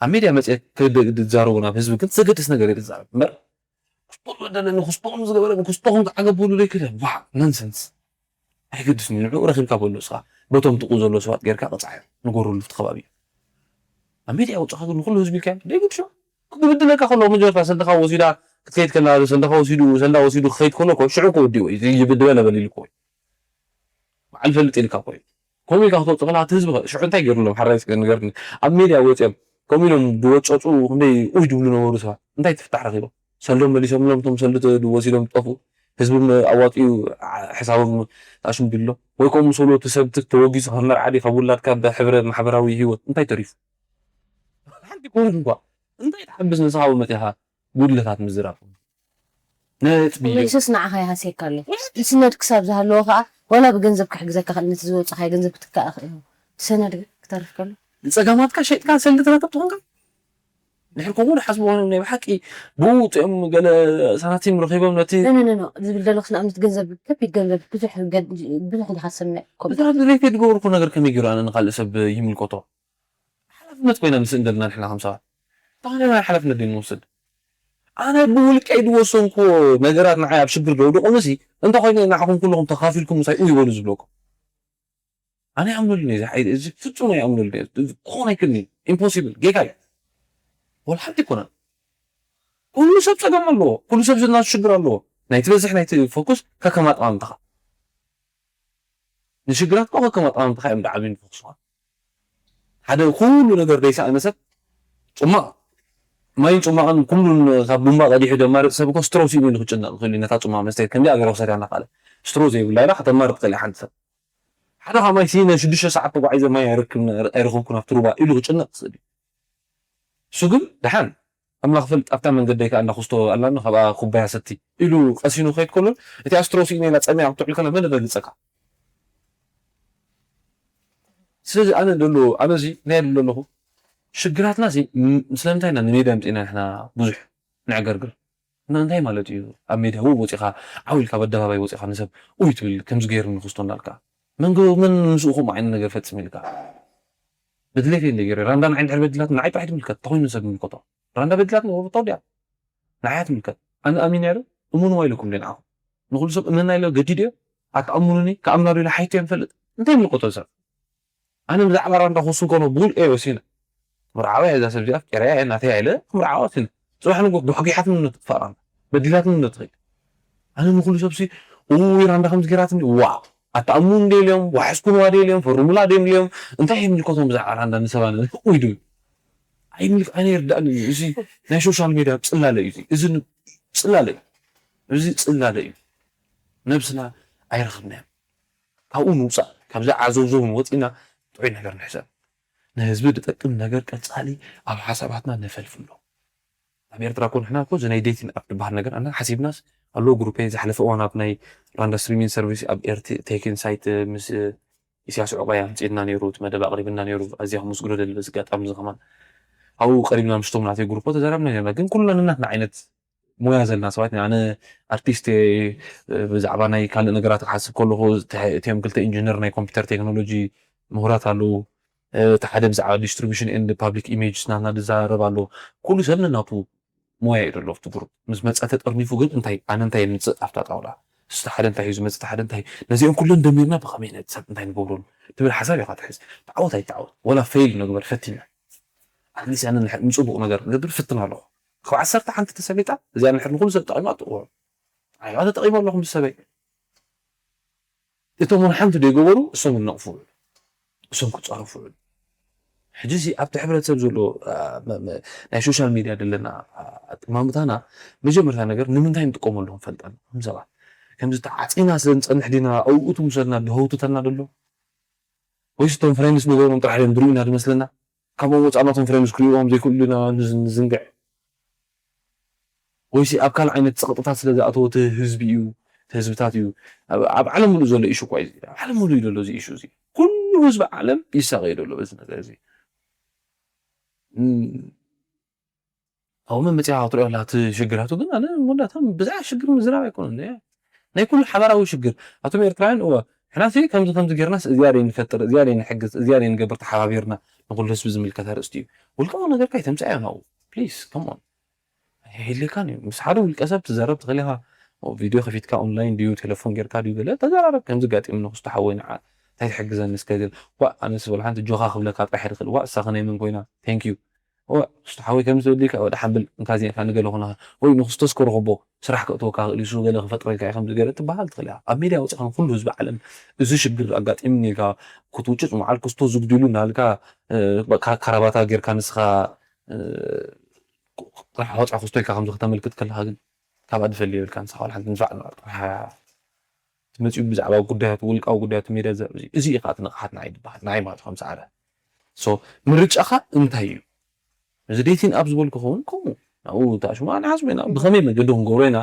ኣብ ሜድያ መፅአ ክዛረቡ ናብ ህዝቢ ግን ዘገድስ ነገር እየ ዝዛረብ እምበር ክስፖ ዝበደለኒ ክስፖ ከም ዝገበረኒ ክስፖ ከም ዝዓገብ ብሉ ዘይክእል ዋ ነንሰንስ ኣይገድስን እዩ ንዕኡ ረኺብካ በሎ እስኻ በቶም ጥቕኡ ዘሎ ሰባት ጌርካ ቅፅዓዮም ንገረሉ እቲ ከባቢ እዩ ኣብ ሜድያ ወፅኻ ግን ንኩሉ ህዝቢ ኢልካዮ ዘይገድሾ ክብድለካ ከሎ መጀመርታ ሰልድኻ ወሲዳ ክትከይድ ከላ ሰልድኻ ወሲዱ ሰልዳ ወሲዱ ክኸይድ ከሎ እኮ ሽዑ እኮ ወዲኡ እዩ ይብድበ ነበል ኢሉ እኮ እዩ በዓል ፈልጥ ኢልካ እኮ እዩ ከምኡ ኢልካ ክትወፅእ ከለካ እቲ ህዝቢ ሽዑ እንታይ ገይሩሎም ሓራይ እስከ ንገርኒ ኣብ ሜድያ ወፂኦም ከምኡ ኢሎም ዝወጨፁ ክንደይ ኡይ ድብሉ ነበሩ ሰባት እንታይ ትፍታሕ ረኪቦም ሰሎም መሊሶምሎም እቶም ሰልዲ ወሲዶም ዝጠፍኡ ህዝቢ ኣዋፂኡ ሕሳቦም ኣሽምቢሎ ወይ ከምኡ ሰሎ እቲ ሰብ ተወጊዙ ካብ መርዓ ድዩ ካብ ውላድ ካብ ሕብረ ማሕበራዊ ህይወት እንታይ ተሪፉ ሓንቲ ኮነት እንኳ እንታይ ትሓብስ ንስኻ መፂኻ ጉድለታት ምዝራብ ነጥቢ እዩ። መልስስ ንዓኻ ይሃስየካ ኣሎ። እቲ ሰነድ ክሳብ ዝሃለዎ ከኣ ዋላ ብገንዘብ ክሕግዘካ ክእል ነቲ ዝወጻኻዮ ገንዘብ ክትከኣ ክእል እዩ። እቲ ሰነድ ግን ክተርፍ ከሎ። ንጸገማትካ ሸይጥካ ሰልዲ ትረክብ ትኾንካ? ድሕሪ ከምኡ ዝሓስብዎ ናይ ብሓቂ ብኡ ውፅኦም ገለ ሳንቲም ረኺቦም ነቲ ኖ ኖ ኖ ዝብል ዘለኹስ ንኣብነት ገንዘብ ከቢድ ገንዘብ ብዙሕ ገ- ብዙሕ ኢኻ ትሰምዕ ከምኡ። ብዛዕባ ድሌተይ ዝገበርኩ ነገር ከመይ ገይሩ ኣነ ንኻልእ ሰብ ይምልከቶ? ሓላፍነት ኮይና ንስእን ዘለና ንሕና ከም ሰባት እንታይ ዓይነት ሓላፍነት ድዩ ንወስድ ኣነ ብውልቀይ ዝወሰንኩዎ ነገራት ንዓይ ኣብ ሽግር ዘውደቑኒ ሲ እንተኾይነ ንዓኹም ኩልኹም ተኻፊልኩም ምሳይ ኡ ይበሉ ዝብለኩም ኣነ ይኣምነሉ ነዚ ሓይሊ እዚ ፍጹም ኣይኣምነሉ ክኾን ኣይክእልን ኢምፖሲብል ጌጋ እዩ ወላ ሓንቲ ኣይኮነን ኩሉ ሰብ ጸገም ኣለዎ ኩሉ ሰብ ዝናሱ ሽግር ኣለዎ ናይ ትበዝሕ ናይ ፎኩስ ከከም ኣጠማምታኻ ንሽግራትካ ከከም ኣጠማምታኻ እዮም ዝዓብዩ ንፎኩስኻ ሓደ ኩሉ ነገር ዘይሰኣነ ሰብ ጽማቕ ማይን ጽማቕን ኩሉን ካብ ቡንባ ቀዲሑ ደማርጥ ሰብ እኮ ስትሮ ስኢኑ ኢሉ ክጭነቕ ይኽእል እዩ ነታ ጽማቕ መስተ ከምዚ ኣገራ ክሰድያ እናኽኣለ ስትሮ ዘይብላ ኢላ ከተማርጥ ትኽእል እያ ሓንቲ ሰብ ሓደ ካብ ማይ ስኢነ ሽዱሽተ ሰዓት ተጓዒዘ ማይ ኣይረክብኩን ኣብቲ ሩባ ኢሉ ክጭነቕ ይኽእል እዩ እሱ ግን ደሓን ኣምላኽ ፈልጥ ኣብታ መንገደይ ከኣ እንዳ ኩስቶ ኣላ እሞ ካብኣ ኩባያ ሰቲ ኢሉ ቀሲኑ ክኸይድ ከሎ እቲኣ ስትሮ ስኢነ ኢላ ጸሚኣ ክትውዕል ከላ መን ደንግጸካ ስለዚ ኣነ ደሎ ኣነ እዚ ናይ ደሎ ኣለኹ ሽግራትና እዚ ም- ስለምንታይ ኢና ንሜዳ ምፅና ንሕና ብዙሕ ንዕገርግር እና እንታይ ማለት እዩ? ኣብ ሜዳ ው ወፂኻ ዓው ኢልካ ኣብ ኣደባባይ ወፂኻ ንሰብ ኡይ ትብል ከምዚ ገይሩ ንክስቶ እንዳልካ መንጎ መን ምስኡ ከምኡ ዓይነት ነገር ፈፅም ኢልካ ብድሌት እንደ ገይረ ራንዳ ንዓይ ድሕር በድላት ንዓይ ጥራሕ ትምልከት ተኮይኑ ሰብ ምልከቶ ራንዳ በድላት ንወርቶ ድያ ንዓያ ትምልከት ኣነ ኣሚን ያለ እሙን ዋይልኩም ደንዓኹም ንኩሉ ሰብ እመና ኢለ ገዲድ እየ ኣትኣምኑኒ ከኣምና ዶ ኢለ ሓይቶ እዮም ፈልጥ እንታይ ምልከቶ ሰብ ኣነ ብዛዕባ ራንዳ ክውስን ከሎ ብውልቀ እየ ወሲነ ምርዓዋ እዛ ሰብ እዚኣ ፍቂረያ እየ እናተይ ኢለ ምርዓዋ ወሲነ ፅባሕ ንጎ ብሕጊሓትኒ ነትጥፋእ ራንዳ በዲላትኒ ነትኽእል ኣነ ንኩሉ ሰብሲ ውይ ራንዳ ከምዚ ገይራትኒ ዋ ኣተኣምኑ እንደ ኢልዮም ዋሕስኩምዋ ደ ኢልዮም ፈርሙላ ደ ኢልዮም እንታይ ይምልከቶም ብዛዕባ ራንዳ ንሰባ ውይ ዶ ኣይምልክ ኣነ ይርዳእኒ እዩ እዚ ናይ ሶሻል ሜድያ ፅላለ እዩ እዚ እዚ ን- ፅላለ እዩ እዚ ፅላለ እዩ ነብስና ኣይረኽብናዮም ካብኡ ንውፃእ ካብዚ ዓዘውዘው ንወፂና ጥዑይ ነገር ንሕሰብ ንህዝቢ ዝጠቅም ነገር ቀፃሊ ኣብ ሓሳባትና ነፈልፍሎ ኣብ ኤርትራ ኮ ንሕና ኮ እዚ ናይ ዴቲንግ ኣፕ ዝበሃል ነገር ኣና ሓሲብናስ ኣሎ ግሩፕ ዝሓለፈ እዋን ኣብ ናይ ራንዳ ስትሪሚንግ ሰርቪስ ኣብ ኤርቲ ቴክን ሳይት ምስ ኢሳያስ ዑቃይ ኣምፂእና ነይሩ እቲ መደብ ኣቕሪብና ነይሩ ኣዝያ ከመስግኖ ደሊ በዚ ኣጋጣሚ እዚ ከማን ኣብኡ ቀሪብና ምሽቶም ናተይ ግሩፖ ተዛረብና ነርና ግን ኩልና ነናትና ዓይነት ሞያ ዘለና ሰባት ኢና። ኣነ ኣርቲስት እየ፣ ብዛዕባ ናይ ካልእ ነገራት ክሓስብ ከለኹ፣ እተ-፣ እቲኦም ክልተ ኢንጂነር ናይ ኮምፒውተር ቴክኖሎጂ ምሁራት ኣለዉ። እቲ ሓደ ብዛዕባ ዲስትሪቢሽን ኤንድ ፓብሊክ ኢሜጅስ ናትና ዝዛረብ ኣሎ። ኩሉ ሰብ ነናቱ ሞያ እዩ ዘሎ ኣብቲ ግሩፕ። ምስ መጸ ተጠርኒፉ ግን እንታይ፣ ኣነ እንታይ የምጽእ ኣብታ ጣውላ? እቲ ሓደ እንታይ እዩ ዝመጽእ፣ እቲ ሓደ እንታይ? ነዚኦም ኩሎም ደሚርና ብኸመይ ነቲ ሰብ እንታይ ንገብረሉ? ትብል ሓሳብ ኢኻ ትሕዝ። ትዓወት ኣይትዓወት፣ ወላ ፌል ንግበር ፈቲና። ኣትሊስት ኣነ ንሕ-፣ ንጽቡቕ ነገር ንገብር ፍትን ኣለኹ። ካብ ዓሰርተ ሓንቲ ተሰሊጣ፣ እዚኣ ንድሕር ንኹሉ ሰብ ጠቒማ ትቕውም። ኣነ ተጠቒመ ኣለኹ ምስ ሰበይ። እቶም እውን ሓንቲ ዘይገበሩ፣ እሶም ክነቕፉ ውዕሉ። እሶም ክጻረፉ ውዕሉ። ሕጂ እዚ ኣብቲ ሕብረተሰብ ዘሎ፣ አ፣ መ-፣ መ-፣ ናይ ሶሻል ሚድያ ዘለና፣ አ፣ ኣጠማምታና፣ መጀመርታ ነገር ንምንታይ ንጥቀመሉ ክንፈልጥ ኣለና። ከም ሰባት። ከምዚ ተዓጺና ስለ ንጸንሕ ዲና፣ ኣብኡ ትምሰልና፣ ድሆውትተልና ደሎ? ወይስ እቶም ፍሬንድስ ንገብሮም ጥራሕ እዮም ድርዩና ዝመስለና? ካብኦም ወፃእ ናቶም ፍሬንድስ ክሪእዎም ዘይክእሉ ኢና ንዝ-፣ ንዝንግዕ? ወይሲ ኣብ ካልእ ዓይነት ፀቕጥታት ስለ ዝኣተወ እቲ ህዝቢ እዩ፣ እቲ ህዝብታት እዩ? ኣብ፣ ኣብ ዓለም ሙሉእ ዘሎ ኢሹ እኳ እዩ። ኣብ ዓለም ሙሉእ እዩ ዘሎ እዚ ኢሹ እዚ። ኩሉ ህዝቢ ዓለም ይሳቐ እዩ ዘሎ በዚ ነገር እዚ። እም፣ ኣብኡ መመፅያ ክትሪኦ ከለካ እቲ ሽግራቱ ግን ኣነ መወዳእታ ብዛዕባ ሽግር ምዝራብ ኣይኮነን። ናይ ኩሉ ሓባራዊ ሽግር። ኣቶም ኤርትራውያን እወ፣ ሕናሲ ከምዚ ከምዚ ጌርናስ እዚኣ ደይ ንፈጥር፣ እዚኣ ደይ ንሕግዝ፣ እዚኣ ደይ ንገብር ተሓባቢርና ንኩሉ ህዝቢ ዝምልከት ኣርእስቲ እዩ። ውልቃዊ ነገርካ ኣይተምፅኣዮ ናብኡ። ፕሊዝ፣ ከም ኦን። ኣይድልየካን እዩ። ምስ ሓደ ውልቀ ሰብ ትዛረብ ትኽእል ኢኻ። ቪድዮ ከፊትካ ኦንላይን ድዩ፣ ቴሌፎን ጌርካ ድዩ ገለ ተዘራረብ። ከምዚ ጋጢምኒ ክስቶ ሓወይ ንዓ እንታይ ትሕግዘኒ እስከ ዝብል። ዋእ፣ ኣነስ በሉ ሓንቲ ጆኻ ክብለካ ጥራሕ እየ ዝኽእል። ዋእ፣ እሳ ከ ናይ መን ኮይና? ቴንክ ዩ። ዋእ፣ ክስቶ ሓወይ ከምዚ ተበሊካ፣ ዋእ፣ ደሓን ብል፣ እንካ እዚኣ ንገለ ኾነኻ። ወይ ንክስቶስ ክረኽቦ፣ ስራሕ ከእትወካ ክእል እዩ፣ እሱ ገለ ክፈጥረልካ እዩ፣ ከምዚ ገለ ትበሃል ትኽእል ኢኻ። ኣብ ሜድያ ወፂኻ ንኩሉ ህዝቢ ዓለም እዚ ሽግር ኣጋጢምኒ ኢልካ ክትውጭጭ፣ መዓል ክስቶ ዝጉዲሉ እናበልካ፣ እ፣ ካ-፣ ካራባታ ጌርካ ንስኻ፣ እ፣ ጥራሕ ወፃ ክስቶ ኢልካ ከምዚ ከተመልክት ከለኻ ግን ካብኣ ድፈሊ የብልካ ንስኻ ዋላ ሓንቲ ንፋዕ ንባር ጥራሕ ትመፅኡ ብዛዕባ ጉዳያት ውልቃዊ ጉዳያት ሜድያ ዘ-፣ እዚ እዩ ከዓ እቲ ንቕሓት ንዓይ ዝበሃል ንዓይ ማለት ከም ሰዓረ ሶ ምርጫኻ እንታይ እዩ እዚ ዴቲን ኣብ ዝበልኩ ከውን ከምኡ ናብኡ ተኣሽሙ ኣነ ሓስቡ ኢና ብኸመይ መገዲ ክንገብሮ ኢና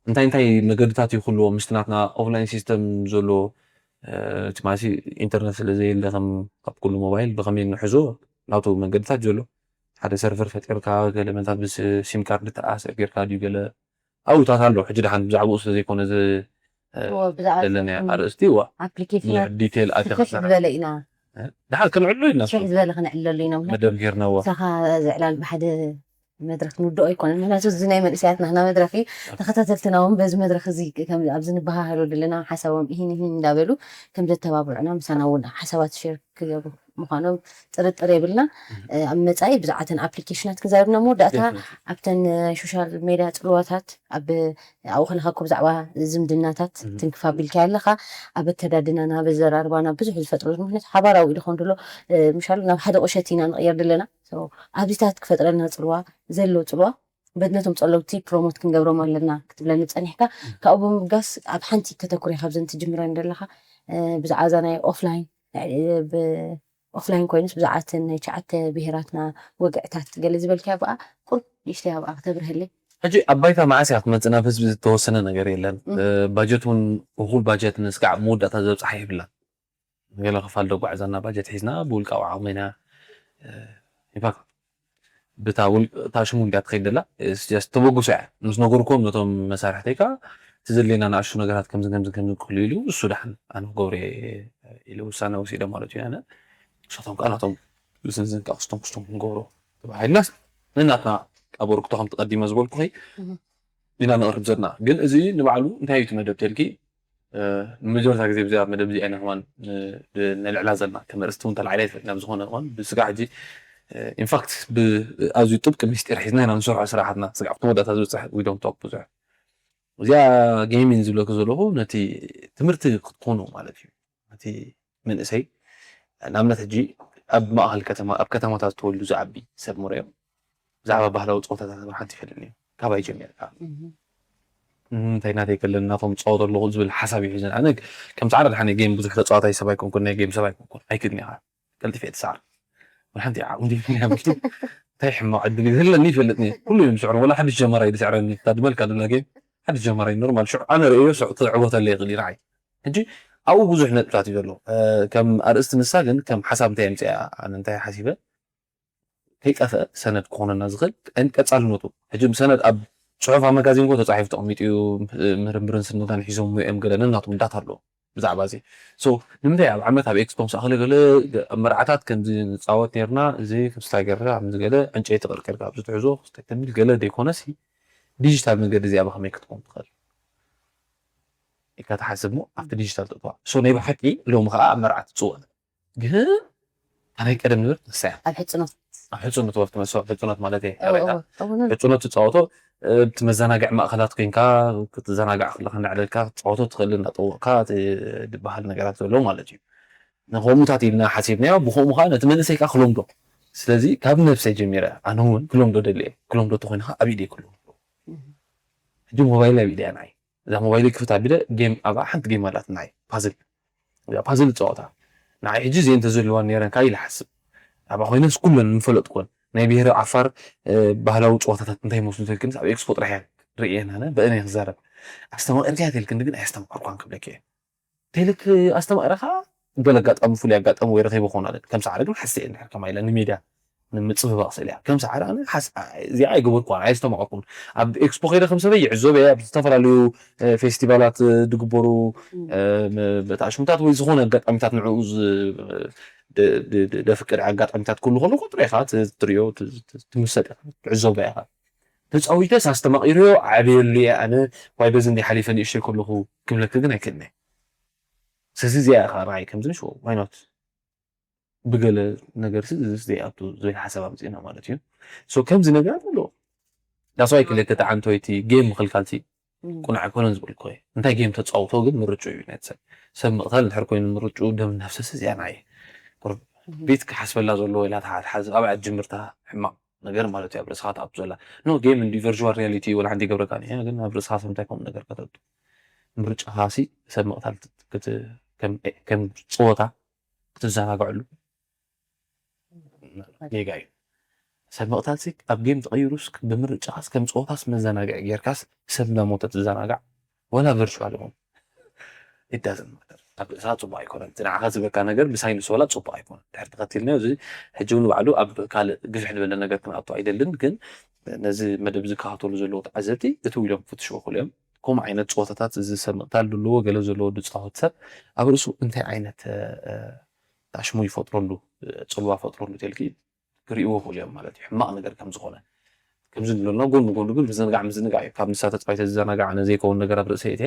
እንታይ እንታይ መገድታት ይክልዎ ምስቲ ናትና ኦፍላይን ሲስተም ዘሎ እ፣ እቲ ማለት ኢንተርነት ስለ ዘየለ ከም ኣብ ኩሉ ሞባይል ብኸመይ ንሕዞ ናቱ መገድታት ዘሎ ሓደ ሰርቨር ፈጢርካ ገለ መታት ብስ ሲም ካርድ ተኣሰር ጌርካ ድዩ ገለ ኣብታት ኣሎ ሕጂ ድሓን ብዛዕባኡ ስለ ዘይኮነ ዝ እ፣ እዎ፣ ብዛዕባ ዘለናዮ እም፣ ኣርእስቲ እዋ ኣፕሊኬሽናት ብዙሕ ዲቴል ኣቲኻ ስፍሕ ክትዛረብ ዝበለ ኢና እ፣ ድሓን ክንዕሎ ኢልና ስፍሕ ዝበለ ክንዕለሉ ኢና ምክንያቱ መደብ ጌርናዋ ንሳኻ ዝዕላል ብሓደ መድረክ ንውድኦ ኣይኮነን ምክንያቱ እዚ ናይ መንእሰያት ናህና መድረክ እዩ ተኸታተልትና እውን በዚ መድረክ እዚ ከም ኣብዚ ንበሃሃሎ ዘለና ሓሳቦም ይህን ይህን እንዳበሉ ከም ዘተባብዑና ምሳና እውን ሓሳባት ሼር ክገብሩ ምዃኖም ጥርጥር የብልና ኣብ መፃኢ ብዛዕባተን ኣፕሊኬሽናት ክንዛረብና መወዳእታ ኣብተን ሶሻል ሜድያ ፅልዋታት ኣብ ኣብኡ ከለካ እኮ ብዛዕባ ዝምድናታት ትንክፍ ኣቢልካ ኣለካ ኣብ ኣተዳድናና በዘራርባና ብዙሕ ዝፈጥሮ ምክንያቱ ሓባራዊ ኢሉ ኮን ድሎ ምሻሉ ናብ ሓደ ቁሸት ኢና ንቅየር ዘለና ኣብዚታት ክፈጥረልና ፅልዋ ዘሎ ፅልዋ በድነቶም ፀለውቲ ፕሮሞት ክንገብሮም ኣለና ክትብለኒ ፀኒሕካ ካብኡ ብምብጋስ ኣብ ሓንቲ ከተኩሪ ካብዘን ትጅምረን ዘለካ ብዛዕባ እዛ ናይ ኦፍላይን ኦፍላይን ኮይኑስ ብዛዕባ እተን ናይ ትሽዓተ ብሄራትና ወግዕታት ገለ ዝበልካዮ ብኣ ቁሩብ ንእሽተይ ኣብኣ ክተብርህለይ ሕጂ ኣብ ባይታ መዓስ እያ ክትመፅእ ናብ ህዝቢ ዝተወሰነ ነገር የለን ባጀት እውን እኩል ባጀት ንስካዕ መወዳእታ ዘብፅሓ የብላን ገለ ክፋል ደጓዕዛና ባጀት ሒዝና ብውልቃዊ ዓቕሚ ኢና ኢንፋክት ብታ ውል- እታ ሽሙ እንዲያ ትኸይድ ደላ። ጀስት ተበግሶ እያ ምስ ነገርኩም ነቶም መሳርሕተይ ከዓ እቲ ዘድልየና ንኣሽቱ ነገራት ከምዚ ከምዚ ከምዚ ክህሉ ኢሉ እሱ ደሓን ኣነ ክገብሮ እየ ኢሉ ውሳነ ወሲደ ማለት እዩ። ኣነ ንሳቶም ከዓ ናቶም ዝንዝን ከዓ ክስቶም ክስቶም ክንገብሮ ተባሂልናስ ንናትና ኣበርክቶ ከምቲ ቀዲመ ዝበልኩኺ ኢና ነቕርብ ዘለና። ግን እዚ ንባዕሉ እንታይ እዩ እቲ መደብ ተልኪ ንመጀመርታ ግዜ ብዚኣ መደብ እዚኣ ኢና ከማን ነልዕላ ዘለና ከም ኣርእስቲ እውን ተላዒላ ይትፈልጥ ናብ ዝኾነ እዋን ብስጋ ሕጂ ኢንፋክት ብኣዝዩ ጥብቂ ሚስጢር ሒዝና ኢና ንሰርሖ ስራሓትና ስጋዕ ኣብቲ መወዳእታ ዝበፅሕ ዊዶም ቶክ ብዙሕ እዚኣ ጌሚን ዝብለኩ ዘለኹ ነቲ ትምህርቲ ክትኾኑ ማለት እዩ ነቲ መንእሰይ ንኣብነት ሕጂ ኣብ ማእኸል ከተማ ኣብ ከተማታት ተወልዱ ዝዓቢ ሰብ ምርኦም ብዛዕባ ባህላዊ ፀወታታት ሓንቲ ይፈልጥ እዩ ካባይ ጀሚርካ እንታይ ናተይ ከለኒ ናቶም ፃወት ኣለኹ ዝብል ሓሳብ እዩ ሒዘን ኣነ ከም ፃዕዳ ድሓነ ጌም ብዙሕ ተፃዋታይ ሰብ ኣይኮንኩን ናይ ጌም ሰብ ኣይኮንኩን ኣይክድኒ ኢኻ ቀልጢፈ እየ ትሰዓር ሓንቲ ዓቕሚ እንታይ ሕማቕ ዕድል እዩ ዘለኒ ይፈልጥኒ ኩሉ እዮም ዝስዕሩ ወላ ሓድሽ ጀማራይ ዝስዕረኒ እታ ድበልካ ደላ ጌም ሓድሽ ጀማራይ ኖርማል ሽዑ ኣነ ርእዮ ሽዑ ክዕወተለ ይኽእል እዩ ንዓይ ሕጂ ኣብኡ ብዙሕ ነጥብታት እዩ ዘሎ ከም ኣርእስቲ ንሳ ግን ከም ሓሳብ እንታይ ኣምፅኣ ኣነ እንታይ ሓሲበ ከይጠፍአ ሰነድ ክኾነና ዝኽእል ቀፃልነቱ ሕጂ ሰነድ ኣብ ፅሑፍ ኣብ መጋዚን ኮ ተፃሒፉ ተቐሚጡ እዩ ምርምርን ስነዳን ሒዞም እዮም ገለ ነናቶም ዳታ ኣለዎ ብዛዕባ እዚ ንምንታይ ኣብ ዓመት ኣብ ኤክስፖ ምስ ኣኸለ ገለ መርዓታት ከምዚ ንፃወት ነርና እዚ ክምስታይ ገርና ከምዚ ገለ ዕንጨይቲ ቅርቅርካ ኣብዚ ትሕዞ ክስታይ ተሚል ገለ ዘይኮነሲ ዲጂታል መገዲ እዚኣ ብኸመይ ክትኮን ትኽእል ኢልካ ትሓስብ ሞ ኣብቲ ዲጂታል ተጥዋ ሶ ናይ ብሓቂ ሎሚ ከዓ ኣብ መርዓ ትፅወት ግን ኣናይ ቀደም ንብር ንሳያ ኣብ ሕፅኖት ኣብ ሕፁነት ወፍቲ መስዋዕ ሕፁነት ማለት እየ ሕፁነት ትፃወቶ እቲ መዘናግዕ ማእኸላት ኮይንካ ክትዘናጋዕ ከለካ እንዳዕለልካ ክትፃወቶ ትኽእል እናጠወቕካ ዝበሃል ነገራት ዘሎ ማለት እዩ ንኸምኡታት ኢልና ሓሲብናዮ ብኸምኡ ከዓ ነቲ መንእሰይ ከዓ ክለምዶ ስለዚ ካብ ነብሰይ ጀሚረ ኣነ እውን ክለምዶ ደልየ ክለምዶ ተኮይንካ ኣብ ኢደይ ክለምዶ ሕጂ ሞባይል ኣብ ኢደያ ናይ እዛ ሞባይል ክፍት ኣቢለ ጌም ኣብ ሓንቲ ጌም ኣላት ናይ ፓዝል እዛ ፓዝል ጸወታ ንዓይ ሕጂ እዚአን ተዘልዋን ነይረን ካብ ኢለ ሓስብ ኣብኣ ኮይነስ ኩለን ምፈለጥኩን ናይ ብሄረ ዓፋር ባህላዊ ጨዋታታት እንታይ ይመስሉ ተልክንስ ኣብ ኤክስፖ ጥራሕ እየን ርእየን ኣነ ብእኔ ክዛረብ ኣስተማቂርካያ ተልክኒ ግን ኣየስተማቀርኳን ክብለክ እየ ተልክ ኣስተማቅረካ ገለ ኣጋጣሚ ፍሉይ ኣጋጣሚ ወይ ረኺቡ ክኾን ኣለ ከም ሰዓረ ግን ሓስተ እየ ንድሕር ከማ ኢለ ንሜድያ ንምፅብባቕ ስእል እያ ከም ሰዓረ ኣነ እዚኣ ኣይገበርኩዋን ኣየስተማቀርኩን ኣብ ኤክስፖ ከይደ ከም ሰበይ ይዕዘበ እየ ኣብ ዝተፈላለዩ ፌስቲቫላት ዝግበሩ በቲ ኣሽሙታት ወይ ዝኾነ ኣጋጣሚታት ንዕኡ ደፍቅድ ኣጋጣሚታት ኩሉ ከለኩ ጥራይካ ትሪኦ ትምሰጥ ትዕዘቦ ኢኻ ተፃዊተስ ኣስተማቂርዮ ዓብየሉ እየ ኣነ ዋይ በዚ እንዲ ሓሊፈ ንእሽተይ ከለኩ ክብለክ ግን ኣይክእልነ ስለዚ እዚኣ ኢኻ ንዓይ ከምዚ ንሽ ዋይኖት ብገለ ነገር ሲ ዝስ ዘይኣቱ ዝብል ሓሳብ ኣምፅእና ማለት እዩ ሶ ከምዚ ነገራት ኣሎ ዳስዋይ ክልተ ተዓንቶ እቲ ጌም ምኽልካልቲ ቁኑዕ ኣይኮነን ዝብል ኮይ እንታይ ጌም ተፃውቶ ግን ምርጩ እዩ ናይ ሰብ ሰብ ምቕታል እንድሕር ኮይኑ ምርጩ ደም ነፍሰስ እዚኣ ንዓይ ቁርብ ቤት ክሓስበላ ዘለዎ ኢላ ተሓዝ ኣብ ኣጅምርታ ሕማቕ ነገር ማለት እዩ ኣብ ርእስኻ ትኣቱ ዘላ ኖ ጌም እንዲ ቨርቹዋል ሪያሊቲ ወላ ሓንቲ ይገብረካ ግን ኣብ ርእስኻ ሰምታይ ከምኡ ነገር ከተቱ ምርጫኻ ሲ ሰብ ምቕታል ከም ፀወታ ክትዘናግዐሉ ጌጋ እዩ ሰብ ምቕታልሲ ኣብ ጌም ተቐይሩስ ብምርጫኻስ ከም ፀወታስ መዘናግዒ ጌርካስ ሰብ እናሞተ ትዘናጋዕ ወላ ቨርቹዋል ይኹን it doesn't matter ኣብ ርእስኻ ፅቡቅ ኣይኮነን እቲ ንዓኻ ዝበካ ነገር ብሳይንስ ወላ ፅቡቅ ኣይኮነን ድሕር ተኸቲልናዮ እዚ ሕጂ እውን ባዕሉ ኣብ ካልእ ግፍሕ ዝበለ ነገር ክንኣቱ ኣይደልን ግን ነዚ መደብ ዝከታተሉ ዘለዉ ተዓዘብቲ እቲ ኢሎም ክፍትሽዎ ክእሉ እዮም ከምኡ ዓይነት ፀወታታት እዚ ሰብ ምቕታል ዘለዎ ገለ ዘለዎ ዝፃወት ሰብ ኣብ ርእሱ እንታይ ዓይነት ኣሽሙ ይፈጥረሉ ፅልዋ ፈጥረሉ ተልኪ ክርእይዎ ክእሉ እዮም ማለት እዩ ሕማቕ ነገር ከም ዝኾነ ከምዚ ንብለና ጎን ንጎን ግን ምዝንጋዕ ምዝንጋዕ እዩ ካብ ንሳ ተፃዋይተ ዝዘናጋዕ ኣነ ዘይከውን ነገር ኣብ ርእሰይ እተ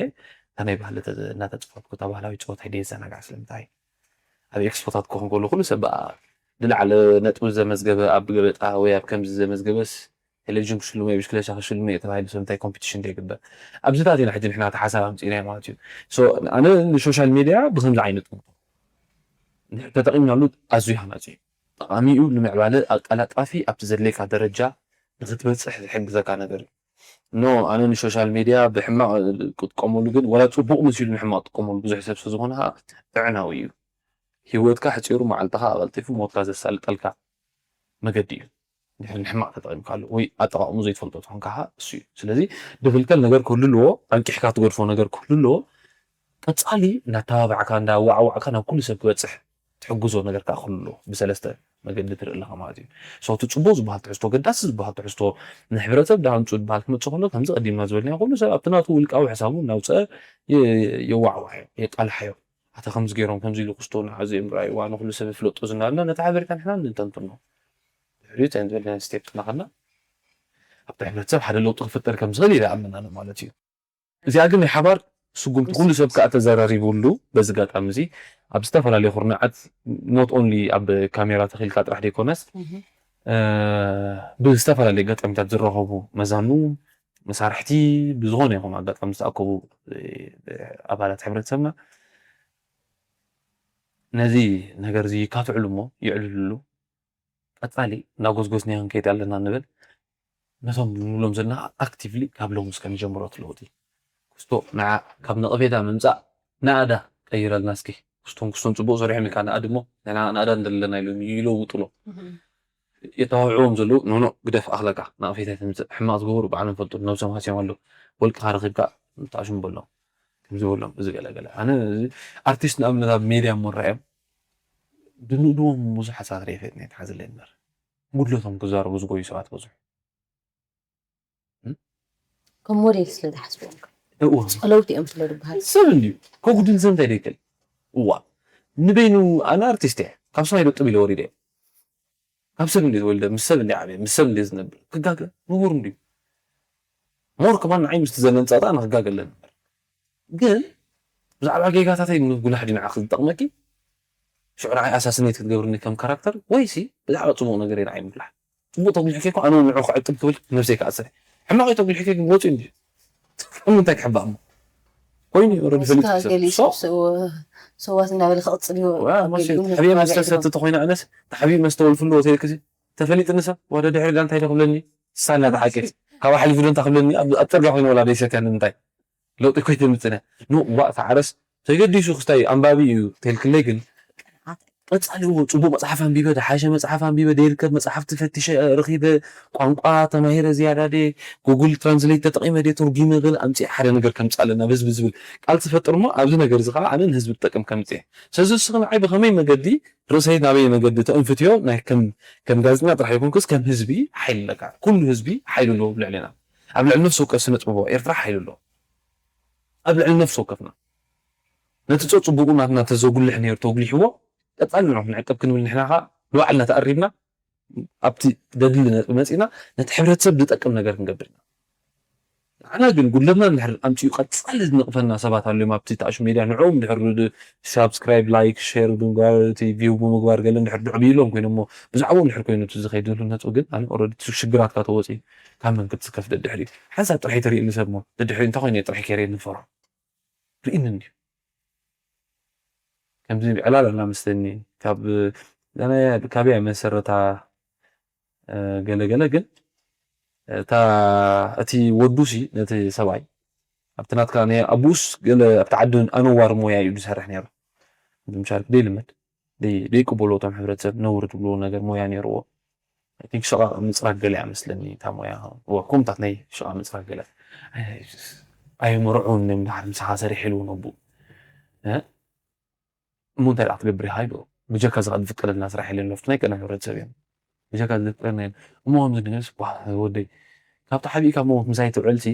እታ ናይ ባህሊ እናተፅፈትኩ እታ ባህላዊ ፀወታ ደየ ዘናጋዕ ስለምንታይ ኣብ ኤክስፖታት ክኾን ከሎ ኩሉ ሰብ ብኣ ዝለዓለ ነጥቢ ዘመዝገበ ኣብ ገበጣ ወይ ኣብ ከምዚ ዘመዝገበስ ቴሌቪዥን ክሽልሞ ብሽክለሻ ክሽልሞ እየ ተባሂሉ ሰብ እንታይ ኮምፒቲሽን ዘይግበር ኣብዚታት ኢና ሕጂ ንሕና ተሓሳብ ኣምፅእናዮ ማለት እዩ ኣነ ንሶሻል ሚድያ ብከምዚ ዓይነት ተጠቒምናሉ ኣዝዩ ሃናፂ እዩ ጠቓሚ እዩ ንምዕባለ ኣቀላጣፊ ኣብቲ ዘድልየካ ደረጃ ንክትበፅሕ ዝሕግዘካ ነገር እዩ ኖ ኣነ ንሶሻል ሚድያ ብሕማቕ ክጥቀመሉ ግን ወላ ፅቡቕ መሲሉ ንሕማቕ ጥቀመሉ ብዙሕ ሰብ ስለዝኾነ ከዓ ጥዕናዊ እዩ ሂወትካ ሕፂሩ መዓልትኻ ኣቐልጢፉ ሞትካ ዘሳልጠልካ መገዲ እዩ ንድሕር ንሕማቕ ተጠቒምካሉ ወይ ኣጠቓቕሙ ዘይትፈልጦ ትኾንካ እሱ እዩ ስለዚ ድኽልከል ነገር ክህሉ ኣለዎ ኣንቂሕካ ትገድፎ ነገር ክህሉ ኣለዎ ቀፃሊ እናተባባዕካ እንዳዋዕዋዕካ ናብ ኩሉ ሰብ ክበፅሕ ትሕግዞ ነገር ከዓ ክህሉ ኣለዎ። ብሰለስተ መገዲ ትርኢ ኣለኻ ማለት እዩ። So እቲ ፅቡቅ ዝበሃል ትሕዝቶ፣ ገዳሲ ዝበሃል ትሕዝቶ፣ ንሕብረተሰብ ደሃንፁ ዝበሃል ክመፅእ ከሎ፣ ከምዚ ቀዲምና ዝበልናዮ ኩሉ ሰብ ኣብቲ ናቱ ውልቃዊ ሕሳቡ እናውፀአ የ- የዋዕዋዮ፣ የቃልሓዮ። ኣታ ከምዚ ገይሮም ከምዚ ኢሉ ክስቶ ንዓዚ እዮም ረኣይዋ፣ ንኩሉ ሰብ ይፍለጦ ዝናልና ነቲ ሓበሬታ ንሕና ንተንትኖ። ድሕሪኡ እንታይ ዝበልና ስቴፕ እናኸድና ኣብቲ ሕብረተሰብ ሓደ ለውጢ ክፍጠር ከም ዝኽእል ይረኣምና ማለት እዩ። እዚኣ ግን ናይ ሓባር ስጉምቲ ኩሉ ሰብ ከዓ ተዘራሪቡሉ። በዚ ኣጋጣሚ እዚ ኣብ ዝተፈላለዩ ኩርናዓት፣ not only ኣብ ካሜራ ተኺልካ ጥራሕ ዘይኮነስ ብዝተፈላለየ ኣጋጣሚታት ዝረኸቡ መዛኑ መሳርሕቲ፣ ብዝኾነ ይኹን ኣጋጣሚ ዝተኣከቡ ኣባላት ሕብረተሰብና ነዚ ነገር እዚ ይካትዕሉ እሞ ይዕልልሉ። ቀፃሊ እናጎዝጎዝናዮ ክንከይድ ኣለና ንብል። ነቶም ንብሎም ዘለና ኣክቲቭሊ ካብ ሎምስ ከንጀምሮ እቲ ለውጢ። ክስቶ ንዓ ካብ ነቐፌታ ምምፃእ ንኣዳ ቀይረልና እስኪ። ክስቶን ክስቶን ፅቡቅ ሰሪሖም ኢልካ ንኣድ እሞ ንሕና ንኣዳ እንደለና ኢሎም ይለውጥሎ። የተዋውዕዎም ዘለዉ ኖኖ ግደፍ ኣኽለካ ናቕፌታ ተምፅእ ሕማቕ ዝገበሩ ባዕሎም ፈልጡ ነብሶም ሃስዮም ኣለዉ። ወልቅኻ ረኺብካ ምጣሽም በሎም ከምዚ በሎም እዚ ገለገለ ኣነ ኣርቲስት ንኣብነት ኣብ ሜድያ እሞ ረኣዮም ድንእድዎም ብዙሓት ሰባት ሬፈት ናይ ተሓዝለ እምበር ጉድለቶም ክዛረቡ ዝጎዩ ሰባት በዝሑ። ከም ሞዴል ስለ ዝሓስብዎም እዋ ጸለውቲ እዮም ስለ ዝበሃል ሰብ እንድዩ ከጉድል ሰብ እንታይ ደይክእል እዋ ንበይኑ ኣነ ኣርቲስት እየ ካብ ሰማይ ደጥብ ኢለ ወሪደ እየ ካብ ሰብ እንደ ተወልደ ምስ ሰብ እንደ ዓበየ ምስ ሰብ እንደ ዝነብር ክጋገ ንቡር እንድዩ ሞር ከማን ንዓይ ምስቲ ዘለንጻጣ ንክጋገ ኣለኒ ግን ብዛዕባ ጌጋታተይ ምጉላሕ ድዩ ንዓኺ ዝጠቕመኪ ሽዑ ንዓይ ኣሳስኔት ክትገብርኒ ከም ካራክተር ወይሲ ብዛዕባ ጽቡቕ ነገር እየ ንዓይ ምጉላሕ ጽቡቕ ተጉሊሕኪ እኮ ኣነ ንዑ ክዕቅብ ክብል ነብሰይ ክኣስር ሕማቕ ተጉሊሕኪ ግን ወፂኡ እንዲ ካብ ምንታይ ክሕባእ እሞ ኮይኑ ኦረዲ ፈሊጡ ሰብ ገሊኡ So- ሰብ ሰው- ሰዋት እናበለ ክቕፅል እዩ ዋ፣ መሲ፣ ገሊኡ ተሓቢአ መስተሰቲ ተኮይነ ኣነስ ተሓቢኡ መስተ ወልፍሉ ሆቴል ክሲ ተፈሊጥኒ ሰብ ዋደ ድሕሪ ዳ እንታይ ዶ ክብለኒ ሳላ ተሓቂፍ ካብ ሓሊፉ ዶ እንታይ ክብለኒ ኣብ ኣብ ፅርግያ ኮይነ ወላ ደይሰትያ ንምንታይ ለውጢ ኮይተ ምፅነ ንዋእ ተዓረስ ተገዲሱ ክስታይ ኣንባቢ እዩ ተልክለይ ግን ቀፃሊ እዎ ፅቡቅ መፅሓፍ ኣንቢበ ደሓሸ መፅሓፍ ኣንቢበ ደይርከብ መፅሓፍቲ ፈቲሸ ረኪበ ቋንቋ ተማሂረ ዝያዳ ደ ጉግል ትራንስሌት ተጠቂመ ደ ትርጉመ ገለ ኣምፅእ ሓደ ነገር ከምፅእ ኣለና ብህዝቢ ዝብል ቃል ትፈጥር እሞ ኣብዚ ነገር እዚ ከዓ ኣነ ንህዝቢ ትጠቅም ከምፅእ ስለዚ ንስኺ ንዓይ ብከመይ መገዲ ርእሰይ ናበይ መገዲ ተእንፍትዮ ናይ ከም ከም ጋዜጠኛ ጥራሕ ይኮንኩስ ከም ህዝቢ ሓይሊ ኣለካ ኩሉ ህዝቢ ሓይሊ ኣለዎ ኣብ ልዕሌና ኣብ ልዕሊ ነፍሲ ወከፍ ስነ ጥበባዊ ኤርትራ ሓይሊ ኣለዎ ኣብ ልዕሊ ነፍሲ ወከፍና ነቲ ጸጽቡቑ ናትና ተዘጉልሕ ነይሩ ተጉሊሕዎ ቀጻሊ ንዑ ክንዕቀብ ክንብል ንሕና ኸዓ ንባዕልና ተኣሪምና ኣብቲ ደድሊ ነጥቢ መጺና ነቲ ሕብረተሰብ ዝጠቅም ነገር ክንገብር ኢና ንዓና ግን ጉድለትና እንድሕር ኣምጺኡ ቀጻሊ ዝንቕፈና ሰባት ኣለዮም ኣብቲ ተኣሹ ሜድያ ንዕኦም እንድሕር ሳብስክራይብ ላይክ ሸር ብምግባር እቲ ቪው ብምግባር ገለ እንድሕር ድዕብይሎም ኮይኖሞ ብዛዕባኡ እንድሕር ኮይኑ እቲ ዝኸይድ ዘሎ ነጥቢ ግን ኣነ ኦረዲ ሽግራትካ ተወፂ ካብ መን ክትስከፍ ደድሕሪ ሓንሳብ ጥራሕ ተሪእኒ ሰብ ሞ ደድሕሪ እንታይ ኮይነ ጥራሕ ከይረ ንፈሮ ርኢኒ እንድዩ ከምዚ ዕላል ኣላ መስለኒ ካብ ካበያ መሰረታ ገለ ገለ ግን እታ እቲ ወዱሲ ነቲ ሰብኣይ ኣብቲ ናትካ ናይ ኣቡስ ገለ ኣብቲ ዓዲ ኣነዋር ሞያ እዩ ዝሰርሕ ነይሩ ምሻል ደይልመድ ደይቅበሎ እቶም ሕብረተሰብ ነውሪ ትብልዎ ነገር ሞያ ነይርዎ ቲንክ ሽቓቕ ምፅራግ ገለ እያ መስለኒ እታ ሞያ ከምታት ናይ ሽቓቕ ምፅራግ ገለ ኣይምርዑን እዮም ድሓር ምሳኻ ሰሪሕ ኢልዎ ነቡ እሞ እንታይ ደኣ ክትገብር ኢኻ ይብሎ ብጀካ እዚ ዝፍቀደልና ስራሕ የለን ለፍቱ ናይ ቀደም ሕብረተሰብ እዮም ብጀካ ዝፍቀደልና እዮም እሞ ከምዚ ንገርስ ወደይ ካብቲ ሓቢእካ ሞ ምሳይ ትውዕልሲ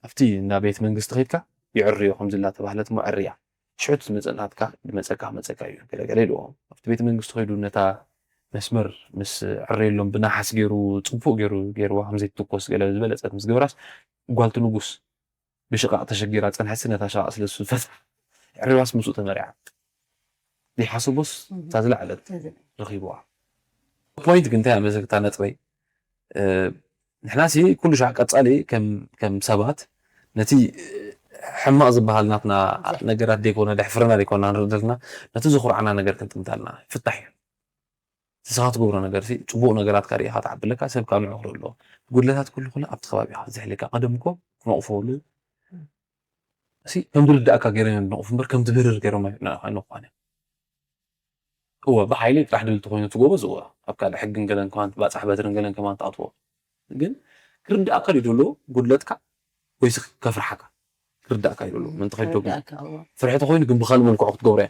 ኣብቲ እንዳ ቤት መንግስቲ ከድካ ይዕርዮ ከምዚ እናተባህለት እሞ ዕርያ ሽዑ ዝመፀ ናትካ ዝመፀካ መፀካ እዩ ገለገለ ኢልዎ ኣብቲ ቤት መንግስቲ ከይዱ ነታ መስመር ምስ ዕረየሎም ብናሓስ ገይሩ ፅቡቅ ገይሩ ገይርዋ ከምዘይትትኮስ ገለ ዝበለፀት ምስ ገበራስ ጓልቲ ንጉስ ብሽቓቕ ተሸጊራ ፀንሐሲ ነታ ሽቓቕ ስለ ዝፈትሓ ዕርባስ ምስኡ ተመሪዓ ዘይሓሰቦስ እታ ዝለዓለት ረኺብዋ ፖይንት ግን እንታይ መሰክታ ነጥበይ ንሕና ሲ ኩሉ ሻዕ ቀፃሊ ከም ሰባት ነቲ ሕማቕ ዝበሃል ናትና ነገራት ዘይኮነ ደሕፍረና ዘይኮና ንርኢ ዘለና ነቲ ዘኹርዓና ነገር ክንጥምታ ኣለና ፍታሕ እዩ ንስኻ ትገብሮ ነገር ሲ ፅቡቅ ነገራት ካሪኢካ ትዓብለካ ሰብ ካብ ንዑ ክርኢ ኣለዎ ጉድለታት ኩሉ ኩሉ ኣብቲ ከባቢካ ዝሕልካ ቀደም እኮ ክነቕፈሉ ሲ ከም ዝርዳእካ ገይረ ነቕፉ እምበር ከም ትብርር ገይሮም ኣይነኳነ እወ ብሓይሊ ጥራሕ ድብል ተኮይኑ ትጎበዝ እወ ኣብ ካልእ ሕግን ገለን ከማን ባፃሕ በትርን ገለን ከማን ትኣትዎ ግን ክርዳእካ ድዩ ዘሎ ጉድለትካ ወይስ ከፍርሓካ ክርዳእካ እዩ ዘሎ ምንተ ከይዶ ግን ፍርሒ ተኮይኑ ግን ብካልእ መልክዑ ክትገብሮ እያ